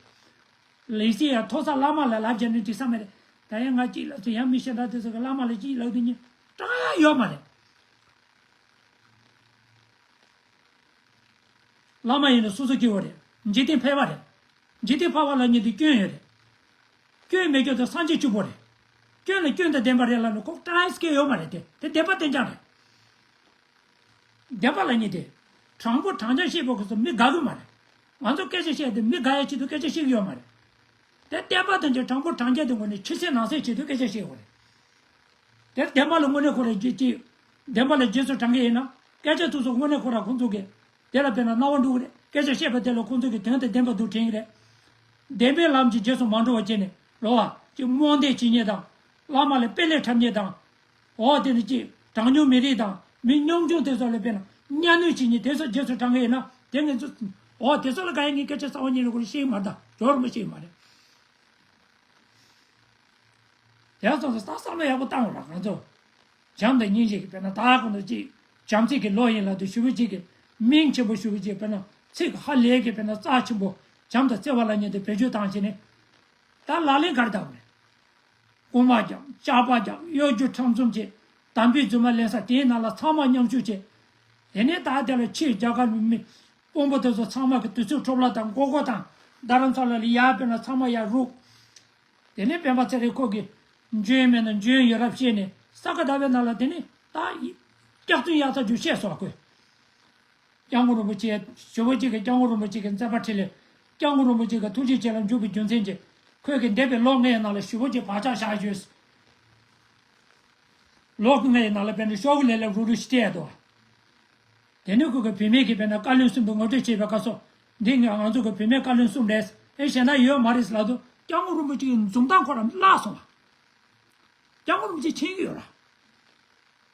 ལས་སྲིད་ཡང་མཐོ་ས་བླ་མ་ལ་ལབ་བྱས་ན་འགྲིག་ས་མ་རེད། ད་ཡང་ང་གཅིག་ལབ་ཚེ་ཡང་མི་གཞན་དག་དེ་ཚོ་གི་བླ་མ་ལ་གཅིག་ལབ་དུས་ནི་དྲག་ཡ་ཡོད་མ་རེད། བླ་མ་ཡིན་ན་སོ་སོ་སྐྱེ་བོ་རེད། འཇིག་རྟེན་ཕལ་པ་རེད། འཇིག་རྟེན་ཕལ་པ་ལབ་མཁན་དེ་སྐྱོན་ཡོད་རེད། སྐྱོན་མེད་མཁན་དེ་སངས་རྒྱས་གཅིག་པོ་རེད། སྐྱོན་ལ་སྐྱོན་དང་ལྡན་པ་རེད་ལབ་ན་ཁོ་ཏྲ་ཧེ་སྐད་ཡོད་མ་རེད་དེ། དེ་བདེན་པ་བདེན་རྐྱང་རེད། བདེན་པ་ལབ་མཁན་དེ། དྲང་པོ་དྲང་རྐྱང་བཤད་པའི་སྐབས་སུ་མི་དགའ་གི་མ་རེད། ང་ཚོ་སྐད་ཆ་བཤད་དེ་མི་དགའ་ཡ་ཆེད་དུ་སྐད་ཆ་བཤད་གི་ཡོད་མ་རེད། དེ་བདེན་པ་དང་དེ་དྲང་པོ་དྲང་རྐྱང་དེ་ངོ་ནས་ཕྱི་གསལ་ནང་གསལ་ཆེད་དུ་སྐད་ཆ་བཤད་དགོས་རེད། དེ་བདེན་པ་ལ་དངོས་གནས་ཁོ་རང་རྗེས་ཀྱི། བདེན་པ་ལ་རྗེས་སུ་འབྲང་གི་ཡིན་ན། སྐད་ཆ་དེ་ཚོ་དངོས་གནས་ཁོ་རང་ཁོང་ཚོ་གི། དེ་ལ་དཔེར་ན་སྣང་བ་འགྲོ་གི་རེད། སྐད་ཆ་བཤད་པ་དེ་ལ་ཁོང་ཚོ་གི་དོན་དང་ལྡན་པ་འདུག་དྲན་གི་རེད། བདེན་པའི་ལམ་གྱི་རྗེས་སུ་མ་འགྲོ་བ་བྱས་ནས་རེད་པ། ཅིག་རྨོངས་དད་བྱེད་མཁན་དང་། བླ་མ་ལ་དཔེ་ལེགས་འཁྲབ་མཁན་དང་། འོ་དེ་ནི་ཅིག་གྲངས་ཉུང་མི་རིགས་དང་མི་ཉམ་ཆུང་དེ་ཚོ་ལ་དཔེར་ན་གཉའ་གནོན་བྱེད་མཁན་དེ་ཚོ་རྗེས་སུ་འབྲང་གི་ཡིན་ན། དེ་ངེད་ཚོ། འོ་དེ་ཚོ་ལ་ག་ཡེ་ངས་སྐད་ཆ་རྩ་བ་ཉིད་ནས་ཁོ་རང་བཤད་ཀྱི་མ་རེད་ད། ཇོ་རིན་པོ་བཤད་ཀྱི་མ་རེད། དེ་ཙམ་དུ་ད་བསམ་བློ་ཡག་པོ་བཏང་དགོས་ར། ང་ཚོ་བྱམས་དང་སྙིང་རྗེ་གི་དཔེར་ན་ད་གོང་དུ་ཅིག་བྱམས་བརྩེ་གི་བློ་ཡིན་ལབ་དུས་ཞུ་བ་ཅིག་གི་མིང་ཆེན་པོ་ཞུ་བ་ཅིག་དཔེར་ན་ཚིག་ཧ་ལས་གི་དཔེར་ན་རྩ་ཆེན་པོ་བྱམས་དང་བརྩེ་བ་ལབ་མཁན་དེ་བེད་སྤྱོད་བཏང་བྱས་ནས། ད་ལག་ལེན་ག་རེ་བསྟར་དགོས་རེད། རྐུན་མ་རྒྱག་ཇག་པ་རྒྱག་གཡོ་སྒྱུ་ཁྲམ་གསུམ་བྱེད། དམ་པའི་རྫུན་མ་ལེན་ས་དེའི་ནང་ལ་ཚང་མ་མཉམ་ཞུགས་བྱེད། དེ་ནས་ད་དེ་ལ་ཕྱིའི་རྒྱལ་ཁབ་མི་ དཔོན་པོ་དེ་ཚོ་ཚང་མ་གི་དུས་ཚོད་འཕྲོ་བརླག་དང་མགོ་སྐོར་དང་། རྡ་རམ་ས་ལ་ལ་ཡར་ཕེབས་ན་ཚང་མ་ཡར་རུབ། དེ་ནས་སྤེན་པ་ཚེ་རིང་ཁོ་གིས་འཇོན་མེད་ན་འཇོན་ཡོད་རབས་བཤད་ནས་ས་ག་ཟླ་བའི་ནང་ལ་དེ་ནས་ད་སྐྱག་རྫུན་ཡག་ཐག་ཆོད་བཤད་སོང་ཁོས། སྐྱབས་མགོན་རིན་པོ་ཆེ་ཞུ་བོ་གཅིག་གིས་སྐྱབས་མགོན་རིན་པོ་ཆེ་གི་མཛད་པ་འཕྲིན་ལས། སྐྱབས་མགོན་རིན་པོ་ཆེ་གི་ཐུགས་རྗེ་ཆེ་ལ་འཇུག་པའི་རྒྱུ་མཚན་གྱིས་ཁོས་གི་འདས་པའི་ལོ་ལྔའི་ནང་ལ་ཞུ་བོ་གཅིག་བག་ཆགས་བཞག་ཡོད། ལོ་ལྔའི་ནང་ལ་དཔེར་ན་ཤོག་གུ་ལེབ་ལེབ་རུབ་རུབ་ཞིག་སྤྲད་འདུག། དེ་ནས་ཁོ་གི་བུད་མེད་ཀྱིས་དཔེར་ན་བཀའ་བློན་གསུམ་པོ་ངོ་སྤྲོད་བྱས་པའི་སྐབས་སུ། འདི་ང་ང་ཚོ་གི་བུད་མེད་བཀའ་བློན་གསུམ་རེད། ཨེ་གཞན་དག་ཡོད་མ་རེད་ལབ་དུས་སྐྱབས་མགོན་རིན་པོ་ཆེ་གི་འཛུམ་མདངས་ཁོ་རང་བརླག་སོང་བ། སྐྱབས་མགོན་རིན་པོ་ཆེ་མཁྱེན་གྱི་ཡོད་ར།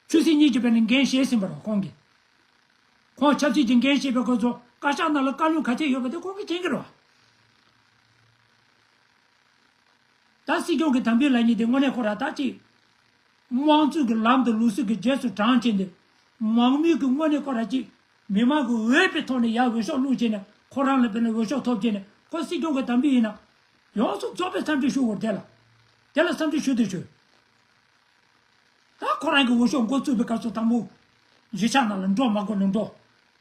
ཆོས་སྲིད་གཉིས་ཀྱི་དཔེར་ན་འགན་བཞེས་ཟིན་པ་རེད་ཁོང་གིས། ཁོང་ཆབ་སྲིད་ཀྱི་འགན་བཞེས་པའི་སྐབས་སུ་བཀའ་ཤག་ནང་ལ་བཀའ་བློན་ག་ཚད་ཡོད་པ་དེ་ཁོང་གིས་མཁྱེན་གྱི་རེད་བ། ད་སྲིད་སྐྱོང་གི་དམ་འབུལ་ལབ་མཁན་དེ་དངོས་གནས་ཁོ་རང་ད་ཅིག་དམངས་གཙོ་གི་ལམ་དང་ལུགས་སྲོལ་གྱི་རྗེས་སུ་འབྲང་བྱས་ཏེ། མང་མོས་ཀྱི་དངོས་གནས་ཁོ་རང་ཅིག་མི་མང་གི་འོས་པའི་ཐོག་ནས་ཡར་འོས་ཤོག་བླུགས་བྱས་ནས་ཁོ་རང་ལ་དཔེར་ན་འོས་ཤོག་ཐོབ་བྱས་ནས་ཁོ་སྲིད་སྐྱོང་གི་དམ་འབུལ་ཡིན་ན། ཡོངས་སུ་རྫོགས་པའི་འཚམས་འདྲི་ཞུ་དགོས་དེ་ལ། དེ་ལ་འཚམས་འདྲི་ཞུ་དང་ཞུ། ད་ཁོ་རང་གི་འོས་ཤོག་འགོ་བཙུགས་པའི་སྐབས་སུ་དང་པོ། གཞིས་ཆགས་ནང་ལ་འགྲོ་མ་དགོས་ན་འགྲོ།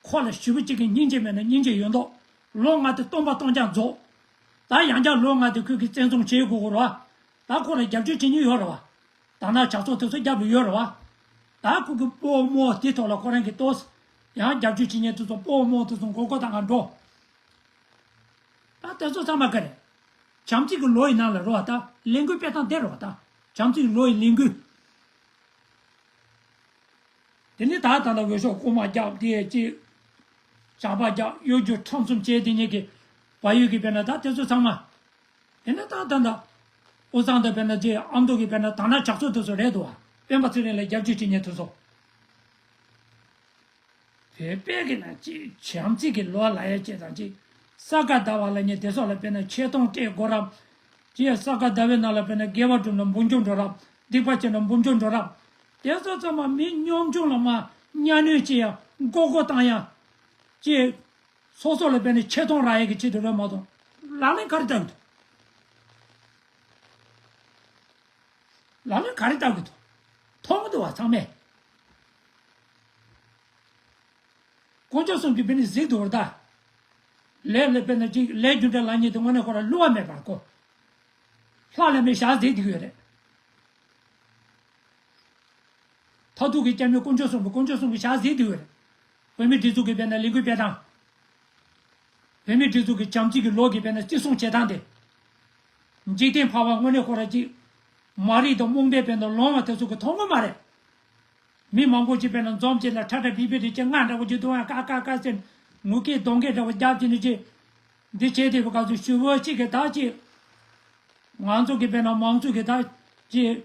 ཁོ་ལ་ཞེ་པོ་ཅིག་གི་སྙིང་རྗེ་མེད་ན་སྙིང་རྗེ་ཡོད་མདོག། ལོ་ལྔ་དེ་སྟོང་པ་སྟོང་རྐྱང་རྫོགས། ད་ཡང་བསྐྱར་ལོ་ལྔ་དེ་ཁོས་ཀྱི་བཙན་བཟུང་བྱེད་དགོས་ཀྱི་རེད་བ། ད་ཁོ་ལ་རྒྱབ་སྐྱོར་བྱེད་མཁན་ཡོད་རེད་བ། དར་ནག་ཇག་ཚོགས་དེ་ཚོ་རྒྱབ་ལ་ཡོད་རེད་བ། ད་ཁོ་གི་སྤོ་རྨོ་དེ་ཐོག་ལ་ཁོ་རང་གི་ཏོག་ཙམ་ཡང་རྒྱབ་སྐྱོར་བྱེད་མཁན་དེ་ཚོ་སྤོ་རྨོ་དེ་ཚོ་མགོ་སྐོར་བཏང་ག་འགྲོ། ད་དེ་ཚོ་ཚང་མ་ག་རེ། བྱམས་བརྩེ་གི་ལོ་ཡི་ནང་ལ་རེད་བ། ད་ལས་འགུལ་སྤེལ་སྟངས་དེ་རེད་བ། ད་བྱམས་བརྩེ་གི་ལོ་ཡི་ལས་འགུལ། དེ་ནས་ད་ད་ལྟ་འོས་ཤོག་རྐུན་མ་རྒྱག་དེ་ཅི། ཇག་པ་རྒྱག་གཡོ་སྒྱུ་ཁྲམ་གསུམ་བྱས་དེ་ཉིད་ཀྱི་བལ་ཡུལ་གྱི་དཔེར་ན་ད་དེ་ཚོ་ཚང་མ། དེ་ནས་ད་ད་ད། དབུས་གཙང་དུ་དཔེར་ན་ཅི་ཨ་མདོ་གི་དཔེར་ན་དར་ནག་ཇག་ཚོགས་དེ་ཚོ་རེད་འདུག་བ། སྤེན་པ་ཚེ་རིང་ལ་རྒྱབ་སྐྱོར་བྱེད་མཁན་དེ་ཚོ། བོད་པའི་གི་ན་ཅི་བྱམས་བརྩེ་གི་ལོ་ལ་ཡ་ཅེ་དང་ཅི། ས་ག་ཟླ་བ་ལ་ཉེ་དེ་སོགས་ལ་དཔེར་ན་ཆེ་མཐོང་སྤྲད་དགོས་རབས། ཅི་ཡ་ས་ག་ཟླ་བའི་ནང་ལ་དཔེར་ན་དགེ་བ་སྒྲུབ་ན་འབུམ་འཇོག་འགྲོ་རབས། སྡིག་པ་བྱས་ན་འབུམ་འཇོག་འགྲོ་རབས། དེ་ཚོ་ཚང་མ་མི་ཉམ་ཆུང་ལ་མ་གཉའ་གནོན་བྱེད་ཡ་མགོ་སྐོར་བཏང་ཡ། ཅི། སོ་སོ་ལ་དཔེར་ན་ཆེ་མཐོང་རག་ཡ་གི་ཆེད་དུ་རེད་མ་གཏོགས། ལག་ལེན་ག་རེ་བསྟར་གི་འདུག་ལག་ལེན་ག་རེ་བསྟར་གི་འདུག་མཐོང་གི་འདུག་བ་ཚང་མས། དཀོན་མཆོག་གསུམ་གྱི་དཔེར་ན་གཟིགས་འདུག་བ་ད། ལས་ལས་དཔེར་ན་ཅིག་ལས་རྒྱུ་འབྲས་ལ་ཉེ་དུ་དངོས་གནས་ཁོ་རང་བསླུ་བ་མེད་པར་གོ། ལྷ་ལས་མི་ཞག་གཟིགས་འདུག་ཡོད་རེད། མཐར་ཐུག་གི་སྐྱབས་གནས་དཀོན་མཆོག་གསུམ་པོ་དཀོན་མཆོག་གསུམ་གྱི་ཞག་གཟིགས་འདུག་ཡོད་རེད། བོད་མི་སྒྲིག་འཛུགས་ཀྱི་དཔེར་ན་ལས་འགུལ་སྤེལ་སྟངས། བོད་མིའི་སྒྲིག་འཛུགས་ཀྱི་བྱམས་བརྩེ་གི་ལོ་གི་དཔེར་ན་བརྩི་སྲུང་བྱེད་སྟངས་དེ། འཇིག་རྟེན་ཕལ་པ་དངོས་གནས་ཁོ་རང་ཅིག་མ་རིག་དང་རྨོངས་པའི་དཔེར་ན་ལོང་བ་དེ་ཚོ་གི་མཐོང་གི་མ་རེད། མི་མང་པོ་ཅིག་དཔེར་ན་འཛོམས་ཅིག་ལ་ཁྲ་ཁྲ་བི་བི་རེ་ཅིག་ང་འདྲ་པོ་ཅིག་འདུག་ཡང་ཀ་ཀ་ཀ་ཟེར། ངུ་སྐད་གདོང་སྐད་འདྲ་པོ་རྒྱབ་ཅིག་ནི་ཅིག་འདི་བྱས་དེ་བ་ག་ཚོད་ཞུ་བོ་ཅིག་གི་ད་ཅིག་ང་ཚོ་གི་དཔེར་ན་མང་ཚོགས་ཀྱི་ད་ཅིག་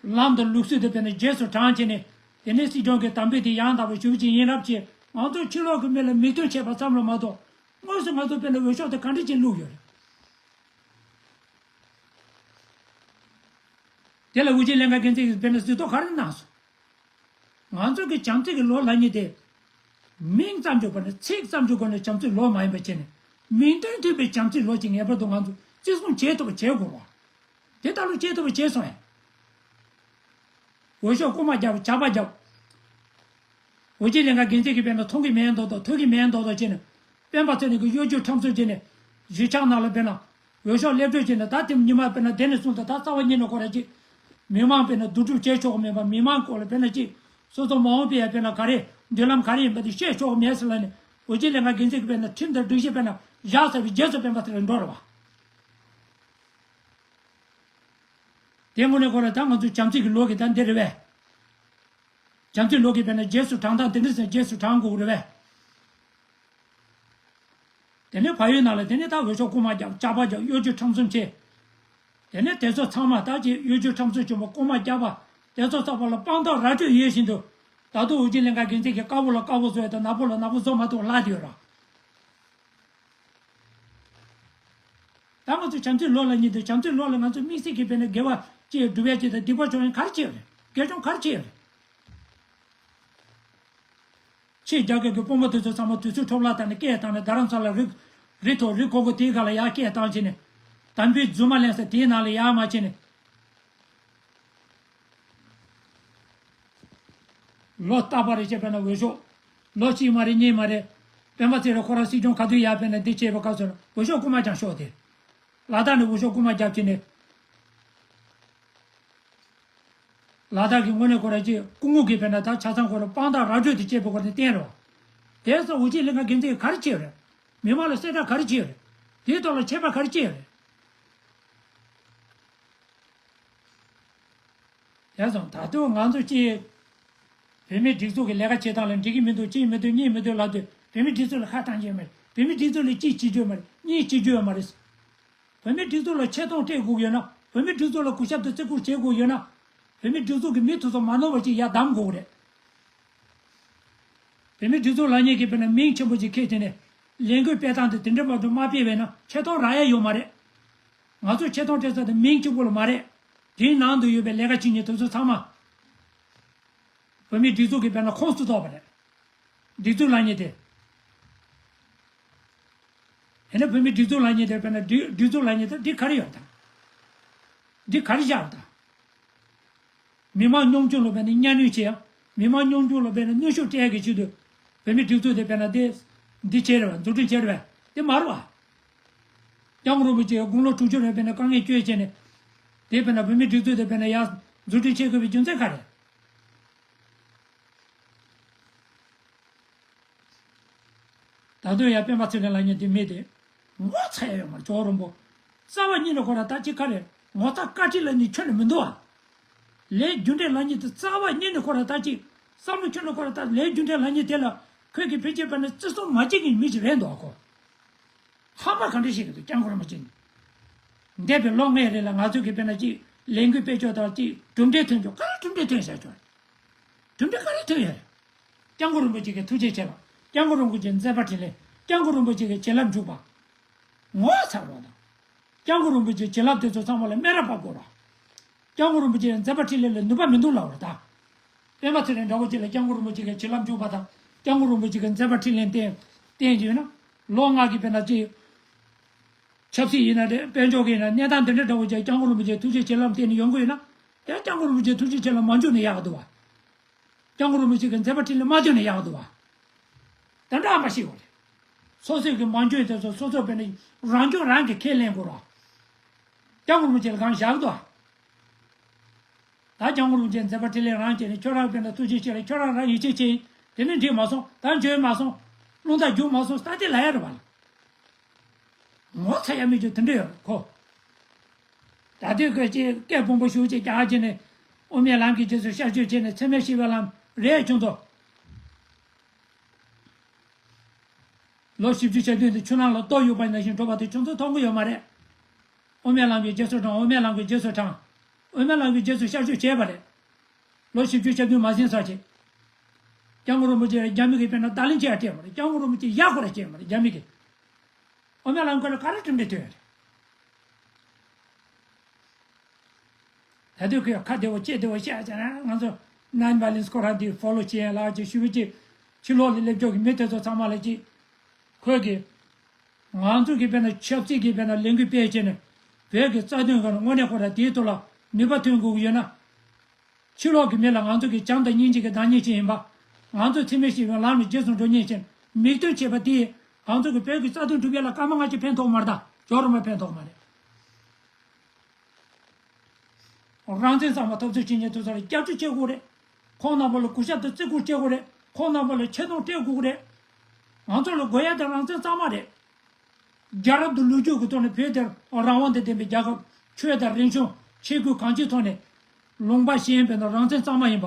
ལམ་དང་ལུགས་སྲོལ་དེ་དཔེར་ན་རྗེས་སུ་འབྲང་བྱས་ནས། དེ་ནས་སྲིད་སྐྱོང་གི་དམ་འབུལ་དེ་ཡང་དག་པ་ཞུ་བ་ཅིག་ཡིན་རབས་ཅེས་ང་ཚོ་ཕྱི་ལོགས་ཀྱི་མི་ལ་མིག་སྟོན་བྱས་པ་ཙམ་ལ་མ་གཏོགས། དངོས་སུ་ང་ཚོ་དཔེར་ན་འོས་ཤོག་དེ་ག་འདྲ་ཅིག་བླུགས་ཡོད་རེད། དེ་ལ་དབུ་ཅན་ལྷན་ཁང་འགན་འཛིན་གྱིས་དཔེར་ན་གཟིགས་རྟོག་ག་རེ་གནང་སོང་། ང་ཚོ་གི་བྱམས་བརྩེ་གི་ལོ་ལབ་མཁན་དེ། མིང་ཙམ་ཞིག་དཔེར་ན་ཚིག་ཙམ་ཞིག་སྒོ་ནས་བྱམས་བརྩེ་ལོ་མ་ཡིན་པ་བྱས་ནས། མིང་དོན་མཐུན་པའི་བྱམས་བརྩེ་ལོ་ཅིག་ངེས་པར་དུ་ང་ཚོ་བརྩི་སྲུང་བྱེད་ཐུབ་པ་བྱེད་དགོས་པ། དེ་ལྟ་ལུགས་བྱེད་ཐུབ་པ་བྱས་སོང་ཡ། འོས་ཤོག་རྐུན་མ་རྒྱབ་ཇག་པ་རྒྱབ། འོས་ཆེན་ལས་ཀ་འགན་འཛིན་གྱིས་དཔེར་ན་མཐོང་གི་མེད་མདོག་མདོག་ཐོས་ཀྱི་མེད་མདོག་མདོག་བྱས་ནས། སྤེན་པ་ཚེ་རིང་གིས་གཡོ་སྒྱུ་ཁྲམ་གསུམ་བྱས་ནས། གཞིས་ཆགས་ནང་ལ་དཔེར་ན། འོས་ཤོག་སླེབས་གྲབས་བྱས་ནས་ད་ཐེངས་ཉི་མ་དཔེར་ན་དེ་ནས་བཟུང་སྟེ་ད་རྩ་བ་ཉིད་ནས་ཁོ་ར་ཅིག་མི་མང་དཔེར་ན་བསྡུ་སྒྲུབ་བྱས་ཆོག་གི་མེད་པ། མི་མང་སྐོར་ལ་དཔེར་ན་ཅིག་སོ་སོ་མ་འོངས་པའི་ཡ་དཔེར་ན་ག་རེ་མདུན་ལམ་ག་རེ་ཡིན་པ་དེ་བཤད་ཆོག་གི་མེད་ཟེར་ལབ་ནས། འོས་ཆེན་ལས་ཀ་འགན་འཛིན་གྱིས་དཔེར་ན་ཁྲིམས་དང་སྒྲིག་གཞི་དཔེར་ན་བཞག་ཚར་བའི་རྗེས་སུ་སྤེན་པ་ཚེ་རིང་འགྲོ་རེད་བ། དེ་དངོས་གནས་ཁོ་ར་ད་ང་ཚོ་བྱམས་བརྩེ་གི་ལོ་གི་ད་འདི་རེད་པས། བྱམས་བརྩེ་ལོ་གི་དཔེར་ན་རྗེས་སུ་འབྲང་སྟངས་དེ་འདྲ་ཟེར་རྗེས་སུ་འབྲང་དགོས་རེད་པས། དེ་ནས་བལ་ཡུལ་ནང་ལ་དེ་ནས་ད་འོས་ཤོག་རྐུན་མ་རྒྱབ་ཇག་པ་རྒྱབ་གཡོ་སྒྱུ་ཁྲམ་གསུམ་བྱས། དེ་ནས་དེ་ཚོ་ཚང་མ་ད་ཅིག་གཡོ་སྒྱུ་ཁྲམ་གསུམ་བྱུང་བ་རྐུན་མ་རྒྱབ་པ་དེ་ཚོ་ཚང་མ་ལ་དཔང་རྟགས་ར་སྤྲོད་ཡོད་བཞིན་དུ། ད་དུང་འོས་ཆེན་ལྷན་ཁང་འགན་འཛིན་གྱིས་དཀར་པོ་ལ་དཀར་པོ་བཟོ་ཡ་དང་ནག་པོ་ལ་ནག་པོ་བཟོ་མ་ཐུབ་ལབ་བསྡད་ཡོད་ར། ད་ང་ཚོ་བྱམས་བརྩེ་ལོ་ལ་ཉིད་དུ་བྱམས་བརྩེ་ལོ་ལ་ང་ཚོ་དམིགས་བསལ་གྱི་དཔེར་ན་དགེ་བ་ཅིག་སྒྲུབ་ཡ་ཅིག་དང་སྡིག་པ་སྦྱོང་ཡ་ག་རེ་བྱས་ཡོད་རེད། དགེ་སྦྱོང་ག་རེ་བྱས་ཡོད་རེད། ཆེས་རྒྱ་སྐད་ཀྱི་དཔོན་པོ་དེ་ཚོ་ཚང་མ་དུས་ཚོད་འཕྲོ་བརླག་བཏང་ནས་སྐད་བཏང་ནས་རྡ་རམ་ས་ལ་རི་རི་ཐོག་རི་ཁོག་ཁོག་དེའི་སྒང་ལ་ཡར་སྐད་བཏང་བྱས་ནས་དམ་འབུལ་རྫུན་མ་ལེན་ས་དེའི་ནང་ལ་ཡར་མར་བྱས་ནས། ལོ་རྟག་པ་རེ་བྱས་པས་ན་འོས་ཤོག་ལོ་གཅིག་མ་རེད་གཉིས་མ་རེད། སྤེན་པ་ཚེ་རིང་ཁོ་རང་སྲིད་སྐྱོང་ཁ་ཐུག་ཡར་ཕེབས་ནས་འདི་བྱས་པའི་སྐབས་སུ་འོས་ཤོག་རྐུན་མ་ཀྱང་ཤོར་ཏེ། ལ་དྭགས་ནས་འོས་ཤོག་རྐུན་མ་བརྒྱབ་བྱས་ནས། ལ་དྭགས་ཀྱི་དངོས་གནས་ཁོ་རང་ཅིག་སྐུ་ངོ་གིས་དཔེར་ན་ད་ཆ་ཚང་ཁོ་རང་དཔང་རྟགས་ར་སྤྲོད་དེ་བྱས་པའི་སྐོར་དེ་བསྟན་རོགས། དེ་ཚོ་འོས་ཆེན་ལས་ཁང་འགན་འཛིན་ག་རེ་བྱས་རེད། མི་མང་ལ་གསལ་བསྒྲགས་ག་རེ་བྱས་རེད། དེའི་ཐོག་ལ་ཆད་པ་ག་རེ་བྱས་རེད། དེ་སོང་ད་དུང་ང་ཚོ་ཅིག་བོད་མིའི་སྒྲིག་འཛུགས་ཀྱི་ལས་ཀ་བྱེད་སྟངས་ལ་འགྲིག་གི་མི་འདུག་གཅིག་མི་འདུག་གཉིས་མི་འདུག་ལབ་དུས་བོད་མིའི་སྒྲིག་འཛུགས་ལ་ཁ་བཏང་རྒྱུ་ཡོད་མ་རེད། བོད་མིའི་སྒྲིག་འཛུགས་ལ་གཅིག་བྱེད་རྒྱུ་ཡོད་མ་རེད། གཉིས་བྱེད་རྒྱུ་ཡོད་མ་རེད། བོད་མིའི་སྒྲིག་འཛུགས་ལ་ཆེ་མཐོང་སྤྲད་དགོས་ཀྱི་ཡོད་ན། བོད་མིའི་སྒྲིག་འཛུགས་ལ་གུས་ཞབས་དང་བརྩི་བཀུར་བྱེད་དགོས་ཀྱི་ཡོད་ན། བོད་མིའི་སྒྲིག་འཛུགས་ཀྱི་མི་དེ་ཚོ་མ་ནོར་བ་ཅིག་ཡར་བདམས་དགོས་ཀྱི་རེད། བོད་མིའི་སྒྲིག་འཛུགས་ལངས་མཁན་གྱི་དཔེར་ན་མིང་ཆེན་པོ་ཅིག་ཁྱེར་དེ་ནས་ལས་འགུལ་སྤེལ་སྟངས་དེ་དེ་འདྲ་མ་གཏོགས་མ་སྤེལ་བས་ན་ཆེ་མཐོང་རག་ཡ་ཡོད་མ་རེད། ང་ཚོས་ཆེ་མཐོང་སྤྲད་ས་དེ་མིང་གཅིག་པུ་ལ་མ་རེད། དེའི་ནང་དུ་ཡོད་པའི་ལས་ཀ་བྱེད་མཁན་དེ་ཚོ་ཚང་མ་བོད་མིའི་སྒྲིག་འཛུགས་ཀྱི་དཔེར་ན་ཁོངས་སུ་གཏོགས་པ་རེད། སྒྲིག་འཛུགས་ལངས་མཁན་དེ། ཡིན་ན་བོད་མིའི་སྒྲིག་འཛུགས་ལངས་མཁན་དེ་དཔེར་ན་སྒྲིག་སྒྲིག་འཛུགས་ལངས་མཁན་དེ་འདི་ག་རེ་ཡོད་དམ། འདི་ག་རེ་བཞག་ཡོད་དམ། མི་མང་སྙོམས་འཇུག་ལ་དཔེར་ན་གཉའ་གནོན་བྱེད་ཡ། མི་མང་སྙོམས་འཇུག་ལ་དཔེར་ན་གནོན་ཤུགས་སྤྲད་ཡ་གི་ཆེད་དུ། བོད་མིའི་སྒྲིག་འཛུགས་དེ་དཔེར་ན་དེ། འདི་བྱས་རེད་བ། འཛུགས་སྐྲུན་བྱས་རེད་བ། དེ་མ་རེད་བ། སྐྱབས་མགོན་རིན་པོ་ཆེ་དགུང་ལོ་དྲུག་ཅུ་རེ་དཔེར་ན་དཀའ་ངལ་སྐྱོན་བྱས་ནས། དེ་དཔེར་ན་བོད་མིའི་སྒྲིག་འཛུགས་དེ་དཔེར་ན་ཡར་འཛུགས་སྐྲུན་བྱེད་དགོས་པའི་རྒྱུ་མཚན་ག་རེ། ད་དུང་ཡང་སྤེན་པ་ཚེ་རིང་ལབ་མཁན་དེ་མི་དེ། ངོ་ཚ་ཡ་ཡོད་མ་རེད་ཇོ་རིན་པོ། རྩ་བ་ཉིད་ནས་ཁོ་རང་ད་ཅི་ཁ་རེད་ངོ་ཚ་བཀའ་ཁྲིད་ལ་ནི་ཁྱོན་ནས་མི་འདུག་ཨ། ལས་རྒྱུ་འབྲས་ལབ་མཁན་དེ་རྩ་བ་ཉིད་ནས་ཁོ་རང་ད་ཅི། བསམ་བློ་ཁྱོན་ནས་ཁོ་རང་ད་ལས་རྒྱུ་འབྲས་ལབ་མཁན་དེ་ལ་ཁོས་ཀྱི་ཕལ་ཆེར་དཔེར་ན་བརྩི་སྲུང་མ་བྱེད་མཁན་མི་ཞིག་རེད་འདུག་ཨ་ཁོ། ཧམ་པ་ག་འདྲ་ཞིག་གི་འདུག་སྐྱབས་མགོན་རིན་པོ་ཆེ་ནི། འདས་པའི་ལོ་ལྔའི་རིང་ལ་ང་ཚོ་གི་དཔེར་ན་ཅིག་ལས་འགུལ་སྤེལ་ཕྱོགས་དང་ཅིག་གྲུབ་འབྲས་ཐོན་ཕྱོགས་ག་རེ་གྲུབ་འབྲས་ཐོན་བཞག་ཆོག་གྲུབ་འབྲས་ག་རེ་ཐོན་ཡོད་རེད། སྐྱབས་མགོན་རིན་པོ་ཆེ་གི་ཐུགས་རྗེ་ཆེ་ལ། སྐྱབས་མགོན་རིན་པོ་ཆེའི་མཛད་པ་འཕྲིན་ལས། སྐྱབས་མགོན་རིན་པོ་ཆེ་གི་བྱིན་རླབས་འཇུག་པ། ངོ་ཚ་རོགས་དང་། སྐྱབས་མགོན་རིན་པོ་ཆེའི་བྱིན་རླབས་དེ་ཚོ་ཚང་མ་ལ་སྨད་ར་བབས་དགོས་ར། སྐྱབས་མགོན་རིན་པོ་ཆེའི་མཛད་པ་འཕྲིན་ལས་ལ་ནུས་པ་མི་འདུག་ལབ་པ་རེད་ད། སྤེན་པ་ཚེ་རིང་འདྲ་བོ་ཅིག་ལ་སྐྱབས་མགོན་རིན་པོ་ཆེ་གི་བྱིན་རླབས་འཇུག་པ་དང་སྐྱབས་མགོན་རིན་པོ་ཆེ་གི་མཛད་པ་འཕྲིན་ལས་བསྟན་བསྟན་གྱི་ཡོད་ན། ལོ་ལྔ་གི་དཔེར་ན་ཅིག་ཆབ་སྲིད་ཡིན་ན་རེད། དཔལ་འབྱོར་གྱི་ཡིན་ན་གནས་སྟངས་འདི་འདྲ་འདྲ་བོ་ཅིག་སྐྱབས་མགོན་རིན་པོ་ཆེའི་ཐུགས་རྗེ་བྱིན་རླབས་བརྟེན་ནས་ཡོང་གི་ཡོད་ན། དེ་སྐྱབས་མགོན་རིན་པོ་ཆེའི་ཐུགས་རྗེ་བྱིན་རླབས་མ་འཇུག་ན་ཡག་གི་འདུག་བ། སྐྱབས་མགོན་རིན་པོ་ཆེ་གི་མཛད་པ་འཕྲིན་ལས་མ་འཇུག་ན་ཡག་གི་འདུག་བ། དེ་འདྲ་ཨ་མ་ཤེས་བ་རེད། སོ་སོས་གི་མ་འཇུག་དེ་ཚོ་སོ་སོ་དཔེར་ན་རང་སྐྱོན་རང་གིས་ཁས་ལེན་དགོས་ར། སྐྱབས་མགོན་རིན་པོ་ཆེ་ལ་གང་བཞག་གི་འདུག་བ། ད་སྐྱབས་མགོན་རིན་པོ་ཆེའི་མཛད་པ་འཕྲིན་ལས་རང་བྱས་ནས་ཁྱོད་རང་དཔེར་ན་ཐུགས་རྗེ་ཆེ་ལ་ཁྱོད་རང་རང་ཡིད་ཆེས་བྱས་ཡིན། དེ་ནས་འགྲིག་མ་སོང་། ད་འཇོན་མ་སོང་། རླུང་རྟ་རྒྱུག་མ་སོང་ད་དེ་ལ་ཡ་རེད་བ་ལ། ངོ་ཚ་ཡ་མི་རྒྱུ་དེ་འདྲ་ཡོད་རེད་ཁོ། ད་དུས་ཁོས་ཅིག་སྐད་སྦོམ་པོ་ཞུ་ཅིག་རྒྱག་བྱས་ནས་དབུ་མའི་ལམ་གྱི་རྗེས་སུ་ཤར་བསྐྱོད་བྱས་ནས་འཚེ་མེད་ཞི་བའི་ལམ་རེད་ཁྱོད་ཚོ། ལོ་བཞི་བཅུ་ཞེ་བདུན་དུ་ཆུ་ནང་ལ་ལྟོ་གཡུག་པ་ནང་བཞིན་འགྲོ་བ་དེ་ཁྱོད་ཚོས་མཐོང་གི་ཡོད་མ་རེད། དབུ་མའི་ལམ་གྱི་རྗེས་སུ་འབྲང་། དབུ་མའི་ལམ་གྱི་རྗེས་སུ་འབྲང་། དབུ་མའི་ལམ་གྱི་རྗེས་སུ་ཤར་བསྐྱོད་བྱས་པ་རེད། ལོ་བཞི་བཅུ་ཞེ་བདུན་མ་ཟིན་ས་ཆེ། སྐྱབས་མགོན་རིན་པོ་ཆེ་རྒྱ་མི་གིས་དཔེར་ན་བརྡ་ལན་ཅི་ཡང་སྤྲད་མ་རེད། སྐྱབས་མགོན་རིན་པོ་ཆེ་ཡག་པོ་ར་བྱས་མ་རེད་རྒྱ་མི་གིས། དབུ་མའི་ལམ་ཁ་ལ་ག་རེ་གྲུབ་འབྲས་ཐོན་ཡོད་རེད། ད་དུས་ཁོས་ཁ་བདེ་བོ་ལྕེ་བདེ་བོ་བཤད་བྱས་ན་ང་ཚོ་ནན་བ་ལེན་སི་ཁོ་རང་དེ་ཕོ་ལོ་བྱེད་ཡ་ལ་ཅིག་ཞུ་བའི་ཅིག་ཕྱི་ལོགས་ལ་སླེབས་ཕྱོགས་ཀྱི་མི་དེ་ཚོ་ཚང་མ་ལ་ཅིག་ཁོས་ཀྱི་ང་ཚོ་གི་དཔེར་ན་ཆབ་སྲིད་ཀྱི་དཔེར་ན་ལས་འགུལ་སྤེལ་བྱས་ནས་བོད་ཀྱི་རྩ་དོན་སྒང་ལ་དངོས་གནས་ཁོ་རང་དེའི་ཐོག་ལ་ནུས་པ་ཐོན་དགོས་ཀྱི་ཡོད་ན། ཕྱི་ལོགས་ཀྱི་མི་ལ་ང་ཚོ་གི་བྱམས་དང་སྙིང་རྗེ་གི་བདག་ཉིད་ཅིག་ཡིན་པ། ང་ཚོ་འཚེ་མེད་ཞི་བའི་ལམ་ལ་རྗེས་སུ་འགྲོ་མཁན་ཞིག་མིག་སྟོན་བྱས་པ་དེས་ང་ཚོ་གི་བོད་ཀྱི་རྩ་དོན་སྒྲུབ་ཡ་ལ་སྐར་མ་ལྔ་བཅུ་ཕན་ཐོགས་མ་རེད་ད། ཇོ་རུ་མ་ཕན་ཐོགས་མ་རེད། རང་བཙན་གཙང་མ་འཐབ་རྩོད་བྱེད་མཁན་དེ་ཚོ་ལ་སྐྱབས་བཅོལ་བྱེད་དགོས་རེད། ཁོང་རྣམ་པ་ལ་གུས་ཞབས་དང་བརྩི་བཀུར་བྱེད་དགོས་རེད། ཁོང་རྣམ་པ་ལ་ཆེ་མཐོང་སྤྲད་དགོས་རེད། ང་ཚོ་ལ་དགོས་ཡ་དེ་རང་བཙན་གཙང་མ་རེད། རྒྱལ་རབས་དང་ལོ་རྒྱུས་ཀྱི་ཐོག་ནས་བོད་དེ་རང་དབང་དང་ལྡན་པའི་རྒྱལ་ཁབ། ཆོས་དང་རིག་གཞུང་ཆས་གོས་གང་ཅིའི་ཐོག་ནས་ལུང་པ་གཞན་བས་ན་རང་བཙན་གཙང་མ་ཡིན་པ།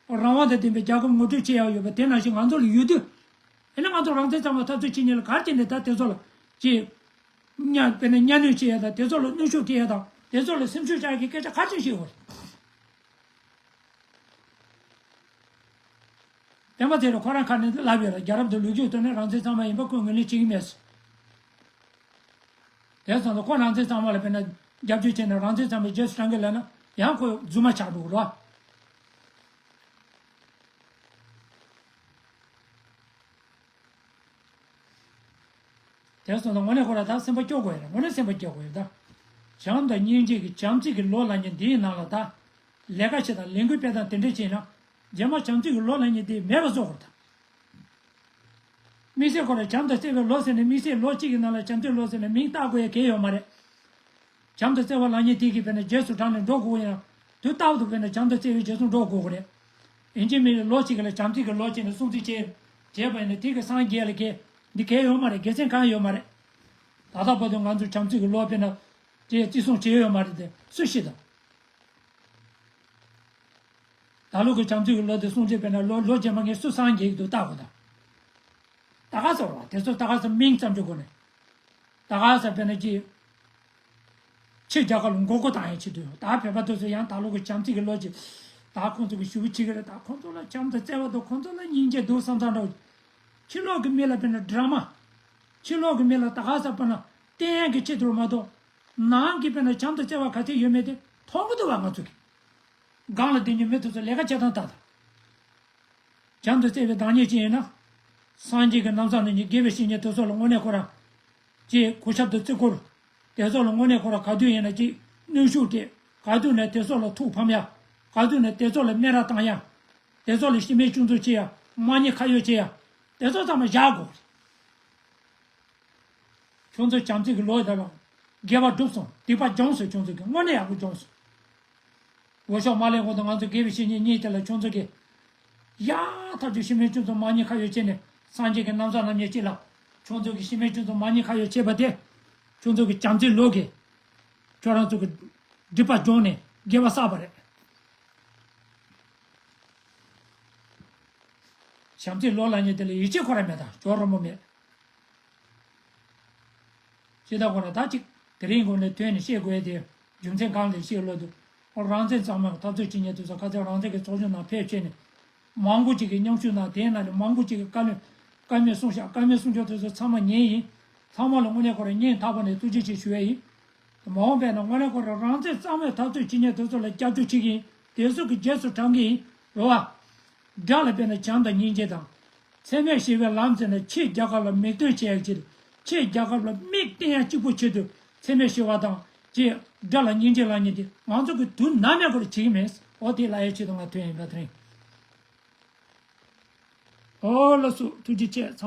རང་དབང་དང་ལྡན་པའི་རྒྱལ་ཁབ་ངོ་སྤྲོད་བྱེད་ཡག་ཡོད་པ་དེ་ནང་བཞིན་ང་ཚོ་ལ་ཡོད་དུས། ཨེ་ན་ང་ཚོ་རང་བཙན་གཙང་མ་འཐབ་རྩོད་བྱེད་མཁན་ལ་ག་རེ་བྱས་ནས་ད་དེ་ཚོ་ལ་ཅིག་གཉའ་དཔེར་ན་གཉའ་གནོན་བྱེད་ཡ་དང་དེ་ཚོ་ལ་གནོན་ཤུགས་སྤྲད་ཡ་དང་དེ་ཚོ་ལ་སེམས་ཤུགས་བཅག་ཡ་གི་སྐད་ཆ་ག་རེ་བྱས་ཡོད་རེད། སྤེན་པ་ཚེ་རིང་ཁོ་རང་ཁ་ནས་ལབ་ཡོད་ར། རྒྱལ་རབས་དང་ལོ་རྒྱུས་ཐོག་ནས་རང་བཙན་གཙང་མ་ཡིན་པ་ཁོས་ངོས་ལེན་བྱེད་ཀྱི་མེད། དེ་སོང་ཙང་ཁོ་རང་བཙན་གཙང་མ་ལ་དཔེར་ན་རྒྱབ་སྐྱོར་བྱས་ནས་རང་བཙན་གཙང་མའི་རྗེས་སུ་འབྲང་གི་ལབ་ན་ཡང་ཁོ་རྫུན་མ་ཆགས་འགྲོ་གི་རེད། དེ་སོང་ཙང་དངོས་གནས་ཁོ་རང་ད་སེམས་པ་སྐྱོ་དགོས་ཡོད་རེད། དངོས་གནས་སེམས་པ་སྐྱོ་དགོས་ཡོད་ད། བྱམས་དང་སྙིང་རྗེ་གི་བྱམས་བརྩེ་གི་ལོ་ལབ་མཁན་འདིའི་ནང་ལ་ད། ལས་ཀ་བྱེད་དང་ལས་འགུལ་སྤེལ་སྟངས་དེ་འདྲ་བྱས་ན། རྗེས་མ་བྱམས་བརྩེ་གི་ལོ་ལབ་མཁན་དེ་མེད་པ་བཟོ་དགོས་རེད་ད། དམིགས་བསལ་ཁོ་ར་བྱམས་དང་བརྩེ་བའི་ལོ་ཟེར་ནས་དམིགས་བསལ་ལོ་གཅིག་གི་ནང་ལ་བྱམས་བརྩེའི་ལོ་ཟེར་ནས་མིང་བཏགས་དགོས་ཡ་གལ་ཡོད་མ་རེད། བྱམས་དང་བརྩེ་བ་ལབ་མཁན་དེ་གིས་དཔེར་ན་རྗེས་སུ་འབྲང་ནས་འགྲོ་དགོས་ཀྱི་ཡང་དུས་རྟག་ཏུ་དཔེར་ན་བྱམས་དང་བརྩེ་བའི་རྗེས་སུ་འགྲོ་དགོས་ཀྱི་རེད། ཡིན་གཅིག་མིན་གཅིག་ལོ་གཅིག་གི་ལ་བྱམས་བརྩེ་གི་ལོ་བྱས་ནས་སྲུང་བརྩི་བྱས་བྱས་པ་ཡིན་ན་དེ་གི་སངས་རྒྱས་ལ་གལ་འདི་གལ་ཡོད་མ་རེད། དགེ་མཚན་གང་ཡོད་མ་རེད། ད་ལྟ་བར་དུ་ང་ཚོ་བྱམས་བརྩེ་གི་ལོ་དཔེར་ན་དེ་བརྩི་སྲུང་བྱས་ཡོད་མ་རེད་དེ་སུ་ཤེས་དང་། ད་ལོ་གི་བྱམས་བརྩེ་གི་ལོ་དེ་སྲུང་བརྩི་དཔེར་ན་ལོ་ལོ་རྗེས་མ་ངས་སུ་སངས་རྒྱས་ཀྱི་འདུག་བལྟ་དགོས་དང་། ད་ག་ཟེར་བ་དེ་ཚོ་ད་ག་ཟེར་མིང་ཙམ་གྱི་སྒོ་ནས། ད་ག་ཟེར་དཔེར་ན་ཅི། ཕྱི་རྒྱལ་ཁབ་ལ་མགོ་སྐོར་བཏང་ཡས་ཆེད་དུ་ད་བོད་པ་དེ་ཚོ་ཡང་ད་ལོ་གི་བྱམས་བརྩེ་གི་ལོ་ཅིག་ད་ཁོང་ཚོ་གི་ཞུ་བྱེད་ཀྱི་རེད། ད་ཁོང་ཚོ་ལ་བྱམས་དང་བརྩེ་བ་དང་ཁོང་ཚོ་ལ་སྙིང་རྗེ་འདུག་བསམ་བསམ་འདྲ་བོ། ཕྱི་ལོགས་ཀྱི་མི་ལ་དཔེར་ན་ཌ་ར་མ། ཕྱི་ལོགས་ཀྱི་མི་ལ་ད་ག་ཟེར་དཔེར་ན་བསྟན་ཡས་ཀྱི་ཆེད་དུ་མ་གཏོགས། ནང་གི་དཔེར་ན་བྱམས་དང་བརྩེ་བ་ག་ཚད་ཡོད་མེད་དེ་མཐོང་གི་འདུག་བ་ང་ཚོ་གི། སྒང་ལ་སྡོད་མཁན་མི་དེ་ཚོ་ལས་ཀ་བྱེད་སྟངས་ལྟ་དང་། བྱམས་དང་བརྩེ་བའི་བདག་ཉིད་ཅན་ཡིན་ན། སངས་རྒྱས་ཀྱི་རྣམ་གསལ་རྣམ་བསྙེན་དགེ་བའི་བཤེས་གཉེན་དེ་ཚོ་ལ་དངོས་གནས་ཁོ་རང་། ཅེས་གུས་ཞབས་དང་བརྩི་བཀུར། དེ་ཚོ་ལ་དངོས་གནས་ཁོ་རང་ག་དུས་ཡིན་ན་ཅིག་གནོན་ཤུགས་སྤྲད། ག་དུས་ན་དེ་ཚོ་ལ་ཐུགས་ཕམ་ཡ། ག་དུས་ན་དེ་ཚོ་ལ་སྨད་ར་བཏང་ཡ། དེ་ཚོ་ལ་ཤི་རྨས་སྐྱོན་འཛུགས་བྱེད་ཡ། མ་ཉེས་ཁ་གཡོགས་བྱེད་ཡ། དེ་ཚོ་ཚང་མ་བཞག་དགོས། ཁྱོད་ཚོ་བྱམས་བརྩེ་གི་ལོ་དེ་ལ་དགེ་བ་སྒྲུབ་སོང་། སྡིག་པ་སྦྱོང་སོང་། ཁྱོད་ཚོ་གི་དངོས་གནས་ཡག་པོ་སྦྱོང་སོང་། འོས་ཤོག་མ་ལེན་གོང་དུ་ང་ཚོ་དགེ་བའི་བཤེས་གཉེན་གཉིས་དེ་ལ་ཁྱོད་ཚོ་གི་ཡ་ཐག་ཆོད་ཤི་རྨས་སྐྱོན་འཛུགས་མ་ཉེས་ཁ་གཡོགས་བྱས་ནས་སངས་རྒྱས་ཀྱི་རྣམ་གསལ་རྣམ་བསྙེན་གཅིག་ལ་ཁྱོད་ཚོ་གི་ཤི་རྨས་སྐྱོན་འཛུགས་མ་ཉེས་ཁ་གཡོགས་བྱས་པ་དེ་ཁྱོད་ཚོ་གི་བྱམས་བརྩེའི་ལོ་གི་ཁྱོད་རང་ཚོ་གི་སྒྲིབ་པ་སྦྱོང་ནས་དགེ་བ་བསགས་པ་རེད། བྱམས་བརྩེའི་ལོ་ལབ་མཁན་དེ་ལ་ཡིད་ཆེས་ཁོ་རང་མེད་དང་ཇོ་རོ་མོ་མེད། ཅི་ལྟར་གོ་ན་ད་ཅིག་དེ་རིང་གོང་ནས་ཐོན་ནས་བཤད་དགོས་ཏེ་རྒྱུ་མཚན་གང་ལས་བཤད་ལོ་དུ་རང་བཙན་གཙང་མ་འཐབ་རྩོད་བྱེད་མཁན་དེ་ཚོ་ཁ་ཚ་རང་བཙན་གྱི་ཚོགས་ཆུང་ནང་ཕེབས་བྱས་ནས་མང་པོ་ཅིག་གིས་མཉམ་ཞུགས་གནང་། དེའི་ནང་ནས་མང་པོ་ཅིག་གིས་བཀའ་བློན་བཀའ་མོལ་གསུངས་ཤག་བཀའ་མོལ་གསུང་ཆོག་དེ་ཚོ་ཚང་མ་ཉན་ཡིན། ཚང་མ་ལ་དངོས་གནས་ཁོ་རང་སྙིང་ཐག་པ་ནས་ཐུགས་རྗེ་ཆེ་ཞུ་ཡ་ཡིན། མ་འོངས་པ་ན་དངོས་གནས་ཁོ་རང་རང་བཙན་གཙང་མའི་འཐབ་རྩོད་བྱེད་མཁན་དེ་ཚོ་ལ་སྐྱབས་བཅོལ་བྱེད་ཀྱི་ཡིན། དེ་ཚོ་གི་རྗེས་སུ་འབྲང་གི་ཡིན། རེད་བ། དགྲ་ལ་དཔེར་ན་བྱམས་དང་སྙིང་རྗེ་དང་། འཚེ་མེད་ཞི་བའི་ལམ་ཟེར་ནས་ཕྱིའི་རྒྱལ་ཁབ་ལ་མིག་སྟོན་བྱེད་ཡག་ཕྱིར། ཕྱིའི་རྒྱལ་ཁབ་ལ་མིག་བསྟན་ཡག་གཅིག་པུ་ཆེད་དུ་འཚེ་མེད་ཞི་བ་དང་ཅེས་དགྲ་ལ་སྙིང་རྗེ་ལབ་མཁན་དེ་ང་ཚོ་གི་དུས་ནམ་ཡང་ཁོ་ར་བྱེད་ཀྱི་མེད། འོ་དེ་ལབ་ཡག་ཆེད་དུ་ང་ཐོན་ཡིན་པ་དེ་རེད། ཨོ་ལགས་སོ། ཐུགས་རྗེ་ཆེ་ཚང་མ།